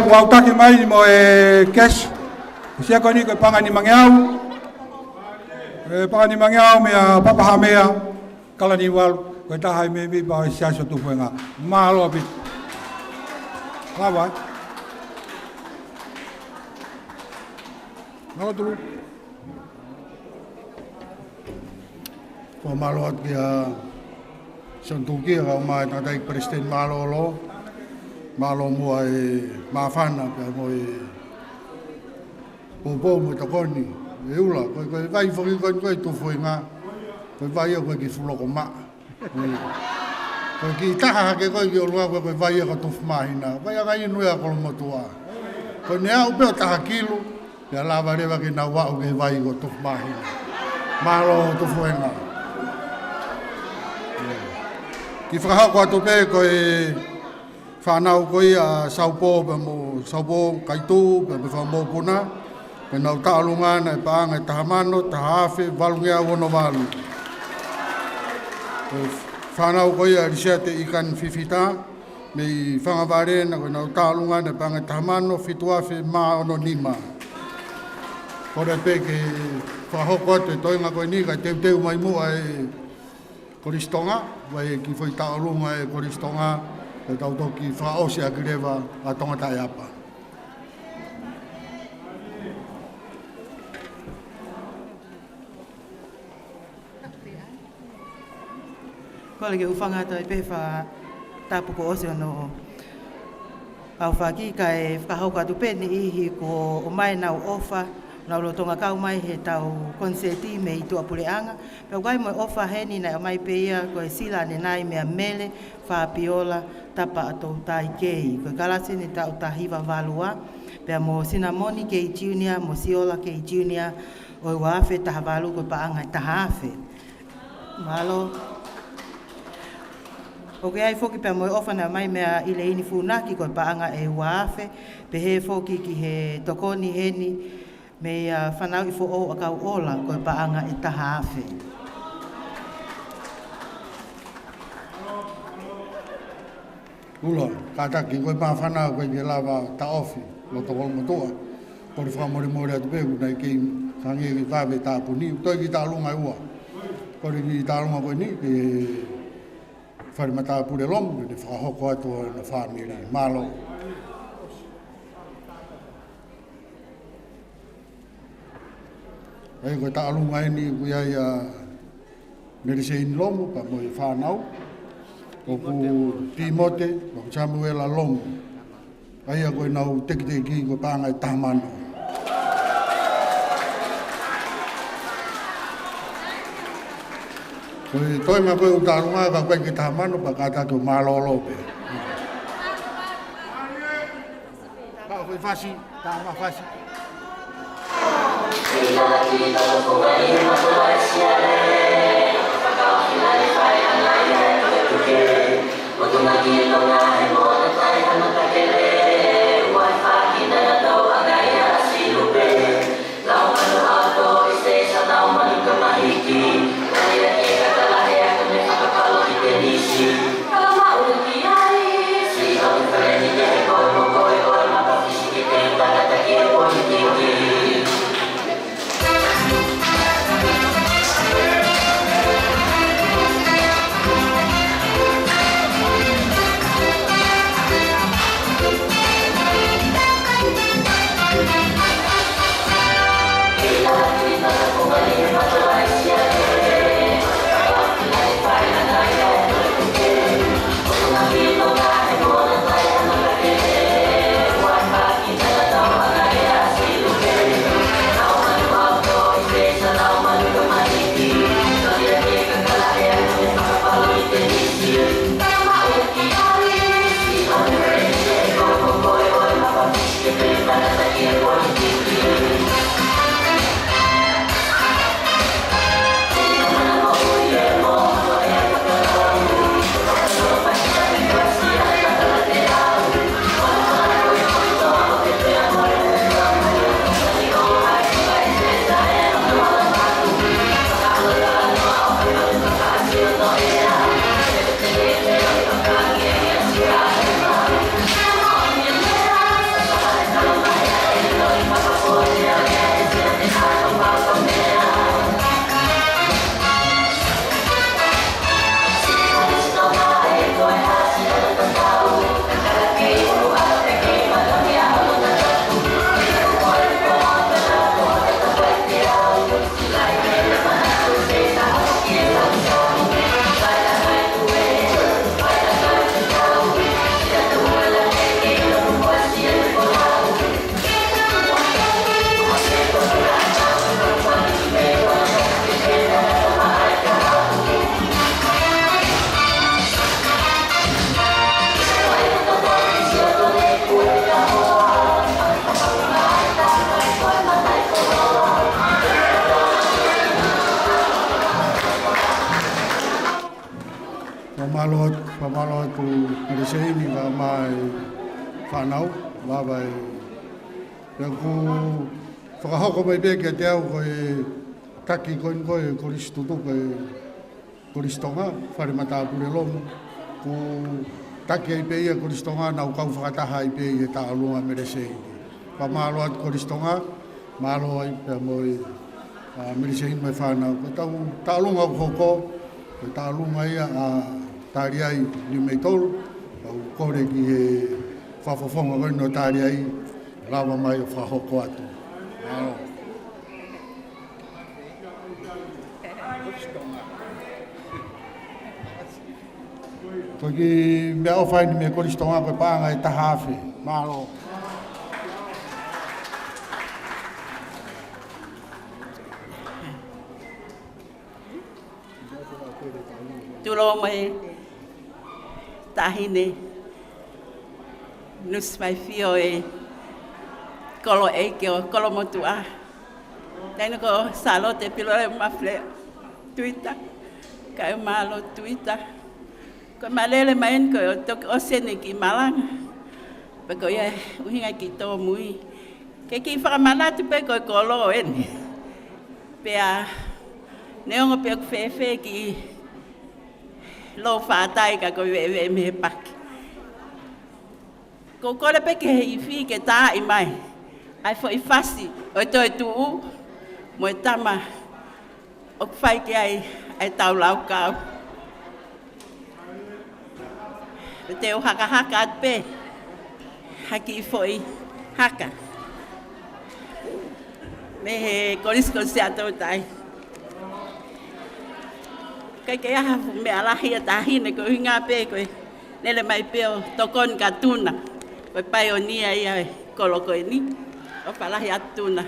Kuo u taki mai mo e cash. Ko e siasi ko eni ko e paʻanga ʻe nimangeau. E paʻanga ʻe nimangeau meia Papahamea, Kalaniuvalu, ko e taha e mēmipa ʻo e Siasi ʻo Tufuenga. Mālō ʻaupito. Lava, ē? Mālō Tulu. Fakamālō atu kia Sione Tuʻukia, kae ʻumaʻā e tangataʻeiki Palesiteni mālōlō. Mālō muʻa e māfana pea mo e poupou mo e tokoni. ʻE ula, ko e, ko e vai foki ko eni ko e Tufuenga. Ko e vai ʻoku ʻikai ke fuʻu loko maʻa. Ko e kiʻi taha hake ko ē ki ʻolunga ko e, ko e vai ia ko Tufumāhina. Vai anga inu ia ʻa Kolomotuʻa. Ko ʻene aʻu pē ʻo taha kilu, pea lava leva ke nau aʻu ki he vai ko Tufumāhina. Mālō Tufuenga. Kiʻi fakahoko atu pē ko e fānau ko ia ʻa Saupō pea mo Saupō Kaitū pea mo e fanga mokopuna, ko ʻenau tauʻolunga ʻa e paʻanga ʻe taha mano, taha afe, valungeau ono valu. Ko e fānau ko ia ʻa Lisiate ʻIkani Fifita mei Fangavale na, ko ʻenau tauʻolunga ʻa e paʻanga ʻe taha mano, fitu afe mā ono nima. Kole pē ke fakahoko atu e toenga ko eni kae teuteu mai muʻa e Kolisi Tonga, ʻoku ʻi ai e kiʻi foʻi tauʻolunga e Kolisi Tonga, ʻe tau toki fakaʻosi ʻaki leva ʻa Tonga Taʻeapa. Kole ke u hūfanga atu ai pē he fakatapu kuo ʻosi hono aofaki kae fakahoko atu pē e niʻihi kuo ʻomai ʻenau ʻofa, nau lolotonga kau mai heʻetau konisēti mei tuʻapuleʻanga. Pea ʻoku ʻi ai mo e ʻofa heni naʻe ʻomai pē ia ko e sila ʻanenai meia Mele Fapiola Tapa ʻa Toutai Kei. Ko e kalasi ʻeni taʻu taha hiva valu ua. Pea mo Sinamoni Kei Junior, mo Siola Kei Junior, ʻo e ua afe taha valu ko e paʻanga ʻe taha afe. Mālō. ʻOku ʻi ai foki pea mo e ʻofa naʻe ʻomai meia ʻIleini Funaki ko e paʻanga ʻe ua afe, pehē foki ki he tokoni heni meia Fanauʻi Foʻou ʻAkauʻola ko e paʻanga ʻe taha afe. Ula, kātaki ko e māfana ʻoku ʻikai ke lava taʻofi loto Kolomotuʻa. Kole fakamolemole atu pē, ʻoku ʻikai ke hangē ke vave e tāpuni, ʻoku toe kiʻi tauʻolunga ʻe ua. Kole kiʻi tauʻolunga ko eni ki he fale matāpule Lomu, ke ne fakahoko atu hono fāmili. Mālō. ʻA ia ko e tauʻolunga ʻeni ʻoku ʻi ai ʻa Meliseini Lomu, pea mo e fānau, ʻoku Timote, pea mo Samuela Lomu. ʻA ia ko ʻenau tekiteki ko e paʻanga ʻe taha mano. Ko e toenga ko ē ʻoku tauʻolunga ka ʻoku ʻikai ke taha mano, pea kātaki ʻo mālōlō pē. Pea ko e fasi, tā ma fasi. Mālō atu, fakamālō atu Meleseini, kae ʻumaʻā e fānau, lava e, pea ʻoku fakahoko mai pē kiate au ko e taki ko eni ko e Kolisi Tutuku e Kolisi Tonga, Fale Matāpule Lomu, ʻoku taki ai pē ia Kolisi Tonga, naʻa ku kau fakataha ai pē ʻi he taʻalunga Meleseini. Fakamālō atu Kolisi Tonga, mālō ai pea mo e, ʻa, Meleseini mo e fānau. Ko ʻetau taʻalunga ʻoku hoko, ko e taʻalunga ia ʻa Taliai Niumeitolu, ʻoku ou kole ki he fakafofonga ko eni ʻo Taliai, lava mai ʻo fakahoko atu. Mālō. Ko e kiʻi meʻaʻofa eni mei Kolisi Tonga ko e paʻanga ʻe taha afe. Mālō. Tulou mai Taʻahine Nusifaifio e kolo ʻeiki ʻo Kolomotuʻa. Taʻahine ko Sālote Pilole Mafle Tuita, kae mālō Tuita. Ko e malele mai eni ko e toki ʻosi eni ki malanga. Pea ko ia ʻuhinga ki tōmui. Ke kiʻi fakamanatu pē ko e kolo eni. Pea neongo pē ʻoku fēfē kiʻi lou fatai ka ko e veʻeveʻe mei he paki. ʻOku ou kole pē ki he ifi ke taaʻi mai ʻa e foʻi fasi ʻo e toetuʻu mo e tama ʻoku fai ki ai ʻa e tau laukau. Te u hakahaka atu pē ha kiʻi foʻi haka mei he Kolisi ko Siaʻatoutai. ʻIkai ke ʻi ai ha fuʻu meʻa lahi ʻa Taʻahine, ko e ʻuhinga pē ko e lele mai pē ʻo tokoni kia Tuna. Ko e paionia ia e kolo ko eni. ʻOfa lahi atu Tuna.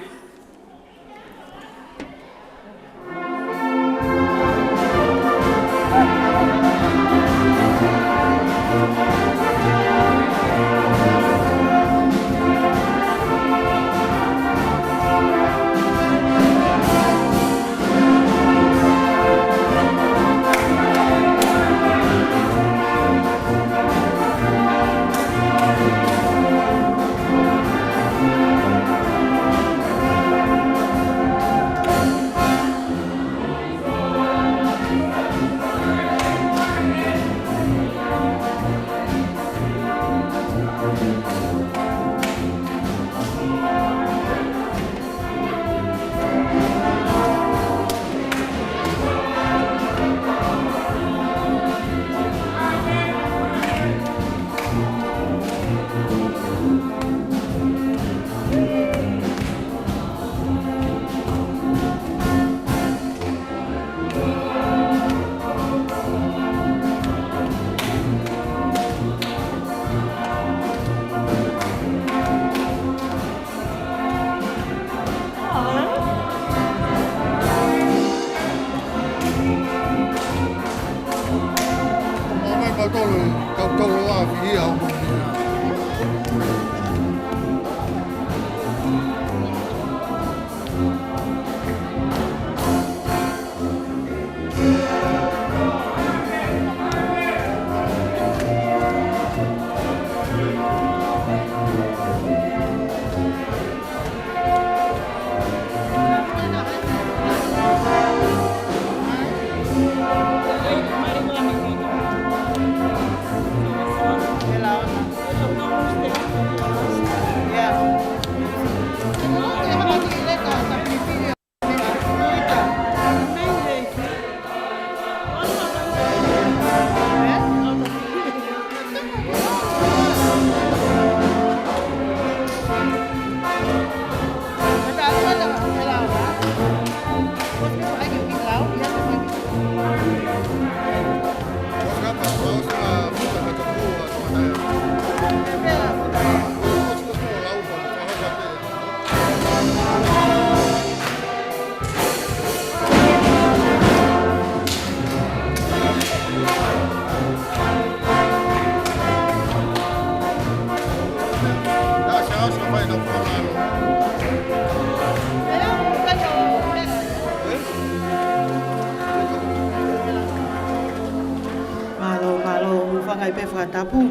Tapu,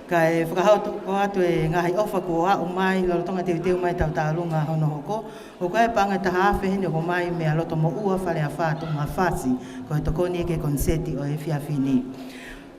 kae fakahoko atu e ngaahi ʻofa kuo aʻu mai, lolotonga teuteu mai ʻetau tālunga hono hoko. ʻOku ʻi ai e paʻanga ʻe taha afe heni ʻoku ʻomai mei Lotomoʻua, Faleafā, Tuʻungafasi, ko e tokoni ki he koniseti ʻo e efiafi ni.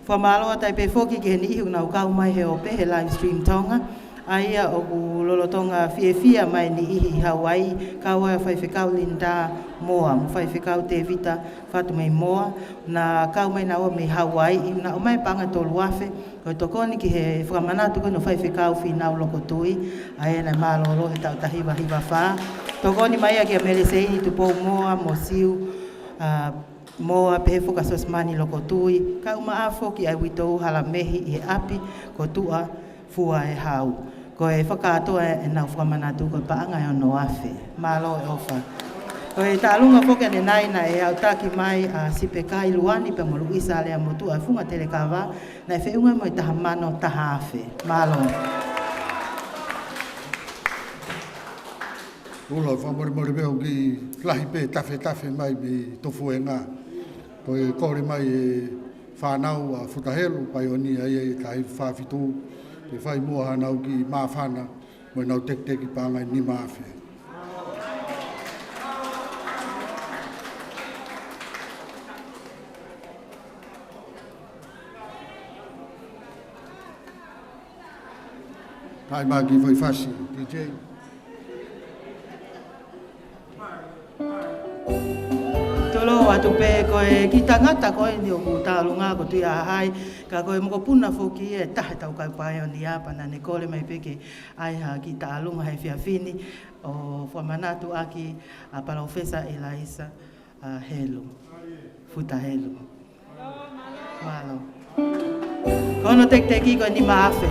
Fakamālō atu ai pē foki ki he niʻihi ʻoku nau kau mai he ope he live stream Tonga, ʻa ia ʻoku lolotonga fiefia mai e niʻihi ʻi Hauaiʻi, kau ai ʻa Faifekau Linda Moa, mo Faifekau Tevita Fatumeimoa, naʻa kau mai naua mei Hauaiʻi, naʻa ʻomai e paʻanga ʻe tolu afe, ko e tokoni ki he fakamanatu ko eni ʻo Faifekau Fīnau Lokotui, ʻa ia naʻe mālōlō he taʻu taha hiva hiva fā. Tokoni mai ia kia Meleseini Tupoumoa mo Siu, ʻa, Moa, pehē foki kia Sosimani Lokotui, kae ʻumaʻā foki ʻa e uitou Halamehi ʻi he ʻapi ko Tuʻa Fua e Hau. Ko e fakakātoa ʻenau fakamanatu ko e paʻanga ʻe ono afe. Mālō e ʻofa. Ko e tālunga foki ʻanenai naʻe autaki mai ʻa Sipekai Luani pea mo Luisa Leamotuʻa Funga Telekava, naʻe feʻunga mo e taha mano taha afe. Mālō. Ula, fakamolemole pē ʻoku lahi pē tafetafe mai mei Tofuenga. Ko e kole mai e fānau ʻa Futa Helu, paionia ia ʻi he taha hiva fā fitu, ke fai muʻa haʻanau kiʻi māfana mo ʻenau tekiteki paʻanga ʻe nima afe. Hai maki fai fasi, D J. Tulou atu pē ko e kiʻi tangata ko eni ʻoku tālunga ko Tuihaʻahai, ka ko e mokopuna foki ʻe taha ʻetau kau paionia pea naʻa ne kole mai pē ke ʻai ha kiʻi tālunga he efiafi ni ʻo fakamanatu ʻaki ʻa Palōfesa ʻIlaisa, ʻa, Helu, Futa Helu. Mālō. Ko hono tekiteki ko e nima afe.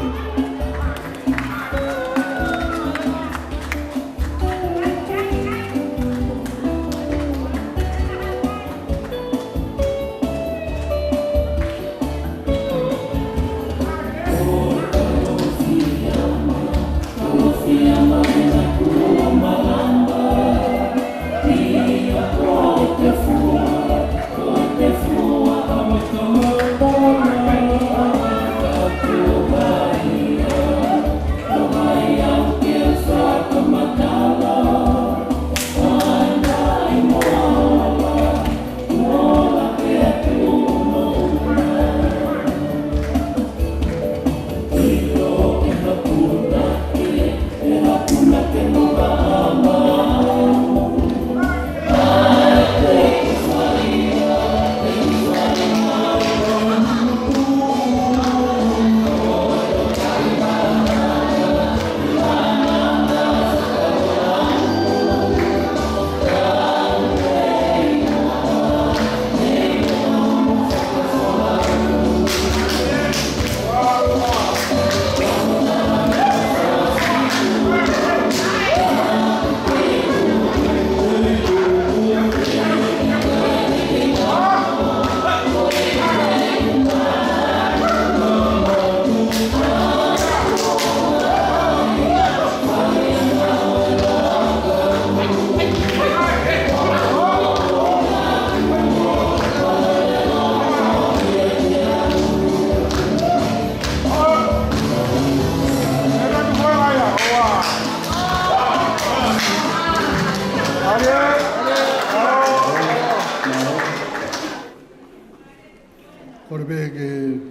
Kole pē ke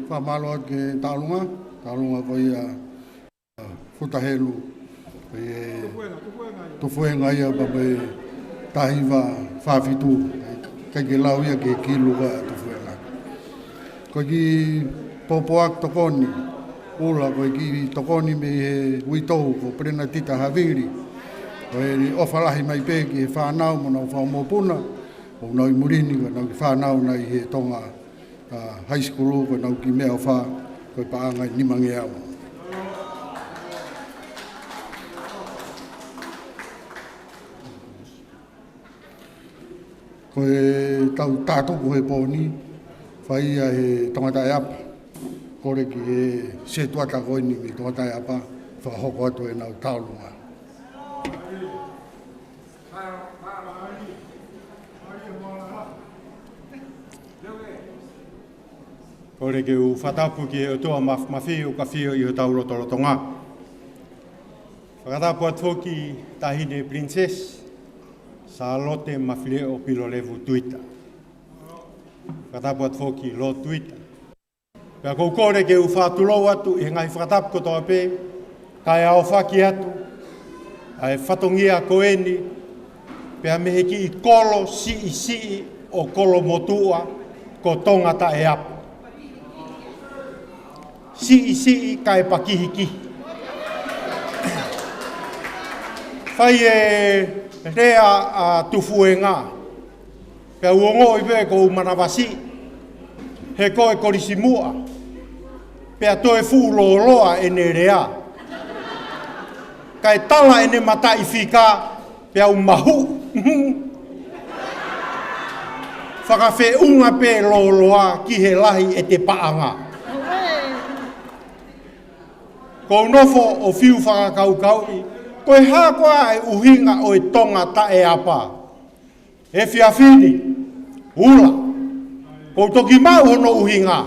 fakamālō atu ki he tālunga, tālunga ko ia Futa Helu, ʻi he Tofuenga ia pea mei taha hiva fā fitu, ʻikai ke lau ia ki he kilu ʻa Tofuenga. Ko e kiʻi pōpoaki tokoni, ula ko e kiʻi tokoni mei he uitou ko Pelenatita Havili. Ko ʻene ʻofa lahi mai pē ki he fānau mo ʻenau fanga mokopuna, ʻoku nau ʻi muli ni, ko ʻenau kiʻi fānau naʻe ʻi he Tonga, ʻa, high school, ko ʻenau kiʻi meʻaʻofa, ko e paʻanga ʻe nimangeau. Ko ʻetau tātuku he pō ni, fai ia he Tongataʻeapa. Kole ki he setuata ko eni mei Tongataʻeapa, fakahoko atu ʻenau tālunga. Kole ke u fakatapu ki he ʻOtua Māfimafi ʻoku ʻafio ʻi hotau lotolotonga. Fakatapu atu foki Taʻahine Princess Sālote Mafileʻo Pilolevu Tuita. Fakatapu atu foki Lord Tuita. Pea ʻoku ou kole ke u fakatulou atu ʻi he ngaahi fakatapu kotoa pē, kae aofaki atu ʻa e fatongia ko eni, pea mei he kiʻi kolo siʻisiʻi ʻo Kolomotuʻa ko Tongataʻeapa. Siʻisiʻi kae pakihikihi. Fai e lea ʻa Tufuenga, pea u ongoʻi pē ʻoku ou manavasiʻi, he ko e kolisi muʻa, pea toe fuʻu lōloa ʻene lea. Kae tala ʻene mataʻifika, pea u mahuʻi. Fakafeʻunga pē lōloa ki he lahi ʻete paʻanga. ʻOku ou nofo ʻo fiu fakakaukauʻi, ko e hā koā e ʻuhinga ʻo e Tongataʻeapa? Efiafi ni, Ula, ʻoku ou toki maʻu hono ʻuhinga.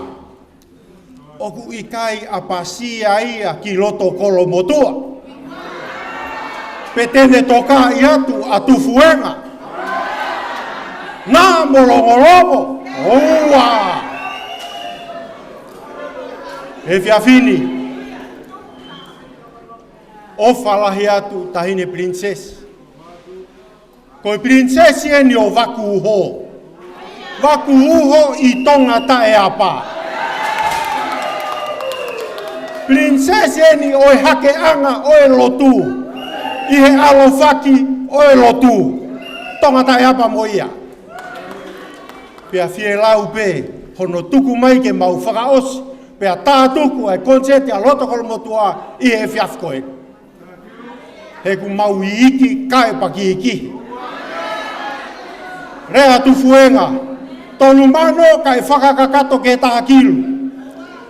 ʻOku ʻikai ʻapasia ia ki loto Kolomotuʻa. Pe te ne tokaʻi atu ʻa Tufuenga. Naʻa mo longolongo, ʻoua. Efiafi ni, ʻofa lahi atu Taʻahine Princess. Ko e Princess eni ʻo Vakuuho. Vakuuho ʻi Tongataʻeapa. Princess eni ʻo e hakeʻanga ʻo e lotu, ʻi he ʻalofaki ʻo e lotu. Tongataʻeapa mo ia. Pea fielau pē hono tuku mai ke mau fakaʻosi, pea tātuku ʻa e koniseti ʻa loto Kolomotuʻa ʻi he efiafi ko ē. He ʻoku mau iiki kae pakihikihi. Lea ʻa Tufuenga, tolu mano kae fakakakato ki he taha kilu.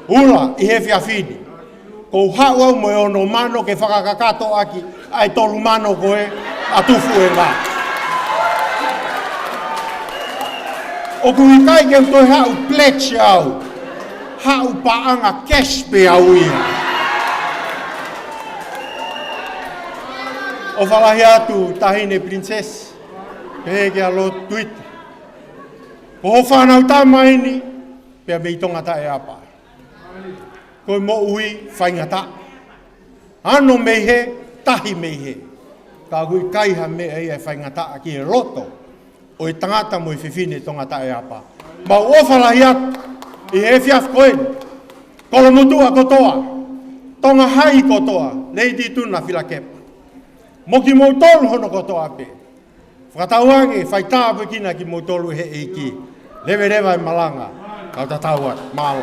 Ula, ʻi he efiafi ni, ʻoku ou haʻu au mo e ono mano ke fakakakato ʻaki ʻa e tolu mano ko ē ʻa Tufuenga. ʻOku ʻikai ke u toe haʻu pledge au. Haʻu paʻanga cash pē au ia. ʻOfa lahi atu Taʻahine Princess, pehē kia Lord Tuita. Ko ho fānau tama eni, pea mei Tongataʻeapa. Ko e moʻui faingataʻa. Ano mei hē, tahi mei hē. Ka ʻoku ʻikai ha meʻa ia ʻe faingataʻa ki he loto ʻo e tangata mo e fefine Tongataʻeapa. Mau ʻofa lahi atu ʻi he efiafi ko eni. Kolomotuʻa kotoa, Tonga Hai kotoa, Lady Tuna Filakepa, mo kimoutolu hono kotoa pē. Fakatauange, fai tāpuekina kimoutolu ʻe he ʻEiki. Leveleva e malanga. Kau tatau atu. Mālō.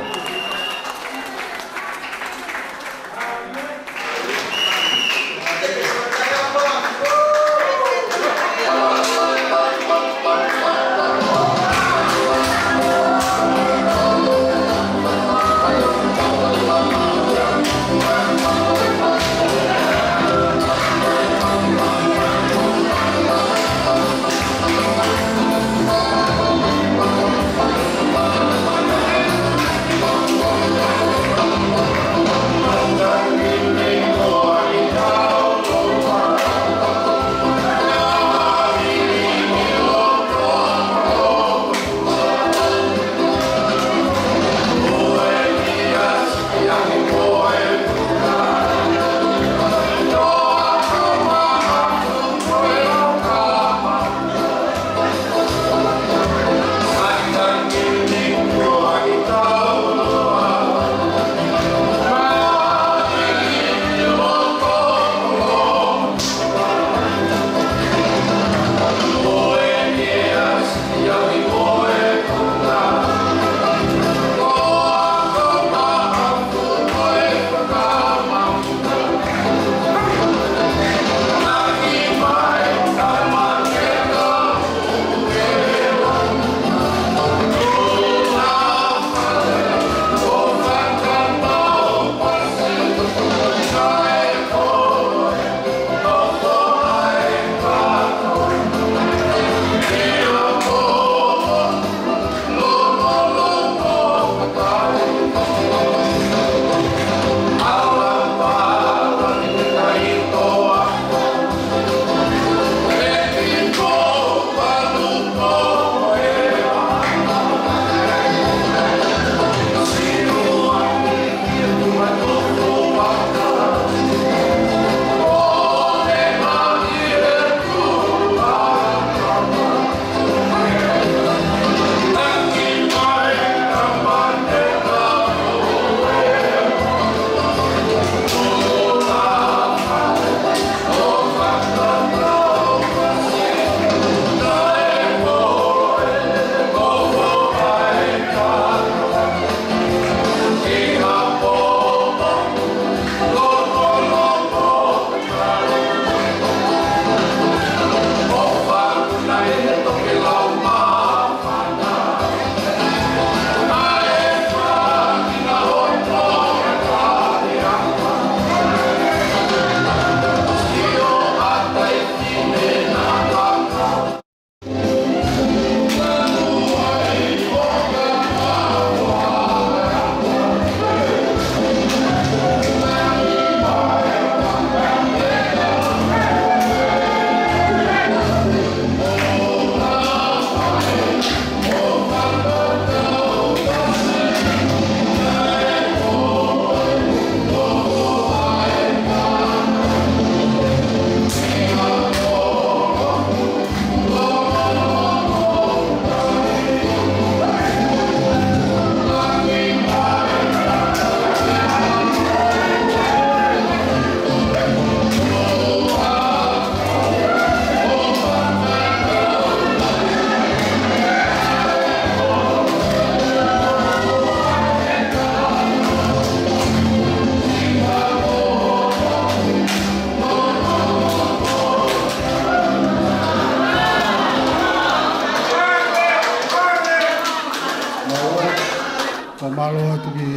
Mālō atu ki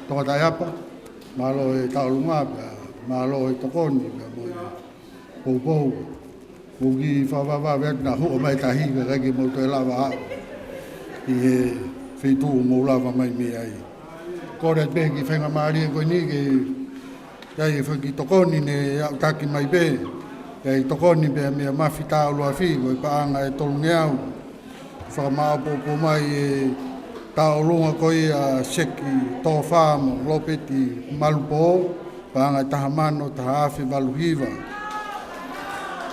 Tongataʻeapa, mālō e tauʻolunga pea mālō e tokoni pea mo e poupou. Mou kiʻi fakavavevave atu naʻa hū mai e tahi kae ʻikai ke mou toe lava ʻo aʻu ki he feituʻu ʻoku mou lava mai mei ai. Kole pē ki he faingamālie ko eni ke ʻi ai e foʻi kiʻi tokoni ne aʻutaki mai pē. ʻI ai e tokoni pē mei Mafita Uluafi, ko e paʻanga ʻe tolungeau. Fakamāʻopoʻopo mai e tauʻolunga ko ia Seki Tofa mo Lopeti Malupō, paʻanga ʻe taha mano taha afe valu hiva.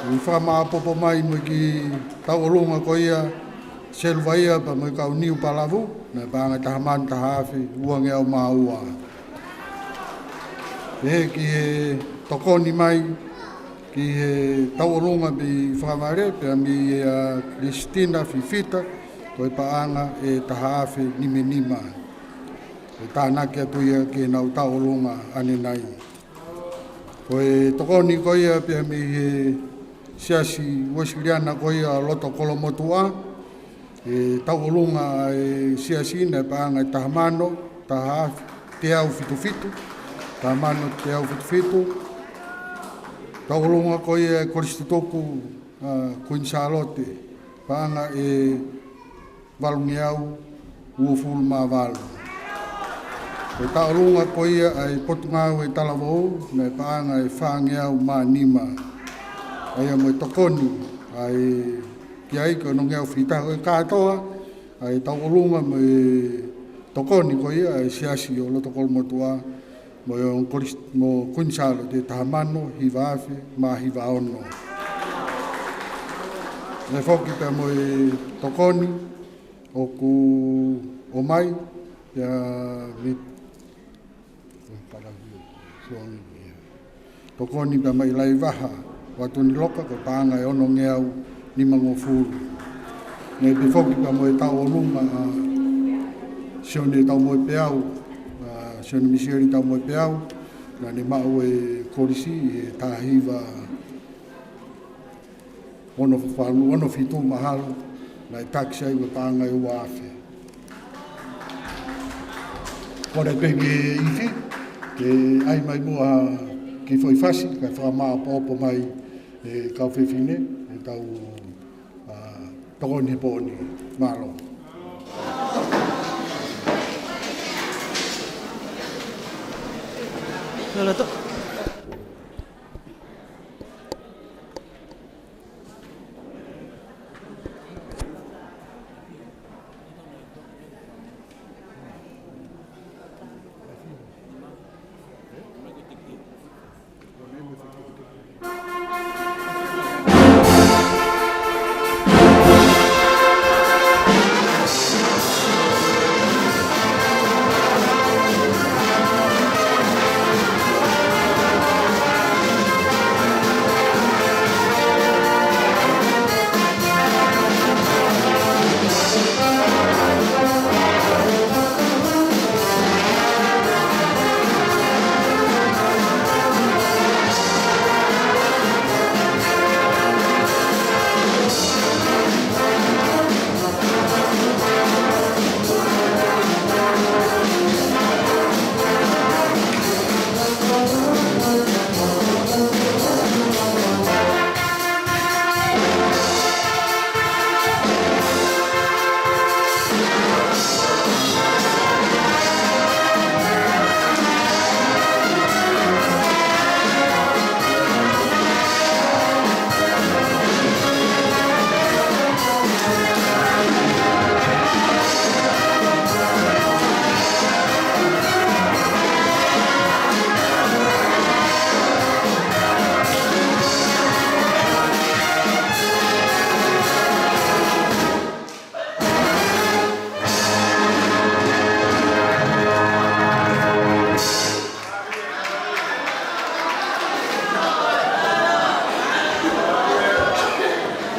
ʻI fakamāʻopoʻopo mai mo e kiʻi tauʻolunga ko ia Seluvaia pea mo e kau Niu Palavu, naʻe paʻanga ʻe taha mano taha afe uangeau mā ua. Pehē ki he tokoni mai ki he tauʻolunga mei Fakavale, pea mei a Christina Fifita, ko e paʻanga ʻe taha afe nima nima. ʻE tānaki atu ia ki heʻenau tauʻolunga ʻanenai. Ko e tokoni ko ia pea mei he Siasi Uēsiliana ko ia Loto Kolomotuʻa, e tauʻolunga e siasi naʻe paʻanga ʻe taha mano, taha afe, teau fitu fitu, taha mano, teau fitu fitu. Tauʻolunga ko ia e Kolisi Tutuku, ʻa, Kuini Sālote, paʻanga ʻe valungeau uofulu mā valu. Ko e tauʻolunga ko ia ʻa e Potungāue Talavou, naʻe paʻanga ʻe fāngeau mā nima. ʻA ia mo e tokoni, ʻa e ki ai ko e onongeau fita, ko e kātoa, ʻa e tauʻolunga mo e tokoni ko ia ʻa e siasi ʻo Loto Kolomotuʻa, mo e ongo Kolisi, mo Kuini Sālote, taha mano, hiva afe, mā hiva ono. ʻE foki pea mo e tokoni ʻoku ʻomai, ia mi-, tokoni pea mei Laivaha, ʻo Atoni Loka, ko e paʻanga ʻe onongeau nimangofulu. Naʻe pehē foki pea mo e tauʻolunga ʻa Sione Taumoepeau, ʻa Sione Misieli Taumoepeau, naʻa ne maʻu e kolisi ʻi he taha hiva ono valu, ono fitu mahalo, naʻe takisi ai ko e paʻanga ʻe ua afe. Kole pē ki he ifi ke ʻai mai muʻa ha kiʻi foʻi fasi, kae fakamāʻopoʻopo mai e kau fefine ʻetau, ʻa, tokoni he pō ni. Mālō. Loloto.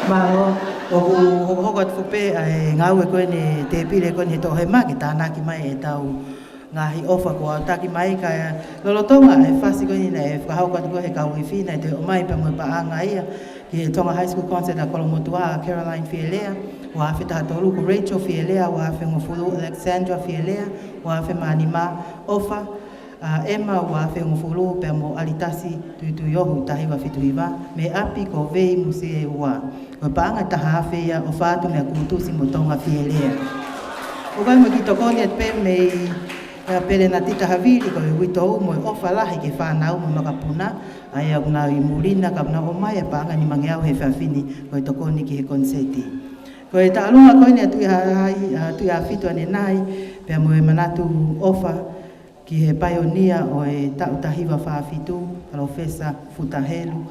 Mālō, ʻoku hokohoko atu foki pē ʻa e ngāue ko eni, tēpile ko eni he toʻohema ke tānaki mai ʻetau ngaahi ʻofa kuo aʻutaki mai, kae lolotonga e fasi ko eni naʻe fakahoko atu ko ē he kau ifi, naʻe toe ʻomai pea mo e paʻanga ia Ki he Tonga High School Concert ʻa Kolomotuʻa, Caroline Fielea, ua afe taha tolu, ko Rachel Fielea, ua afe hongofulu, Alexandra Fielea, ua afe mā nima, ʻOfa, ʻa, Emma, ua afe hongofulu, pea mo ʻAlitasi Tuituiohu, taha hiva fitu hiva, mei ʻapi ko Vei Musie ua. Ko e paʻanga ʻe taha afe ia, ʻofa atu meia Kutusi mo Tonga Fielea. ʻOku ʻi ai mo e kiʻi tokoni atu pē mei, ʻa, Pelenatita Havili, ko e uitou mo e ʻofa lahi ki he fānau mo e makapuna, ʻa ia ʻoku nau ʻi muli na ka nau ʻomai e paʻanga ʻe nimangeau he efiafi ni ko e tokoni ki he koniseti. Ko e taʻalunga ko eni ʻa Tuʻi Ha-, ʻa Tuʻiʻāfitu ʻanenai, pea mo e manatu ʻofa ki he paionia ʻo e taʻu taha hiva fā fitu, Palōfesa Futa Helu,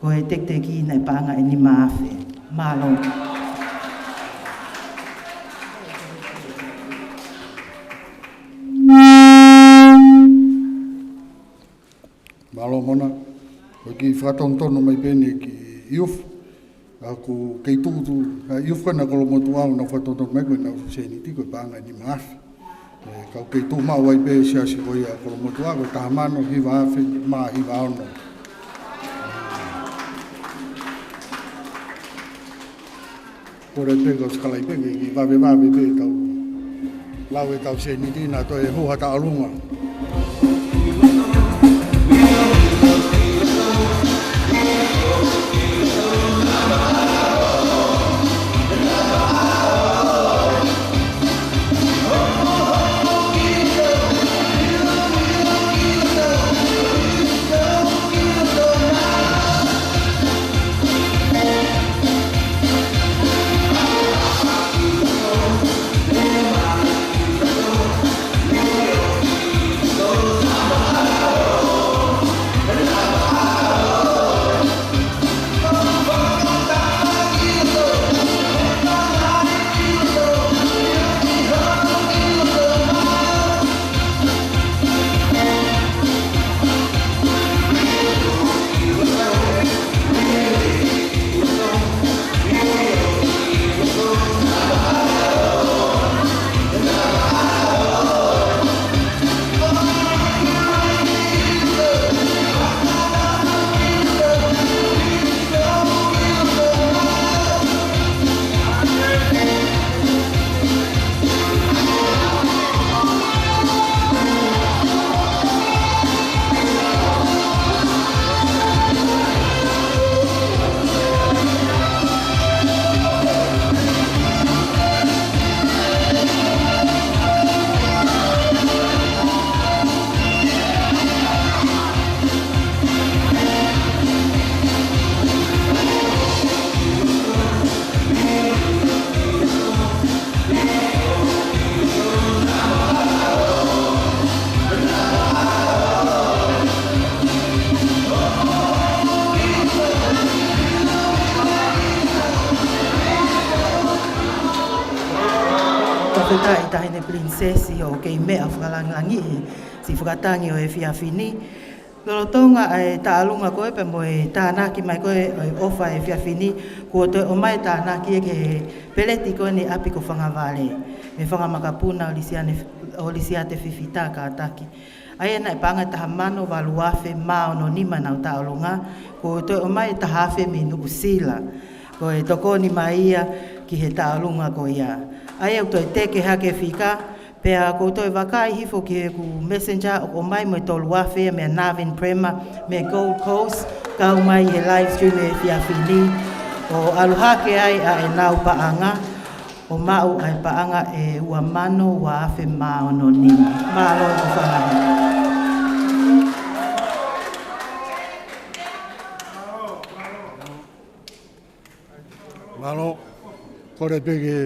ko e tekiteki naʻe paʻanga ʻe nima afe. Mālō. Mālō Mona, ko e kiʻi fakatonutonu mai pē eni ki he youth, ʻoku kei tuʻu, ʻa e youth ko ena Kolomotuʻa ʻoku nau fakatonutonu mai ko ʻenau sēniti ko e paʻanga ʻe nima afe. ʻE, ka ʻoku kei tuʻu maʻu ai pē siasi ko ia Kolomotuʻa ko e taha mano hiva afe mā hiva ono. Kole pē kau sikalaipe ke kiʻi vavevave pē ʻetau lau ʻetau sēniti na toe hū ha taʻalunga. Fakafetaʻi Taʻahine Pilinisesi ʻoku kei meʻa fakalāngilangiʻi siʻi fakatangi ʻo e efiafi ni. Lolotonga ʻa e taʻalunga ko ē pea mo e tānaki mai ko ē ʻo e ʻofa efiafi ni, kuo toe ʻomai e tānaki ia ki he peleti ko eni ʻapi ko Fangavale, mei he fanga makapuna ʻo Lisiane, ʻo Lisiate Fifita kātaki. ʻA ia naʻe paʻanga ʻe taha mano valu afe mā ono nima ʻenau taʻalunga, kuo toe ʻomai e taha afe mei Nuʻusila. Ko e tokoni mai ia ki he taʻalunga ko ia. ʻA ia ʻoku toe teke hake e fika, pea ʻoku ou toe vakai hifo ki heʻeku messenger ʻoku ʻomai mo e tolu afe ia meia Navin Prema mei Gold Coast, kau mai he live stream he efiafi ni, ʻo ʻalu hake ai ʻa ʻenau paʻanga, ʻo maʻu ʻa e paʻanga ʻe ua mano ua afe mā ono nima. Mālō ʻaupito. Mālō, kole pē ke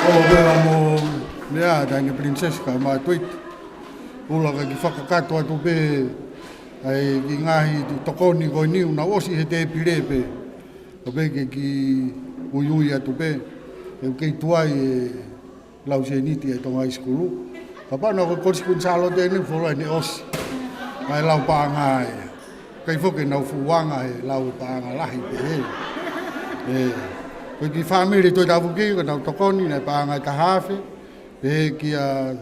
ʻO pea mo meʻa, Taʻahine Princess, kae mātuʻaki ʻuluaki ke fakakakato atu pē ʻa e kiʻi ngaahi tokoni ko eni ʻoku nau ʻosi he tēpile pē. Ko e pehē ke kiʻi uiui atu pē, he ʻoku kei tuai e lau sēniti ʻa e Tonga High School. Kapau naʻe ko e Kolisi Kuini Sālote eni, fuoloa ʻene ʻosi. ʻA e lau paʻanga ia. ʻIkai foki ke nau fuʻu anga he lau e paʻanga lahi pehē. ʻE, ko e kiʻi fāmili Tohi Tapu ki, ko ʻenau tokoni, naʻe paʻanga ʻe taha afe. Pehē kia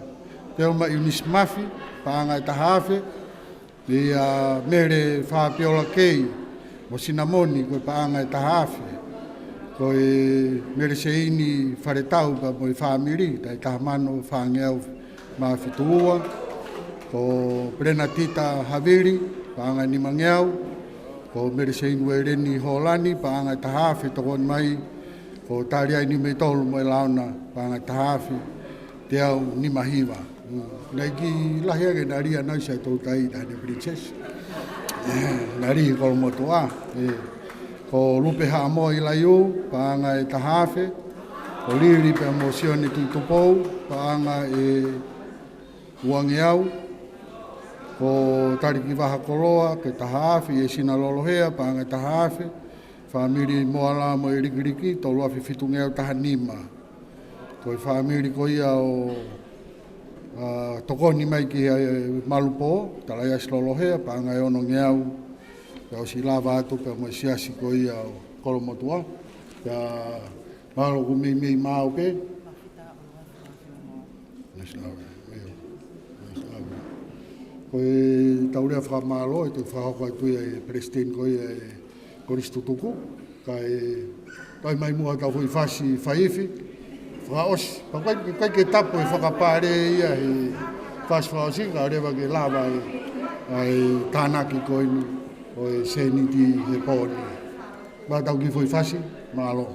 Telma Eunice Mafi, paʻanga ʻe taha afe. Pea Mele Fapiola Kei mo Sinamoni, ko e paʻanga ʻe taha afe. Ko e Mele Seini Faletau pea mo e fāmili, taha mano fāngeau mā fitu ua. Ko Pelenatita Havili, paʻanga ʻe nimangeau. Ko Mele Seini Ueleni Holani, paʻanga ʻe taha afe, tokoni mai. Ko Taliai Niumeitolu mo e Laona, paʻanga ʻe taha afe, teau nima hiva. Mm. Naʻe kiʻi lahi ange naʻe lī ʻa e nai ʻa e toutai, Taʻahine Princess. ʻE, naʻe lī Kolomotuʻa. ʻE, ko Lupe Haʻamoa ʻIlaiū, paʻanga ʻe taha afe. Ko Lili pea mo Sione Tuʻitupou, paʻanga ʻe uangeau. Ko Taliki Vaha Koloa, ko e taha afe, ʻIesina Lolohea, paʻanga ʻe taha afe. Fāmili Moala mo e Likiliki, tolu afe fitungeau taha nima. Ko e fāmili ko ia ʻo, ʻa, tokoni mai ki he Malupō, Talaiasi Lolohea, paʻanga ʻe onongeau, pea ʻosi lava atu pea mo e siasi ko ia ʻo Kolomotuʻa. Pea mālō ʻoku meimei maʻu pē. Nice love. Nice love. Ko e tau lea fakamālō, ʻe toe fakahoko atu ia ʻe he Palesiteni ko ia ʻo e Kolisi Tutuku. Kae toe mai muʻa ʻetau foʻi fasi faifi fakaʻosi. Pea ʻikai, ʻikai ke tapu e fakapale ia he fasi fakaʻosi, kae ʻoua leva ke lava ʻa e, ʻa e tānaki ko eni ʻo e sēniti he pō ni. Maʻa ʻetau kiʻi foʻi fasi, mālō.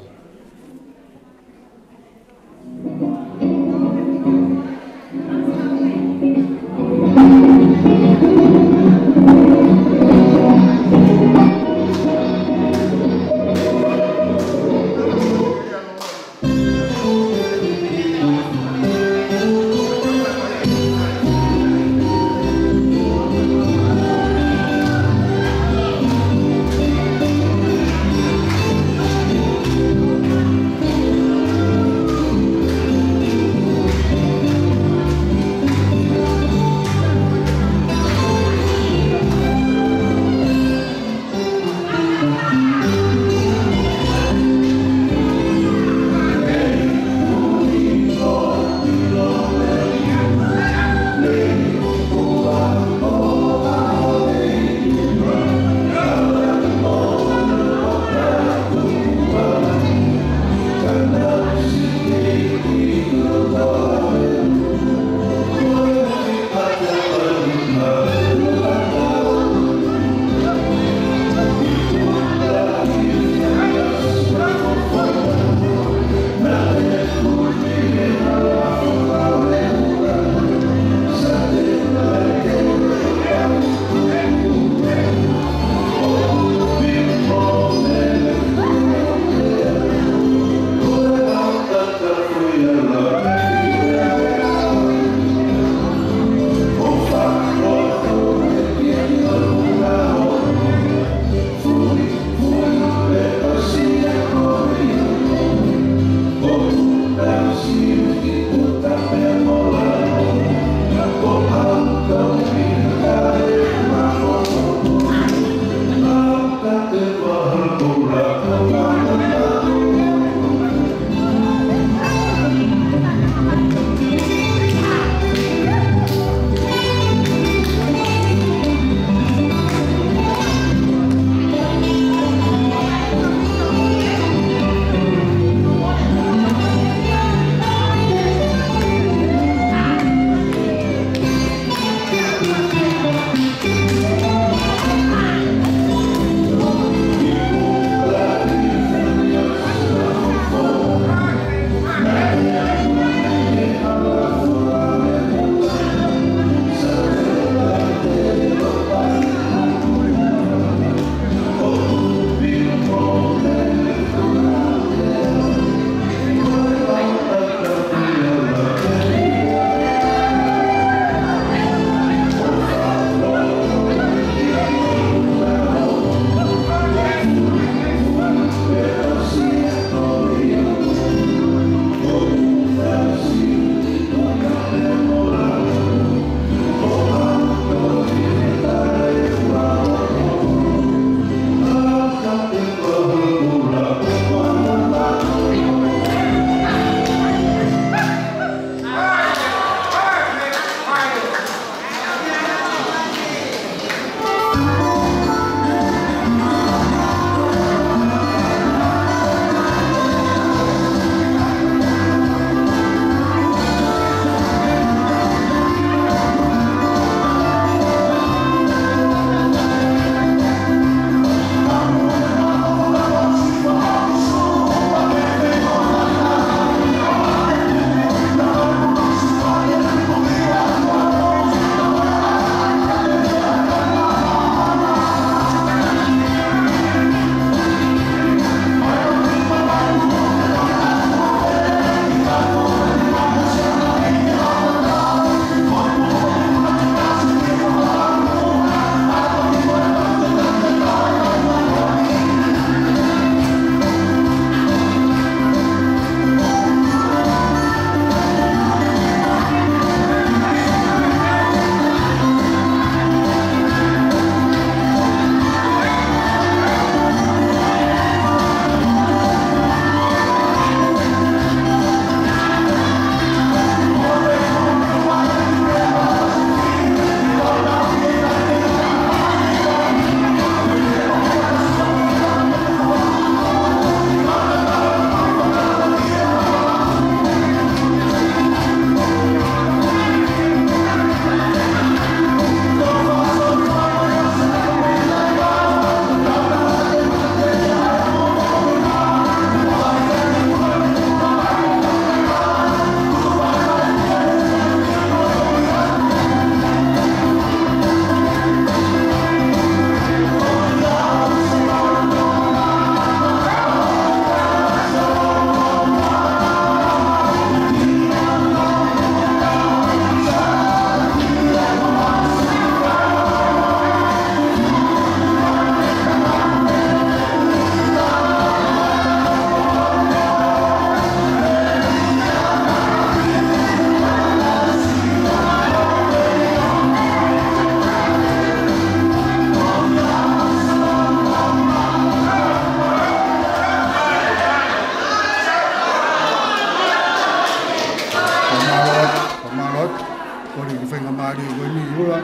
Mālie ko eni Iula,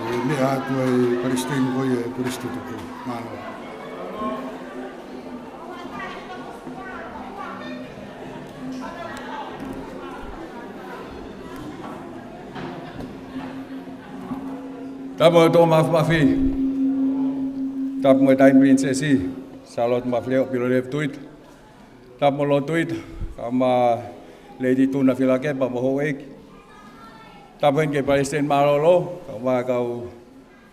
ʻe meʻa atu ʻa e Palesiteni ko ia ʻo e Kolisi Tutuku. Mālō. Tapu mo e ʻOtua Māfimafi. Tapu mo e Taʻahine Pilinisesi Sālote Mafileʻo Pilolevu Tuita. Tapu mo Lord Tuita, kae ʻumaʻā Lady Tuna Fielakepa mo houʻeiki. Tapu heni ki he Palesiteni Mālōlō, kae ʻumaʻā e kau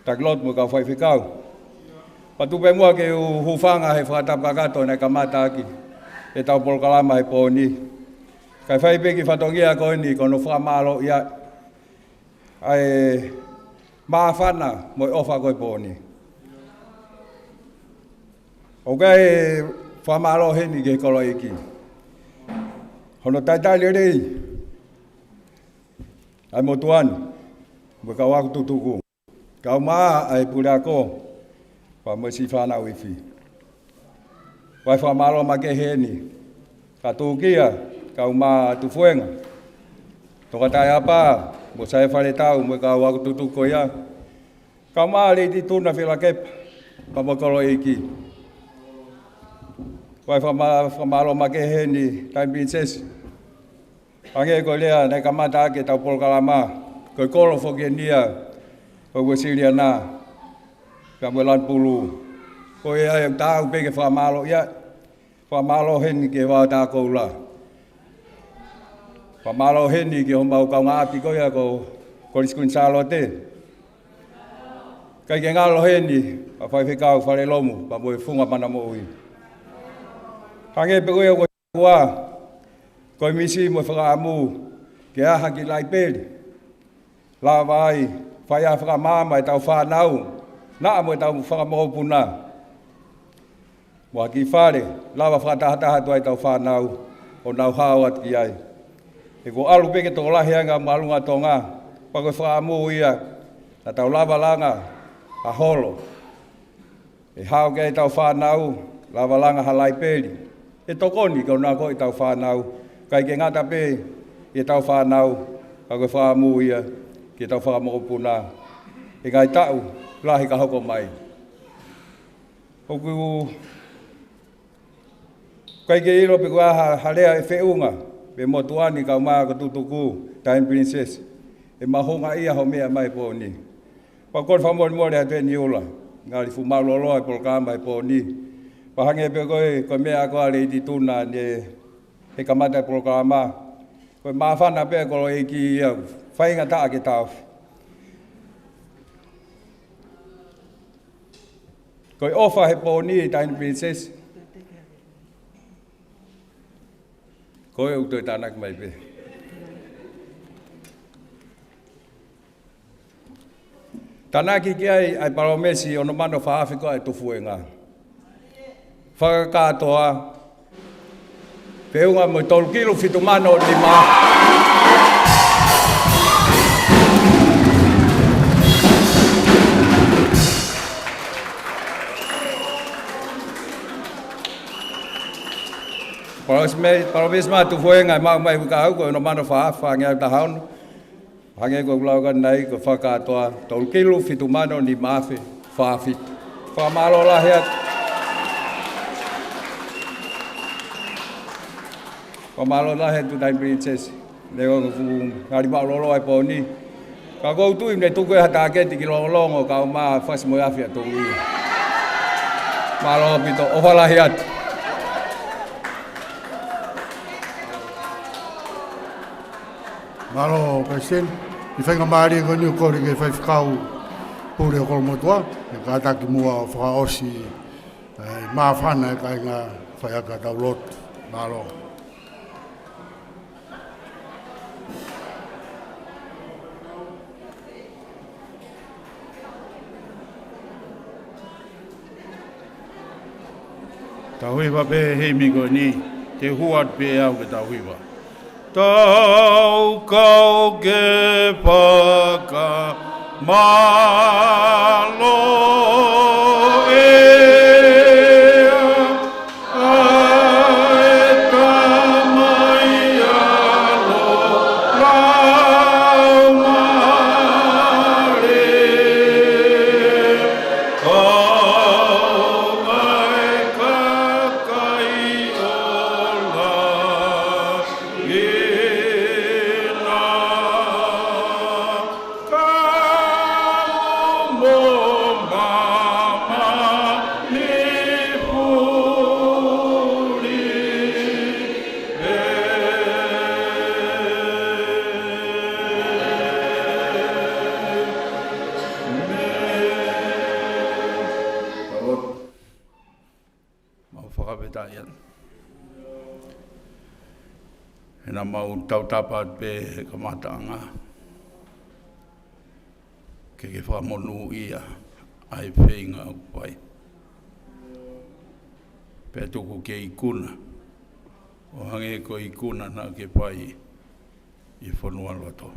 taki lotu mo e kau faifekau. Pea tuku pē muʻa ke u hūfanga he fakatapu kakato naʻe kamata ʻaki ʻetau polokalama he pō ni. Kae fai pē ki he fatongia ko eni ko hono fakamālōʻia ʻa e māfana mo e ʻofa ko ē he pō ni. ʻOku ʻi ai e fakamālō heni ki he koloaʻiki. Hono talitali lelei ʻa e motuʻa ni mo e kau ako tutuku, kae ʻumaʻā ʻa e puleako, pea mo e siʻi fānau ifi. ʻOku ʻi ai e fakamālō makehe heni ki he Tūkia, kae ʻumaʻā Tufuenga, Tokataʻeapa, mo Saia Faletau, mo e kau ako tutuku ko ia, kae ʻumaʻā Lady Tuna Fielakepa, pea mo e koloaʻiki. ʻOku ʻi ai e fakama-, fakamālō makehe heni ki he Taʻahine Pilinisesi. Hangē ko e lea naʻe kamata ʻaki ʻetau polokalama, ko e kolo foki eni ia ʻo e Uēsiliana, pea mo e lanu pulū. Ko ia ai ʻoku taau pē ke fakamālōʻia, fakamālō heni ki he Vaotāko Ula. Fakamālō heni ki homau kaungāʻapi ko ia ko Kolisi Kuini Sālote. ʻIkai ke ngalo heni ʻa Faifekau Falelomu, pea mo e Funga Mana Moʻui. Hangē pē ko ia ko e ua, ko e misi mo e fakaʻamu ke ʻā hake ki laipeli. Lava ai, fai ai e fakamaama ʻetau fānau, naʻa mo ʻetau fanga mokopuna. Mo ha kiʻi fale, lava fakatahataha atu ai ʻetau fānau, ʻo nau hao atu ki ai. He kuo ʻalu pē ke tokolahi ange ʻa e māʻolunga ʻo Tonga, pea ko e fakaʻamu ia, naʻa tau lava langa ha holo. ʻE hao ki ai ʻetau fānau, lava langa ha laipeli. ʻE tokoni ki hono akoʻi ʻetau fānau, ʻikai ke ngata pē ʻi heʻetau fānau, ka ko e fakaʻamu ia ki heʻetau fanga mokopuna he ngaahi taʻu lahi ka hoko mai. ʻOku ʻikai ke ʻilo pe ko e hā ha, ha lea ʻe feʻunga, pe motuʻa ni kae ʻumaʻā ko Tutuku, Taʻahine Pilinisesi, ʻe mahuʻinga ia hoʻo meʻa mai he pō ni. Pea ko e fakamolemole atu eni Iula, ngali fuʻu mālōlō e polokalama he pō ni. Pea hangē pē ko e, ko e meʻa ko ē ʻa Lady Tuna ʻanenai he kamata e polokalama, ko e māfana pē ʻa e koloaʻiki ia, faingataʻa ke taʻofi. Ko e ʻofa he pō ni, Taʻahine Pilinisesi. Ko e ʻoku toe tānaki mai pē. Tānaki ki ai ʻa e palōmesi ʻe ono mano fā afe ko ē ʻa e Tufuenga. Fakakātoa, feʻunga mo e tolu kilu fitu mano nima. Palōmesi mai, palōmesi mai ʻa Tufuenga ʻe maʻu mai ʻi he uike kahaʻu ko e ono mano fā afe fāngeau taha ono. Hangē ko ʻeku lau ko ē ʻanenai, ko e fakakātoa, tolu kilu fitu mano nima afe fā fitu. Fakamālō lahi atu. Fakamālō lahi atu Taʻahine Pilinisesi. Neongo ʻoku fuʻu ngali mālōlō ʻa e pō ni, ka ʻoku ou tui naʻe tuku ʻe ha tāketi ki Longolongo kae ʻumaʻā Fasi mo e Afi ʻa Tonga. Mālō ʻaupito, ʻofa lahi atu. Mālō Palesiteni, ʻi he faingamālie ko eni ʻoku ou kole ki he Faifekau Pule ʻo Kolomotuʻa, ke kātaki muʻa ʻo fakaʻosi, ē, māfana e kāinga fai ʻaki ʻetau lotu. Mālō. Tau hiva pē himi ko eni, te u hū atu pē au ke tau hiva. Tau kau ke fakamālō ʻa e Tamai ʻa e Laumālie. He naʻa mau tautapa atu pē he kamataʻanga ke ke fakamonūʻia ʻa e feinga ʻoku fai. Pea tuku ke ikuna ʻo hangē ko e ikuna naʻa ke fai ʻi fonualoto.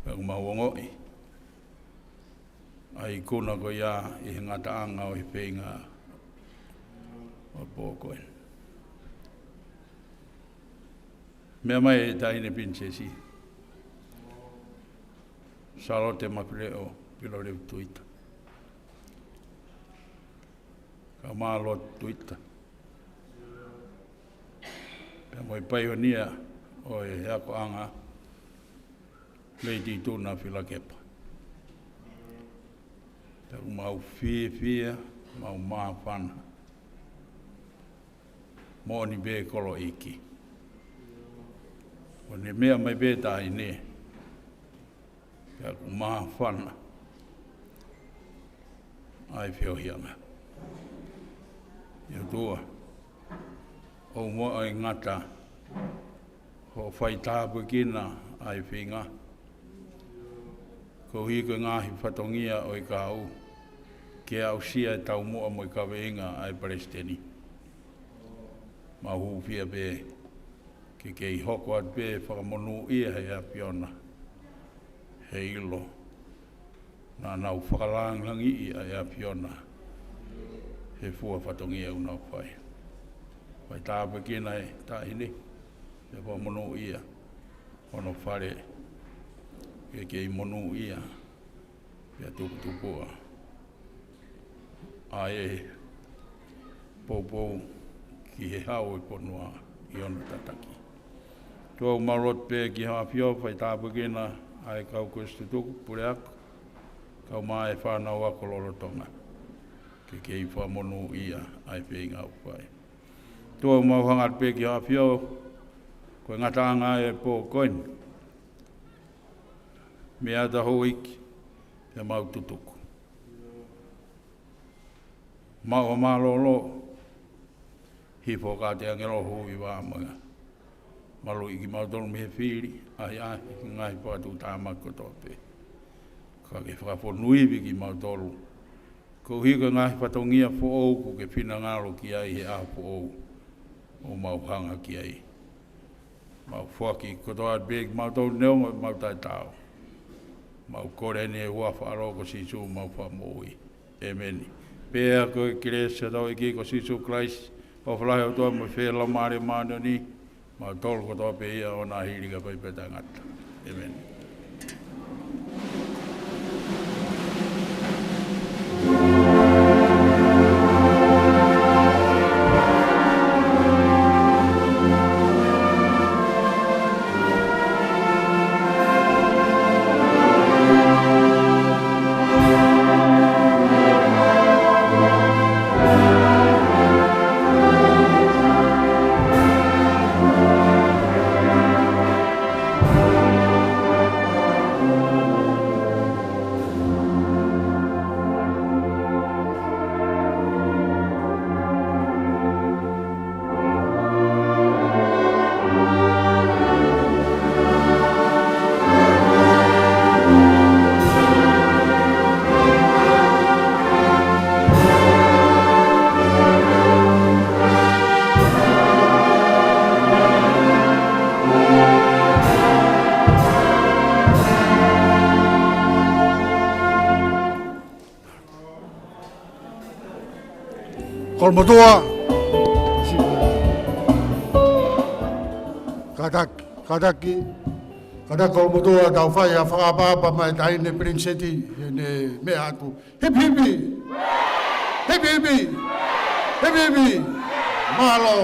Pea ʻoku mau ongoʻi ʻa e ikuna ko ia ʻi he ngataʻanga ʻo e feinga ʻo e pō ko eni. Meʻa mai e Taʻahine Pilinisesi Sālote Mafileʻo Pilolevu Tuita, kae ʻumaʻā Lotu Tuita, pea mo e paionia ʻo e akoʻanga, Lady Tuna Filakepa. Pea ʻoku mau fiefia, mau māfana. Moʻoni pē kolo ʻeiki. ʻO ne meʻa mai pē Taʻahine, pea ʻoku māfana ʻa e feohiʻanga. ʻE ʻOtua, ʻoua muʻa ʻe ngata hoʻo faitāpuekina ʻa e feinga, koeʻuhi ko e ngaahi fatongia ʻo e kau, ke aʻusia e taumuʻa mo e kaveinga ʻa e Palesiteni. Mau hūfia pē ke kei hoko atu pē fakamonūʻia ʻe he ʻAfiona, heiʻilo naʻa nau fakalāngilangiʻi ʻa e ʻAfiona he fua fatongia ʻoku nau fai. Faitāpuekina e Taʻahine, pea fakamonūʻia hono fale, ke kei monūʻia pea tuputupuʻa ʻa e poupou ki he hau ʻo e fonua ʻi hono tataki. ʻOtua, ʻoku mau lotu pē ki hoʻo ʻAfio, faitāpuekina ʻa e kau kolisi tutuku, puleako, kae ʻumaʻā e fānau ako lolotonga, ke kei fakamonūʻia ʻa e feinga ʻoku fai. ʻOtua, ʻoku mau hanga atu pē ki hoʻo ʻAfio, ko e ngataʻanga ʻo e pō ko eni, meʻa atu houʻeiki, pea mau tutuku. Mau ʻo mālōlō, hifo ʻa e kāinga ʻo e ʻOtua ʻi vā manga. Maluʻi kimautolu mei he fili, ʻahiʻahi, ngaahi fakatuʻutāmaki kotoa pē. Ka ke fakafonuivi kimautolu, koeʻuhi ko e ngaahi fatongia foʻou kuo ke finangalo ki ai he ʻaho foʻou ʻoku mau hanga ki ai. Mau foaki kotoa pē kimautolu neongo ʻemau taʻetaau. Mau kole ʻeni he huafa ʻo e ʻAlo ko Sīsū homau Fakamoʻui. ʻĒmeni. Pea ko e kelesi ʻa hotau ʻEiki ko Sīsū Kalaisi, ʻofa lahi ʻa e ʻOtua mo e feohi ʻa e Laumālie Māʻoniʻoni, maʻa kimoutolu kotoa pē ʻo ʻoua naʻa hili kae fai pē taʻengata. ʻĒmeni. Kolomotuʻa. Kātaki, kātaki, kātaki kolomotuʻa, tau fai ha fakaʻapaʻapa maʻa e Taʻahine Pilinisesi, ʻene meʻa atu. Hipi hipi. Hipi hipi. Hipi hipi. Mālō.